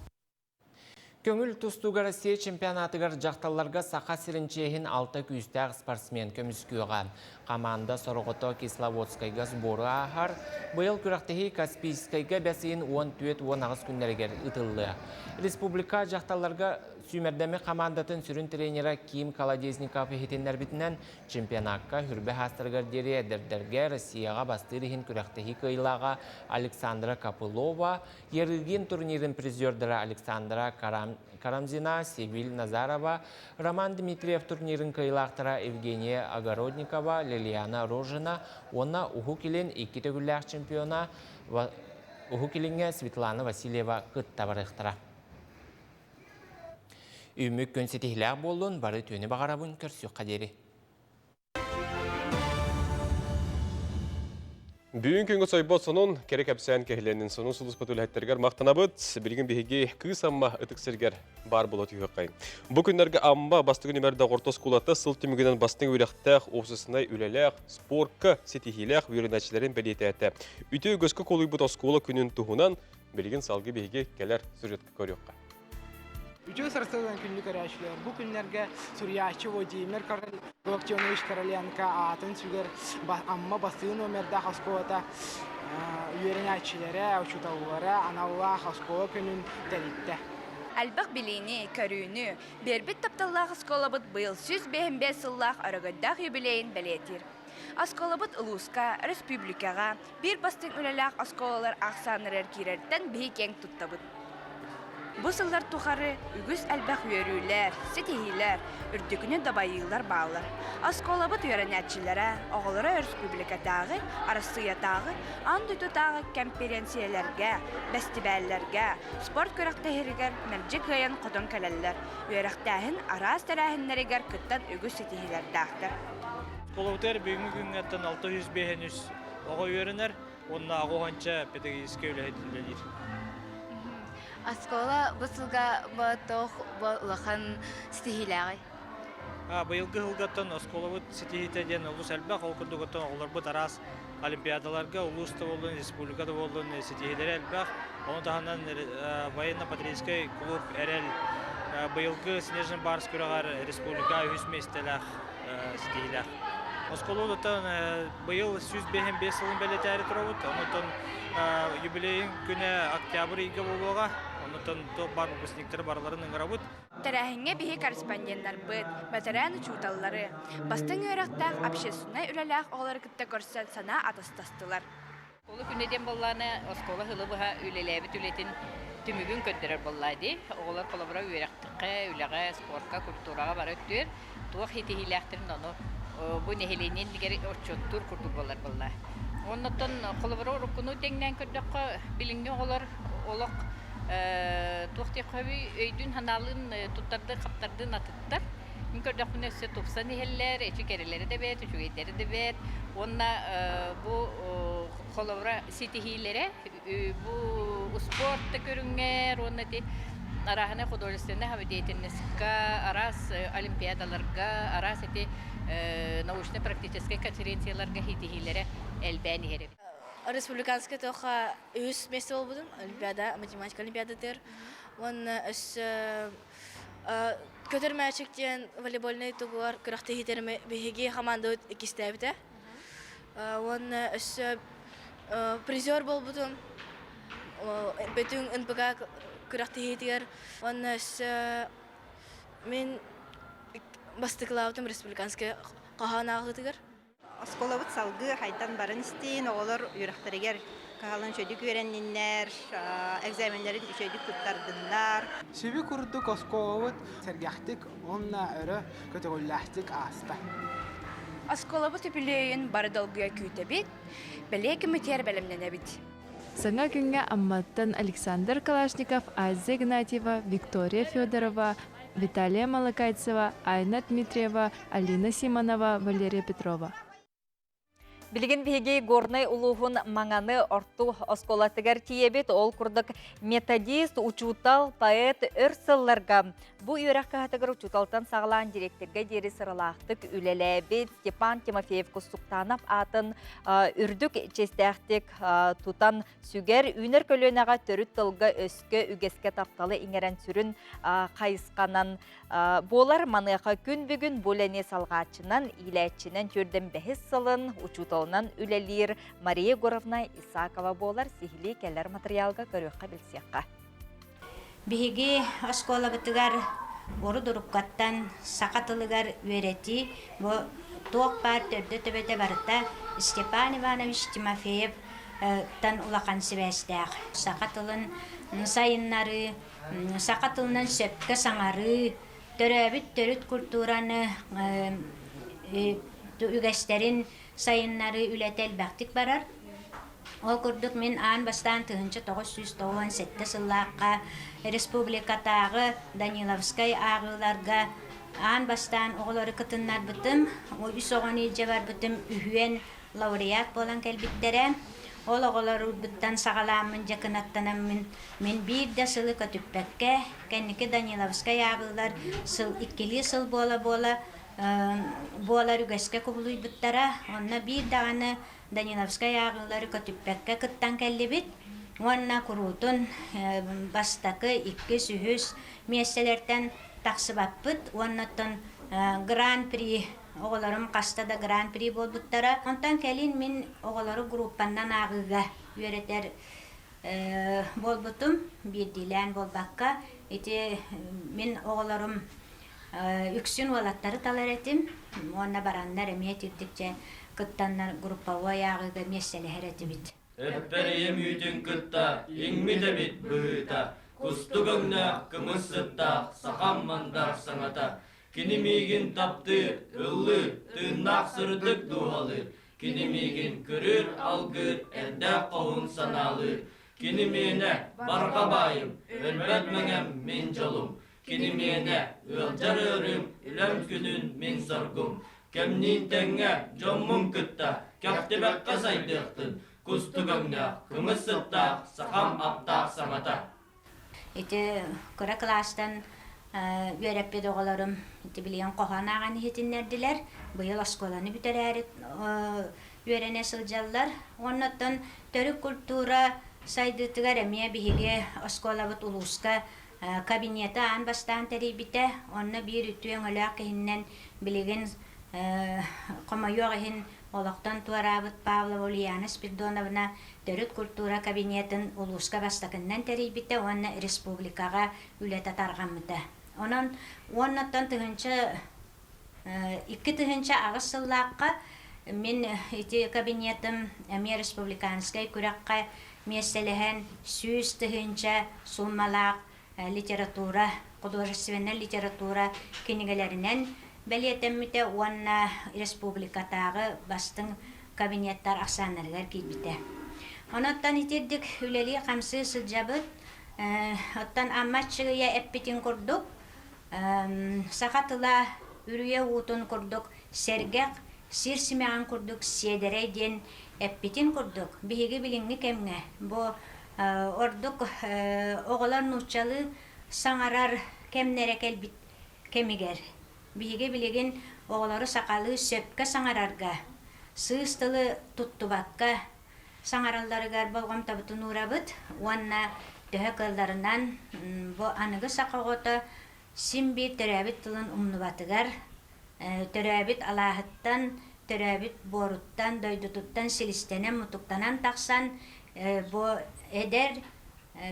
Көҥүл тустууга Россия чемпионатыгар дьахталларга Саха сирин чиэһин алта күүстээх спортсмен көмүскүөҕэ. Команда сороҕото Кисловодскайга сбору ааһар. Быйыл күрэхтэһии Каспийскайга бэс ыйын 14-18 күннэригэр ыытыллыа. Республика дьахталларга сүүмэрдэммит хамаандатын сүрүн тренера Ким Колодезников иһитиннэрбитинэн, Чемпионакка хүрбэ хаастарыгар диэри эдэрдэргэ Россияҕа бастыыр иһин күрэхтэһии кыайыылааҕа Александра Копылова, Ярыгин турнирын призердара Александра Карамзина, Севиль Назарова, Роман Дмитриев турнирын кыайыылаахтара Евгения Огородникова, Лилиана Рожина уонна Уһук Илин икки төгүллээх чемпиона Уһук Илиҥҥэ Светлана Васильева кытта барыахтара. Үүммүт күн ситиһилээх буоллун, бары үтүөнү баҕарабын, көрсүөххэ диэри. Бүгүн күнгө сойбот сонун, кэрэ кэпсээн кэһилэнин сонун сулуспат үлэһиттэригэр махтанабыт. Билигин биһиги Кыыс Амма ытык сиргэр баар буола түһүөххэй. Бу күннэргэ Амма бастыҥ нүмердэ орто оскуолата сыл түмүгүнэн бастыҥ үөрэхтээх, уопсастыбаннай үлэлээх, спортка ситиһиилээх үөрэнээччилэрин бэлиэтээтэ. Үтүө үгэскэ кулуйбут оскуола күнүн туһунан билигин салгыы биһиги кэлэр сюжетка көрүөххэ. Үтүө сарсыардан күндү көрөөччүлэр, бу күннэргэ суруйааччы Владимир Галактионович Короленко аатын сүгэр Амма бастыҥ номердаах оскуолата үөрэнээччилэрэ, учууталлара аналлаах оскуола күнүн тэриттэ. Элбэх билиини, көрүүнү биэрбит тапталлаах оскуолабыт быйыл 155 сыллаах өрөгөйдөөх юбилейын бэлиэтиир. Оскуолабыт улууска, республикаҕа биир бастыҥ үлэлээх оскуолалар ахсааннарыгар киирэртэн биһи киэҥ туттабыт. Бу сыллар тухары үгүс элбэх үөрүүлэр, ситиһиилэр, үрдүкүнү дабайыылар бааллар. Оскуолабыт үөрэнээччилэрэ, оҕолоро өрөспүүбүлүкэтээҕи, Арассыыйатааҕы, аан дойдутааҕы кэмпириэнсийэлэргэ, бэстибээллэргэ, спорт күрэхтэһиитигэр мэлдьи кыайан-хотон кэлэллэр, үөрэхтээһин араас тэрээһиннэригэр кыттан үгүс ситиһиилэрдээхтэр. Оскуолабытыгар бүгүҥҥү күҥҥэттэн 653 оҕо үөрэнэр уонна аҕыс педагогическай үлэһит үлэлиир. Оскуола бу сылга туох улахан ситиһиилээҕий? Быйылгы сылгаттан оскуолабыт ситиһиитэ диэн олус элбэх. Ол курдук оттон оҕолорбут араас олимпиадаларга улуус да буоллун, республика да буоллун ситиһиилэрэ элбэх. Ону таһынан военно-патриотическай клуб «Эрэл» быйылгы Снежный барс күрэҕэр республика үһүс миэстэлээх ситиһиилээх. Оскуолабытыттан быйыл 155 сылын бэлиэтээри турабыт. Онтон юбилейын күнэ октябрь ыйга буолуоҕа. Онтон туох баар выпускниктары барыларын ыҥырабыт. Тэрээһиҥҥэ биһи корреспонденнарбыт, бэтэрээн учууталлары, бастыҥ үөрэхтээх общественнай үлэлээх оҕолору кытта көрсөн санаа атастастылар. Оскуола күнэ диэн буоллаҕына, оскуола сылы быһа үлэлээбит үлэтин түмүгүн көрдөрөр буоллаа дии. Оҕолор холобура үөрэхтэххэ, үлэҕэ, спортка, культураҕа бары өттүгэр туох ситиһиилээхтэрин ону бу нэһилиэнньэ иннигэр отчуоттуур курдук буолар буоллаа. Оннуттан холобура уруккуну тэҥнээн көрдөххө, билиҥҥи оҕолор олох туох диэххэ өйдүүн-санаалыын туттардыы-хаптардыын атыттар. Мин көрдөхпүнэ өссө тупсан иһэллэр, эчи кэрэлэрэ да бэрт, үчүгэйдэрэ да бэрт. Уонна бу холобура ситиһиилэрэ бу успуорт да көрүҥэр уонна ити арааһынай художественнай самодеятельностька, араас олимпиадаларга, араас ити научно-практическай конференцияларга ситиһиилэрэ элбээн иһэр эбит. Республиканскай туохха үһүс миэстэ буолбутум, олимпиада, математика олимпиадатыгар. Уонна өссө Көтөр мээчик диэн волейбольнай тугугар күрэхтэһиитэр биһиги хамаандабыт иккистээбитэ. Уонна өссө призер буолбутум Бөтүҥ НПК күрэхтэһиитигэр уонна өссө мин бастакылаабытым республиканскай хоһоон ааҕыытыгар. Оскуолабыт салгыы хайдан баран истиин, оҕолор үөрэхтэригэр кыһалын үчүгэйдик үөрэнниннэр, экзаменнарын үчүгэйдик туттардыннар. Сүбү курдук оскуолабыт сэргэхтик уонна өрө көтөҕүллээхтик ааста. Оскуолабыт үбүлүөйүн бары долгуйа күүтэбит, бэлиэ күммүтүгэр бэлэмнэнэбит. Саҥа күҥҥэ Амматтан Александр Калашников, Азия Игнатьева, Виктория Федорова, Виталия Малакайцева, Айна Дмитриева, Алина Симонова, Валерия Петрова. Билигин биһиги Горнай улууһун Маҥаны орто оскуолатыгар тиийэбит. Ол курдук методист, учуутал, поэт өр сылларга бу үөрэх кыһатыгар учууталтан саҕалаан директорга диэри сыралаахтык үлэлээбит Степан Тимофеев Кустуктанов аатын үрдүк чиэстээхтик тутан сүгэр, үүнэр көлүөнэҕэ төрүт тылга, өскө, үгэскэ тапталы иҥэрэн сүрүн хайысханан буолар. Маныаха күн бүгүн бу үлэни салҕааччынан, иилээччинэн түөрдэн бэһис сылын учууталынан үлэлиир Мария Егоровна Исакова буолар. Сиһилии кэлэр матырыйаалга көрүөххэ билсиэххэ. Биһиги оскуолабытыгар урут-уруккаттан саха тылыгар үөрэтии бу туох баар төрдө-төбөтө барыта Степан Иванович Тимофеев тан улахан сибээстээх. Саха тылын сайыннарыы, саха тылынан сөпкө саҥарыы, төрөөбүт төрүт культураны үгэстэрин сайыннарыы үлэтэ элбэхтик барар. Ол курдук мин аан бастаан 1997 сыллаахха республикатааҕы Даниловскай ааҕыыларга аан бастаан оҕолору кытыннарбытым, үс оҕону илдьэ барбытым, үһүөн лауреат буолан кэлбиттэрэ. Ол оҕолорбуттан саҕалааммын дьакынаттанаммын мин биир да сылы көтүппэккэ, кэнники Даниловскай ааҕыылар сыл иккилии сыл буола-буола буолар үгэскэ кубулуйбуттара. Онно биир даҕаны Даниловскай ааҕыылары көтүппэккэ кыттан кэллибит уонна куруутун бастакы, иккис, үһүс миэстэлэртэн тахсыбаппыт уонна оттон гран-при Оҕолорум хаста да гран-при буолбуттара. Онтон кэлин мин оҕолору группаннан ааҕыыга үөрэтэр буолбутум, биирдиилээн буолбакка. Ити мин оҕолорум үксүн уолаттары талар этим уонна бараннар эмиэ итирдикчэ кыттаннар групповой ааҕыыга миэстэлэһэр этибит. Эппэр ийэм үүтүн кытта иҥмит эбит быһыыта, кустук өҥнөөх кымыс сыттаах сахам мандар саҥата Кини миигин таптыыр, ыллыыр, тыыннаах сырдык дууһалыыр. Кини миигин көрүөр, алгыыр, эрдээх хоһун санаалыыр. Кини миэнэ, барҕа баайым, өлбөт мэҥэм мин дьолум. Кини миэнэ, ыалдьар ыарыым, үлэм күнүн мин соргум. Кэмниин тэҥҥэ дьоммун кытта кэхтибэккэ сайдыахтын, кустук өҥнөөх, кымыс сыттаах, сахам аптаах саҥата. Ити кыра кылаастан үөрэппит оҕолорум ити билигин хоһоон ааҕан иһитиннэрдилэр. Быйыл оскуоланы бүтэрээри үөрэнэ сылдьаллар. Уонна оттон төрүт культура сайдыытыгар эмиэ биһиги оскуолабыт улууска кабинеты аан бастаан тэрийбитэ. Онно биир үтүө өҥөлөөх киһиннэн билигин хомойуох иһин олохтон туораабыт Павлова Ульяна Спиридоновна төрүт культура кабинетын улууска бастакыннан тэрийбитэ уонна республикаҕа үлэтэ тарҕаммыта. Онон уоннаттан тыһыынча 2008 сыллаахха мин ити кабинетым эмиэ республиканскай күрэххэ миэстэлэһэн 100 000 сууммалаах литература, художественнай литература кинигэлэринэн бэлиэтэммитэ уонна республикатааҕы бастыҥ кабинеттар ахсааннарыгар киирбитэ. Онон итирдик үлэлии-хамсыы сылдьабыт. Оттон Амма Аччыгыйа эппитин курдук, саха тыла үрүйэ уутун курдук сэргэх, сир симэҕин курдук сиэдэрэй диэн эппитин курдук, биһиги билиҥҥи кэмҥэ бу ордук оҕолор нууччалыы саҥарар кэмнэрэ кэлбит кэмигэр биһиги билигин оҕолору сахалыы сөпкө саҥарарга, сыыс тылы туттубакка саҥаралларыгар болҕомтобутун уурабыт уонна төһө кыалларынан бу аныгы саха оҕото син биир төрөөбүт тылын умнубатыгар, төрөөбүт алааһыттан, төрөөбүт буоруттан, дойдутуттан силистэнэн-мутуктанан тахсан бу эдэр,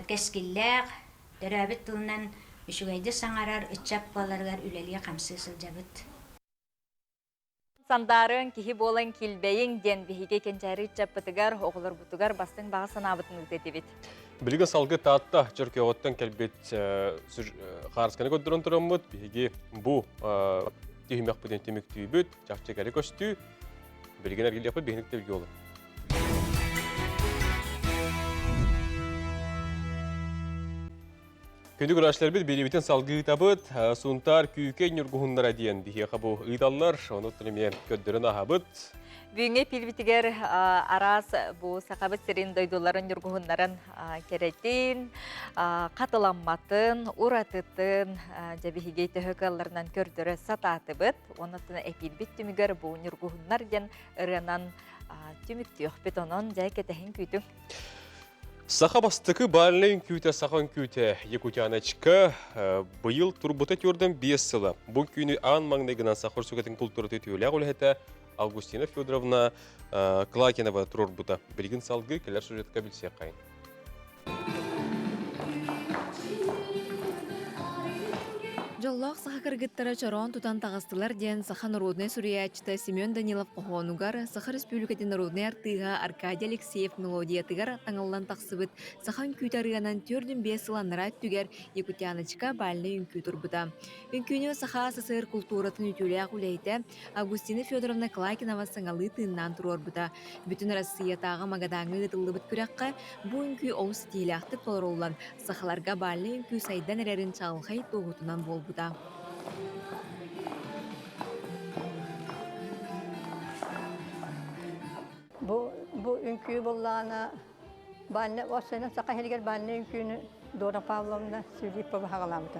кэскиллээх, төрөөбүт тылынан үчүгэйдик саҥарар ыччат буоларыгар үлэлии-хамсыы сылдьабыт. Сандаарыҥ, киһи буолан килбэйиҥ диэн биһиги кэнчээри ыччаппытыгар, оҕолорбутугар бастыҥ баҕа санаабытын ыыта этибит. Билигин салгы Таатта Чөркөөҕүттэн кэлбит хаарысканы көрдөрөн тураммыт, биһиги бу түһүмэхпитин түмүктүүбүт, чахчы кэрэ көстүү. Билигин эргиллиэхпит биһиник тилги олор. Күндү көрөөччүлэрбит биэриибитин салгыы ыытабыт. Сунтаар Күүкэй ньургуһуннара диэн биһиэхэ бу ыыталлар. Ону эмиэ көрдөрөн аһабыт. Бүгүҥҥү эпиирбитигэр араас бу Сахабыт сирин дойдуларын ньургуһуннарын кэрэтин, хатыламматын, уратытын дьэ биһиги төһө кыалларынан көрдөрө сатаатыбыт. Онон эпиирбит түмүгэр бу ньургуһуннар диэн ырыанан түмүктүөхпүт. Онон дьэ кэтэһин күүтүҥ. Саха бастакы бальнай үҥкүүтэ саха үҥкүүтэ Якутяночка быйыл турбута түөрдэн биэс сыла. Бу үҥкүүнү аан маҥнайгынан саха сүгэтин култууратын үтүөлээх үлэһитэ Августина Федоровна Клакинова туруорбута. Билигин салгыы кэлэр сюжетка билсиэххэйин. Дьоллоох саха кыргыттара чороон тутан таҕыстылар диэн саха народнай суруйааччыта Семен Данилов хоһоонугар Саха Республикатын народнай артыыһа Аркадий Алексеев мелодиятыгар таҥыллан тахсыбыт саха үҥкүүтэ ырыанан 4-5 сыл анараа өттүгэр Якутяночка бальнай үҥкүү турбута. Үҥкүүнү Саха СССР култууратын үтүөлээх үлэһитэ Августина Федоровна Клакинова саҥалыы тыыннаан туруорбута. Бүтүн Россиятааҕы Магадаҥҥа ыытыллыбыт күрэххэ бу үҥкүү олус ситиилээхтик толоруллан, сахаларга бальнай үҥкүү сайдан эрэрин чаҕылхай туоһутунан буолбута. Бу, бу үҥкүү буллаана баанна осенен саха иһигэр баанна үҥкүүнү Дора Павловна Филиппова хаҕалаабыта.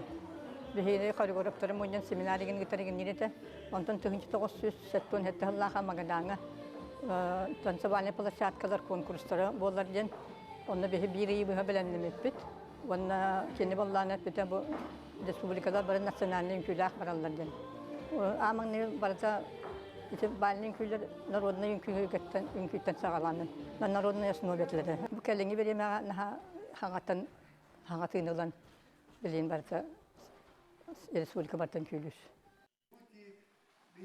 Биһиги хореографтары мунньан семинар игин гытар игин Онтон 1977 сыллааха Магадаҥҥа танцевальнай площадкалар конкурстара буолар диэн онно биһи биир ыйы быһа бэлэмнэммиппит. Уонна кини боллаан эппитэ бу республикалар бары национальнай үҥкүүлээх бараллар диэн. Аамаҥны барыта ити бальнай үҥкүүлэр народнай үҥкүүттэн үҥкүүттэн саҕалаанын на народной основе этилэрэ. Бу кэлиҥҥи бириэмэҕэ наһаа хаҥатан хаҥатыыны ылан билигин барыта республика бартан күүлүүр.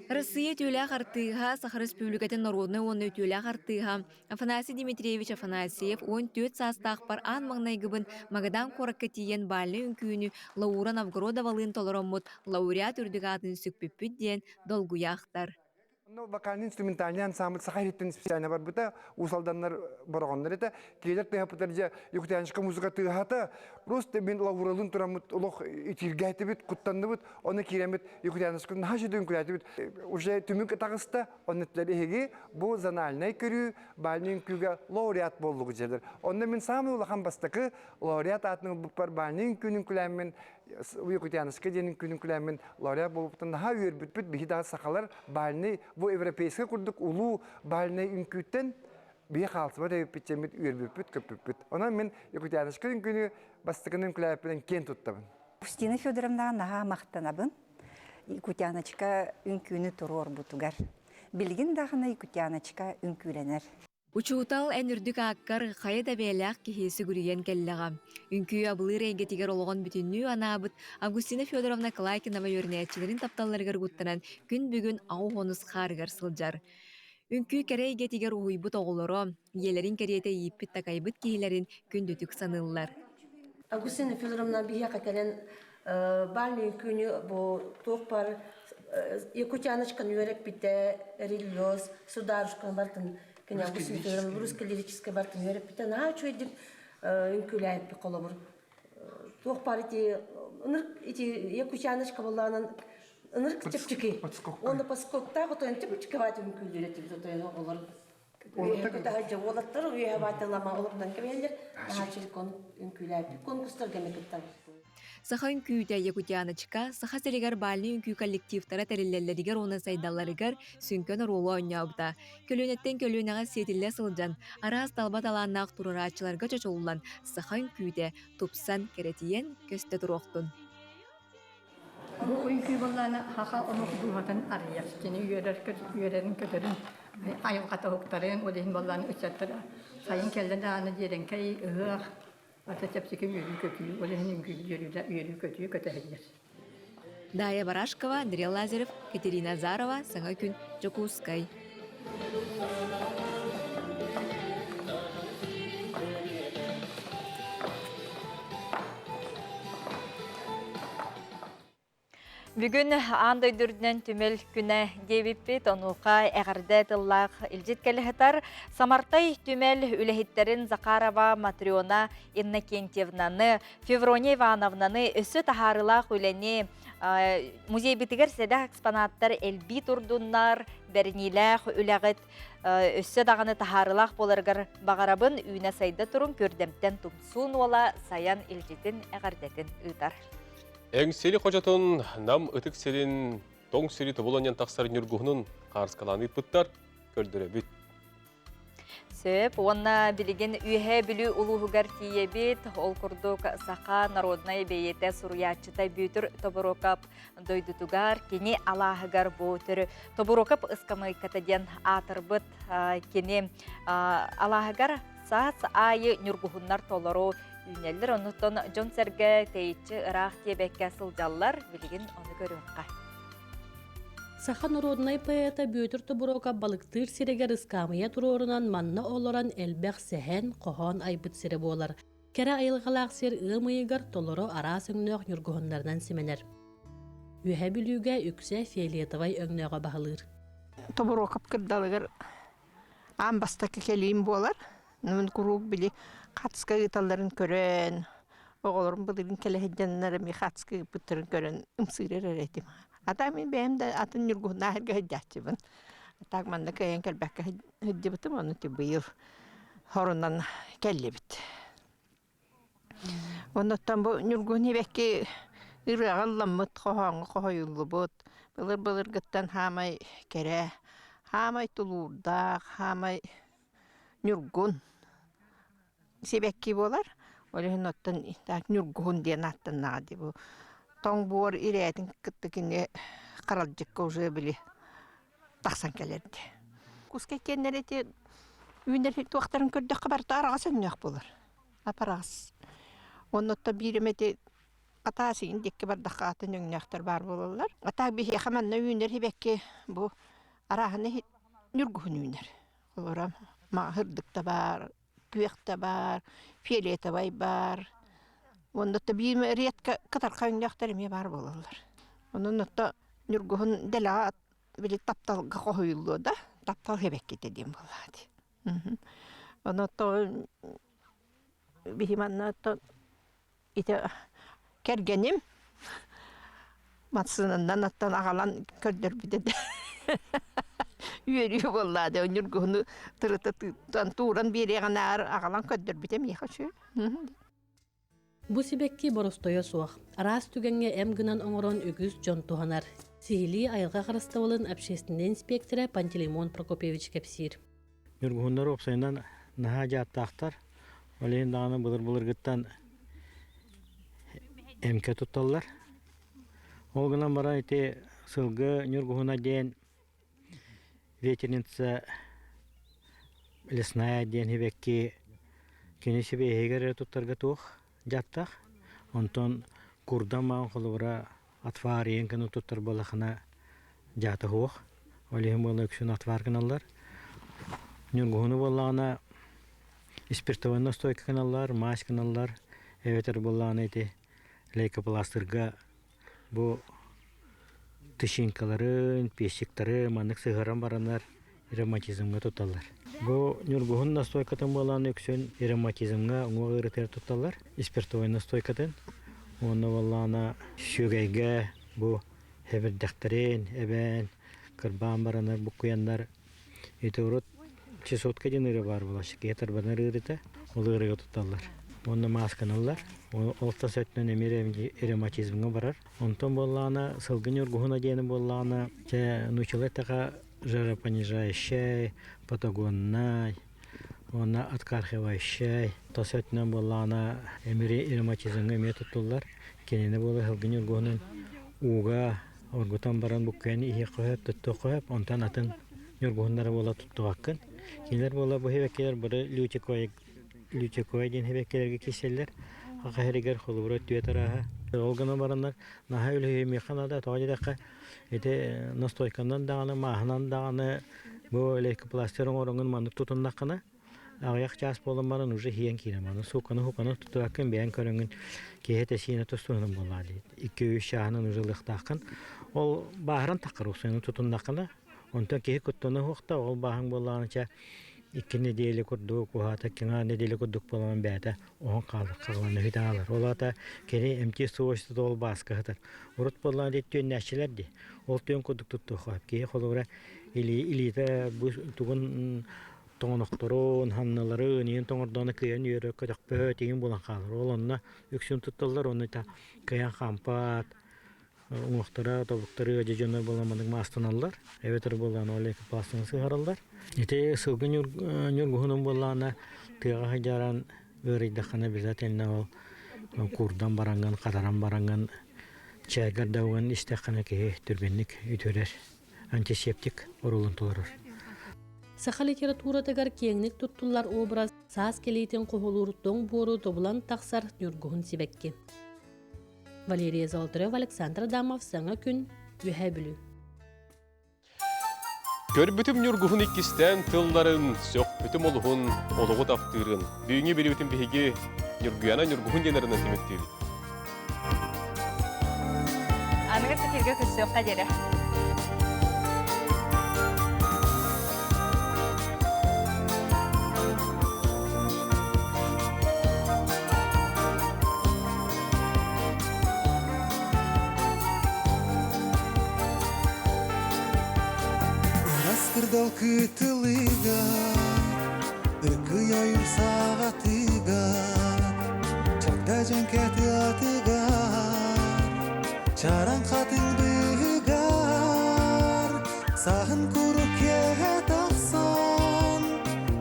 Россия үтүөлээх артыыһа, Саха Республикатын народнай уонна үтүөлээх артыыһа Афанасий Дмитриевич Афанасьев 14 саастаахпар аан маҥнайгыбын Магадан куоракка тиийэн бальнай үҥкүүнү Лаура Новгородовалыын толороммут лауреат үрдүк аатын сүкпүппүт диэн долгуйа ахтар. Ну, вокальный-инструментальный ансамбль саха иһиттэн специально барбыта, Уус Алданнар бороҕоннор этэ. Кинилэр тыаһаппыттар дьэ Якутяночка музыка тыаһата. Просто мин лавралын тураммыт олох итиргээтибит, куттанныбыт. Оны киирэммит Якутяночка наһаа үчүгэй үҥкүүлээтибит. Уже түмүк таҕыста, онно эһиги бу зональнай көрүү бальный үҥкүүгэ лауреат буоллугу дьэлэр. Онно мин самый улахан бастакы лауреат аатын ылбыппар бальный үҥкүүнүн үҥкүүлээммин Якутяночка диэн үҥкүүнүн үҥкүүлээммин лауреат буолбуттан наһаа үөрбүппүт. Биһи да сахалар бальный бу европейскай курдук улуу бальнай үҥкүүттэн биһи хаалсыбат эбиппит диэммит үөрбүппүт, көппүппүт. Онон мин Якутяночка үҥкүүнү бастакынан үҥкүүлээбиппинэн киэн туттабын. Устина Федоровнаҕа наһаа махтанабын. Якутяночка үҥкүүнү туруорбутугар. Билигин даҕаны Якутяночка үҥкүүлэнэр. Учуутал эн үрдүк ааккар хайа да бэйэлээх киһи сүгүрүйэн кэллэҕэ. Үҥкүү абылыыр эйгэтигэр олоҕун бүтүннүү анаабыт Августина Федоровна Клайкинова үөрэнээччилэрин тапталларыгар угуттанан күн бүгүн аҕыс хаарыгар сылдьар. Үҥкүү кэрэ эйгэтигэр уһуйбут оҕолоро, ийэлэрин кэриэтэ ииппит-такайбыт киһилэрин күндүтүк саныыллар. Августина Федоровна биһиэхэ кэлэн бальный үҥкүүнү бу туох баар Якутяночканы үөрэппитэ, релиоз, сударушканы бартын кини Августина Федоровна русская лирическая бартын үөрэппитэ наһаа үчүгэйдик үҥкүүлээбиппит холобур туох баар ити ынырык ити Якутяночка буоллаҕынан ынырык чэпчэки уонна поскоктаах отойон чэпчэки баат үҥкүүлүүр этибит отойон оҕолор Үөһэ уолаттар үөһэ баатылама олохтон кэбиһэллэр наһаа үҥкүүлээбит конкурстарга эмэ кыттабыт. Саха үҥкүүтэ Якутяночка Саха сиригэр бальнай үҥкүү коллективтара тэриллэллэригэр уонна сайдалларыгар сүҥкэн оруолу оонньообута. Көлүөнэттэн көлүөнэҕэ сиэтиллэ сылдьан, араас талба талааннаах туруорааччыларга чочуллан, саха үҥкүүтэ тупсан, кэрэтийэн көстө туруохтун. Бу үҥкүү буоллаҕына саха омук дууһатын арыйар. Кини үөрэр үөрэрин көтөрүн, айылҕата уһуктарын, ол иһин буоллаҕына ыччаттар сайын кэллэ даҕаны дьиэрэҥкэй ыһыах, ата чэпчэки үөрүү-көтүү, ол иһин үҥкүүлүүр үөрүү-көтүү көтөһүллэр. Дая Барашкова, Андрей Лазарев, Катерина Азарова, Саҥа күн, Дьокуускай. Бүгүн аан дойду үрдүнэн түмэл күнэ диэбиппит, онуоха эҕэрдэ тыллаах илдьит кэлэһитар Самартай түмэл үлэһиттэрин Захарова Матрена Иннокентьевнаны, Феврония Ивановнаны өссө таһаарыылаах үлэни музейбытыгар сэдэх экспонаттар элбии турдуннар, бэриниилээх үлэҕит өссө даҕаны таһаарыылаах буоларыгар баҕарабын, үүнэ-сайда турун Күрдэмтэн Тумсуун уола Сайан илдьитин эҕэрдэтин ыытар. Эҥсиэли хочотун Нам ытык сирин тоҥ сири тобуланньан тахсар ньургуһунун хаарыскалаан ыыппыттар, көрдөрөбүт. Сөп. Уонна билигин Үөһээ Бүлүү улууһугар тиийэбит. Ол курдук саха народнай бэйиэтэ суруйааччыта Бүөтүр Тобуруокап дойдутугар, кини алааһыгар бу төрү Тобуруокап ыскамыайката диэн аатырбыт кини алааһыгар саас аайы ньургуһуннар толору үүнэллэр. Оннуттан дьон-сэргэ тэйиччи ыраах диэбэккэ сылдьаллар. Билигин ону көрүөххэ. Саха норуодунай поэта Бүөтүр Тобуруокап балыктыыр сиригэр ыскаамыйа туруорунан манна олорон элбэх сэһэн, хоһоон айбыт сирэ буолар. Кэрэ айылҕалаах сир ыам ыйыгар толору араас өҥнөөх ньургуһуннарынан симэнэр. Үөһэ Бүлүүгэ үксэ фиолетовай өҥнөөҕө баһылыыр. Тобуруокап кырдалыгар аан бастакы кэлиим буолар. Мин куруук били хатыска ыыталларын көрөн, оҕолорум былырыын кэлэ сылдьаннар эмиэ хатыска ыыппыттарын көрөн ымсыырар эрэ этим. Ата мин бэйэм да атын ньургуһуннаах сиргэ сылдьааччыбын. Так манна кыайан кэлбэккэ сылдьыбытым, ону быйыл хорунан кэллибит. Оннуттан бу Ньургун Ибэкки ырыаҕа ылламмыт, хоһооҥҥо хоһуйуллубут, былыр-былыргыттан хаамай кэрэ, хаамай тулуурдаах, хаамай ньургун сибэкки буолар. Ол иһин оттон так ньургуһун диэн ааттаннаҕа дии бу. Тоҥ буор ирээтин кытта кини харалдьыкка уже били тахсан кэлэр дии. Куска иккиэннэр ити үүнэр туохтарын көрдөххө барыта араҕас өҥнөөх буолар. Апараас. Оннуттан биир эмэ ити атаас иин диэки бардахха атын өҥнөөхтөр баар буолаллар. Атаак биһиэхэ манна үүнэр сибэкки бу арааһына ньургуһун үүнэр. Олорон маҕаһырдык да баар, күөх да баар, фиолетовай баар. Оннуттан биир редко кытархай өҥнөөхтөр эмиэ баар буолаллар. Онон отто ньургуһун дэлэҕэ били тапталга хоһуйуллуо да, таптал сибэккитэ диэн буоллаҕа дии. Онон биһи манна ити кэргэним массыынанан аттан аҕалан көрдөрбүтэ да үөрүү буоллаа да ньургуһуну тырыта тыыттан тууран биэриэҕинээҕэр аҕалан көрдөрбүтэ миэхэ үчүгэй. Бу сибэкки боростойо суох. Араас түгэҥҥэ эм гынан оҥорон үгүс дьон туһанар. Сиһилии айылҕа харыстабылын общественнай инспектора Пантелеймон Прокопьевич кэпсиир. Ньургуһуннар уопсайынан наһаа дьааттаахтар. Ол иһин даҕаны былыр-былыргыттан эмкэ тутталлар. Ол гынан баран ити сылгы ньургуһуна диэн Ветерница лесная диэн сибэкки кини сибиэһигэр эрэ туттарга туох дьааттаах. Онтон курдам маҕан холобура отвар иэн гына туттар буоллахына дьаата суох. Ол иһин буолла үксүн отвар гыналлар. Ньургуһуну буоллаҕына спиртовой настойка гыналлар, мазь гыналлар. Эбэтэр буоллаҕына ити лейкопластырга Бу тычинкаларын, песиктары маннык сыһыаран бараннар ревматизмҥа тутталлар. Бу ньургуһун настойкатын буолан үксүн ревматизмҥа уҥуох ыарыытыгар тутталлар. Спиртовой настойкатын. Уонна буоллаҕына сүөгэйгэ бу сэбирдэхтэрин эбээн, кырбаан бараннар буккуйаннар Ити урут чесотка диэн ыарыы баар буолааччы, киһи тарбанар ыарыыта, ол ыарыыга тутталлар. Уонна маасканаллар. Ол тас өттүнэн эмиэ ревматизмҥа барар. Онтон буоллаҕына, сылгы ньургуһуна диэни буоллаҕына, чэ, нууччалыы эттэххэ, жаропонижающай, патагоннай, уонна откархивающай. Тас өттүнэн буоллаҕына, эмиэ ревматизмҥа эмиэ туттуллар. Кинини буола сылгы ньургуһунун ууга оргутан баран буккуйан иһиэххэ сөп, туттуохха сөп, онтон атын ньургуһуннары буола туттубаккын. Кинилэр буола бу сибэккилэр бары лютиковай лютиковай диэн сибэккилэргэ киирсэллэр. Аха сиригэр холобура түөт арааһа. Ол гынан бараннар наһаа үлүһүйүмүөххэ наада. Тоҕо диэтэххэ ити настойканан даҕаны, мааһынан даҕаны бу лейкопластырь оҥороҥҥун маннык тутуннаххына. Аҕыйах чаас буолан баран уже хиэн киирэн маны суукканы хуканы тутуаккын бэйэн көрөҥүн киһи этэ-сиинэ тустуһунан буоллаа дии. Икки-үс чааһынан уже ылыахтааххын. Ол бааһыран таххар уксуйаны тутуннаххына, онтон киһи куттана уһуохта, ол бааһыҥ буоллаҕына чэ икки нэдиэлэ курдук уһаата киҥа нэдиэлэ курдук буолан бэйэтэ оһон хаалар, хаалан үһүтэ хаалар. Ол аата кини эмтиир свойствота ол бааска сытар. Урут буоллаҕына дии түөннээччилэр дии. Ол түөн курдук туттуохха. Киһи холобура илиитэ бу тугун тоҥонохторун, ханналарын, иин тоҥордоону кыайан үөрэ көтөхпөт, иин булан хаалар. Ол онно үксүн тутталлар, онно кыайан хаампат, уҥуохтара, тобуктары ыадьа дьоннор буолан маннык маастаналлар, эбэтэр буоллаҕына ол экипажтан сыһараллар. Ити сылгы ньургуһунун буоллаҕына тыаҕа сылдьаран ыарыйдаххына обязательно ол куурдан бараҥҥын, хатаран бараҥҥын чээгэр да уган истэххинэ киһи түргэнник үтүөрэр. Антисептик оруолун толорор. Саха литературатыгар киэҥник туттуллар образ саас кэлиитин хоһулуур тоҥ буору тобулан тахсар ньургуһун сибэкки. Валерия Золотарева, Александр Адамов, Саҥа күн, Үөһээ Бүлүү. Көрбүтүм ньургуһун иккистээн тылларын, сөхпүтүм олуһун, олоҕу таптыырын. Бүгүҥҥү бириибитин биһиги Ньургуяна Ньургуһун диэн ырынан түмүктүүбүт. Аныгы эфиргэ көрсүөххэ диэри. Ырас кырдал кытылыгар, ыргый ойуур саҕатыгар, чагда дьэҥкэ тыатыгар, чараҥ хатыҥ быыһыгар, саһын курук киэһэ тахсан,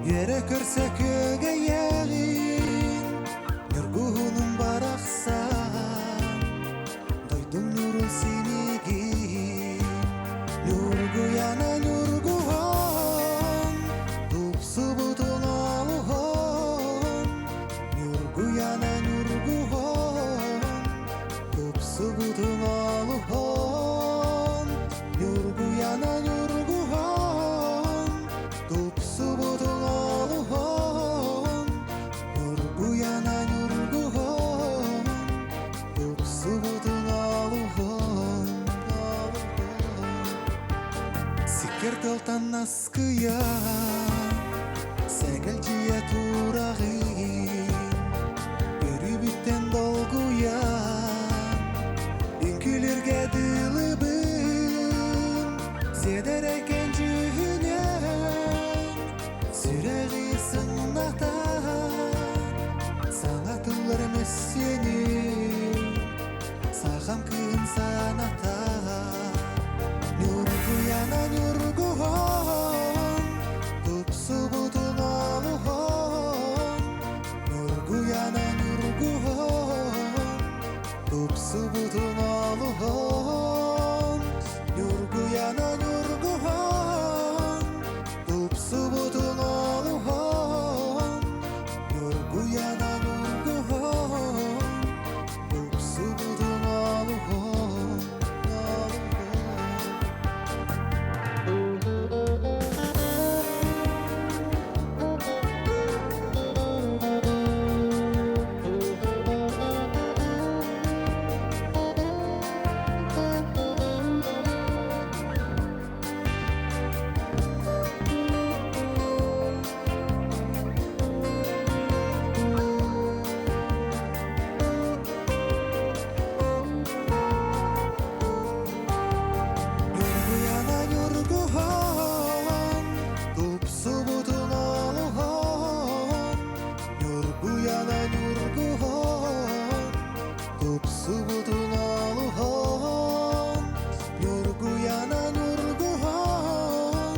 үөрэ көрсө күөгэйэҕин, ньургуһунум барахсан, дойдум ньурун симигин, ньургуйана ньургуһун, тупсубутун олуһун, ньургуйана ньургуһун, тупсубутун олуһун, ньургуйана ньургуһун, тупсубутун олуһун, ньургуйана ньургуһун, тупсубутун олуһун. Сиккэр тылтан наскыйа, сэгэлдьийэ тураҕын, өрүбүттэн долгуйа, үҥкүүлэргэ дылыбын, сиэдэрэйкэн дьүһүнэн, сүрэҕи сыҥнатан, саҥа тыллар мөссүөнүн, сахам кыыһын санатан. Ньургуйана ньургуһун, тупсубутун олуһун, Ньургуйана ньургуһун, тупсубутун олуһун, Ньургуйана ньургуһун, тупсубутун олуһун, Ньургуйана ньургуһун, тупсубутун олуһун. Ньургуйана ньургуһун, тупсубутун олуһун, Ньургуйана ньургуһун, тупсубутун олуһун, Ньургуйана ньургуһун,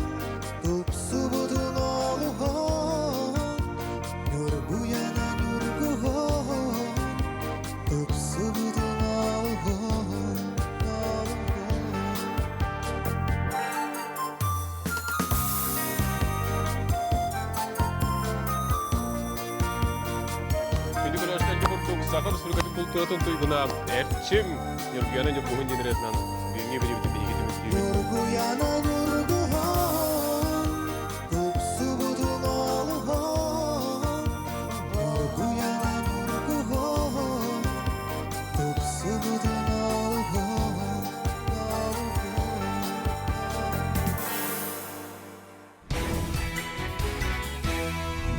тупсубутун олуһун, Ньургуйана ньургуһун, тупсубутун олуһун. Күндү көрөөччүлэргэ курдук Саха Республикатын култууратын туйгуна Эрчим Ньургуяна Ньургуһун диэн ырыатынан бүгүҥҥү бириибитин.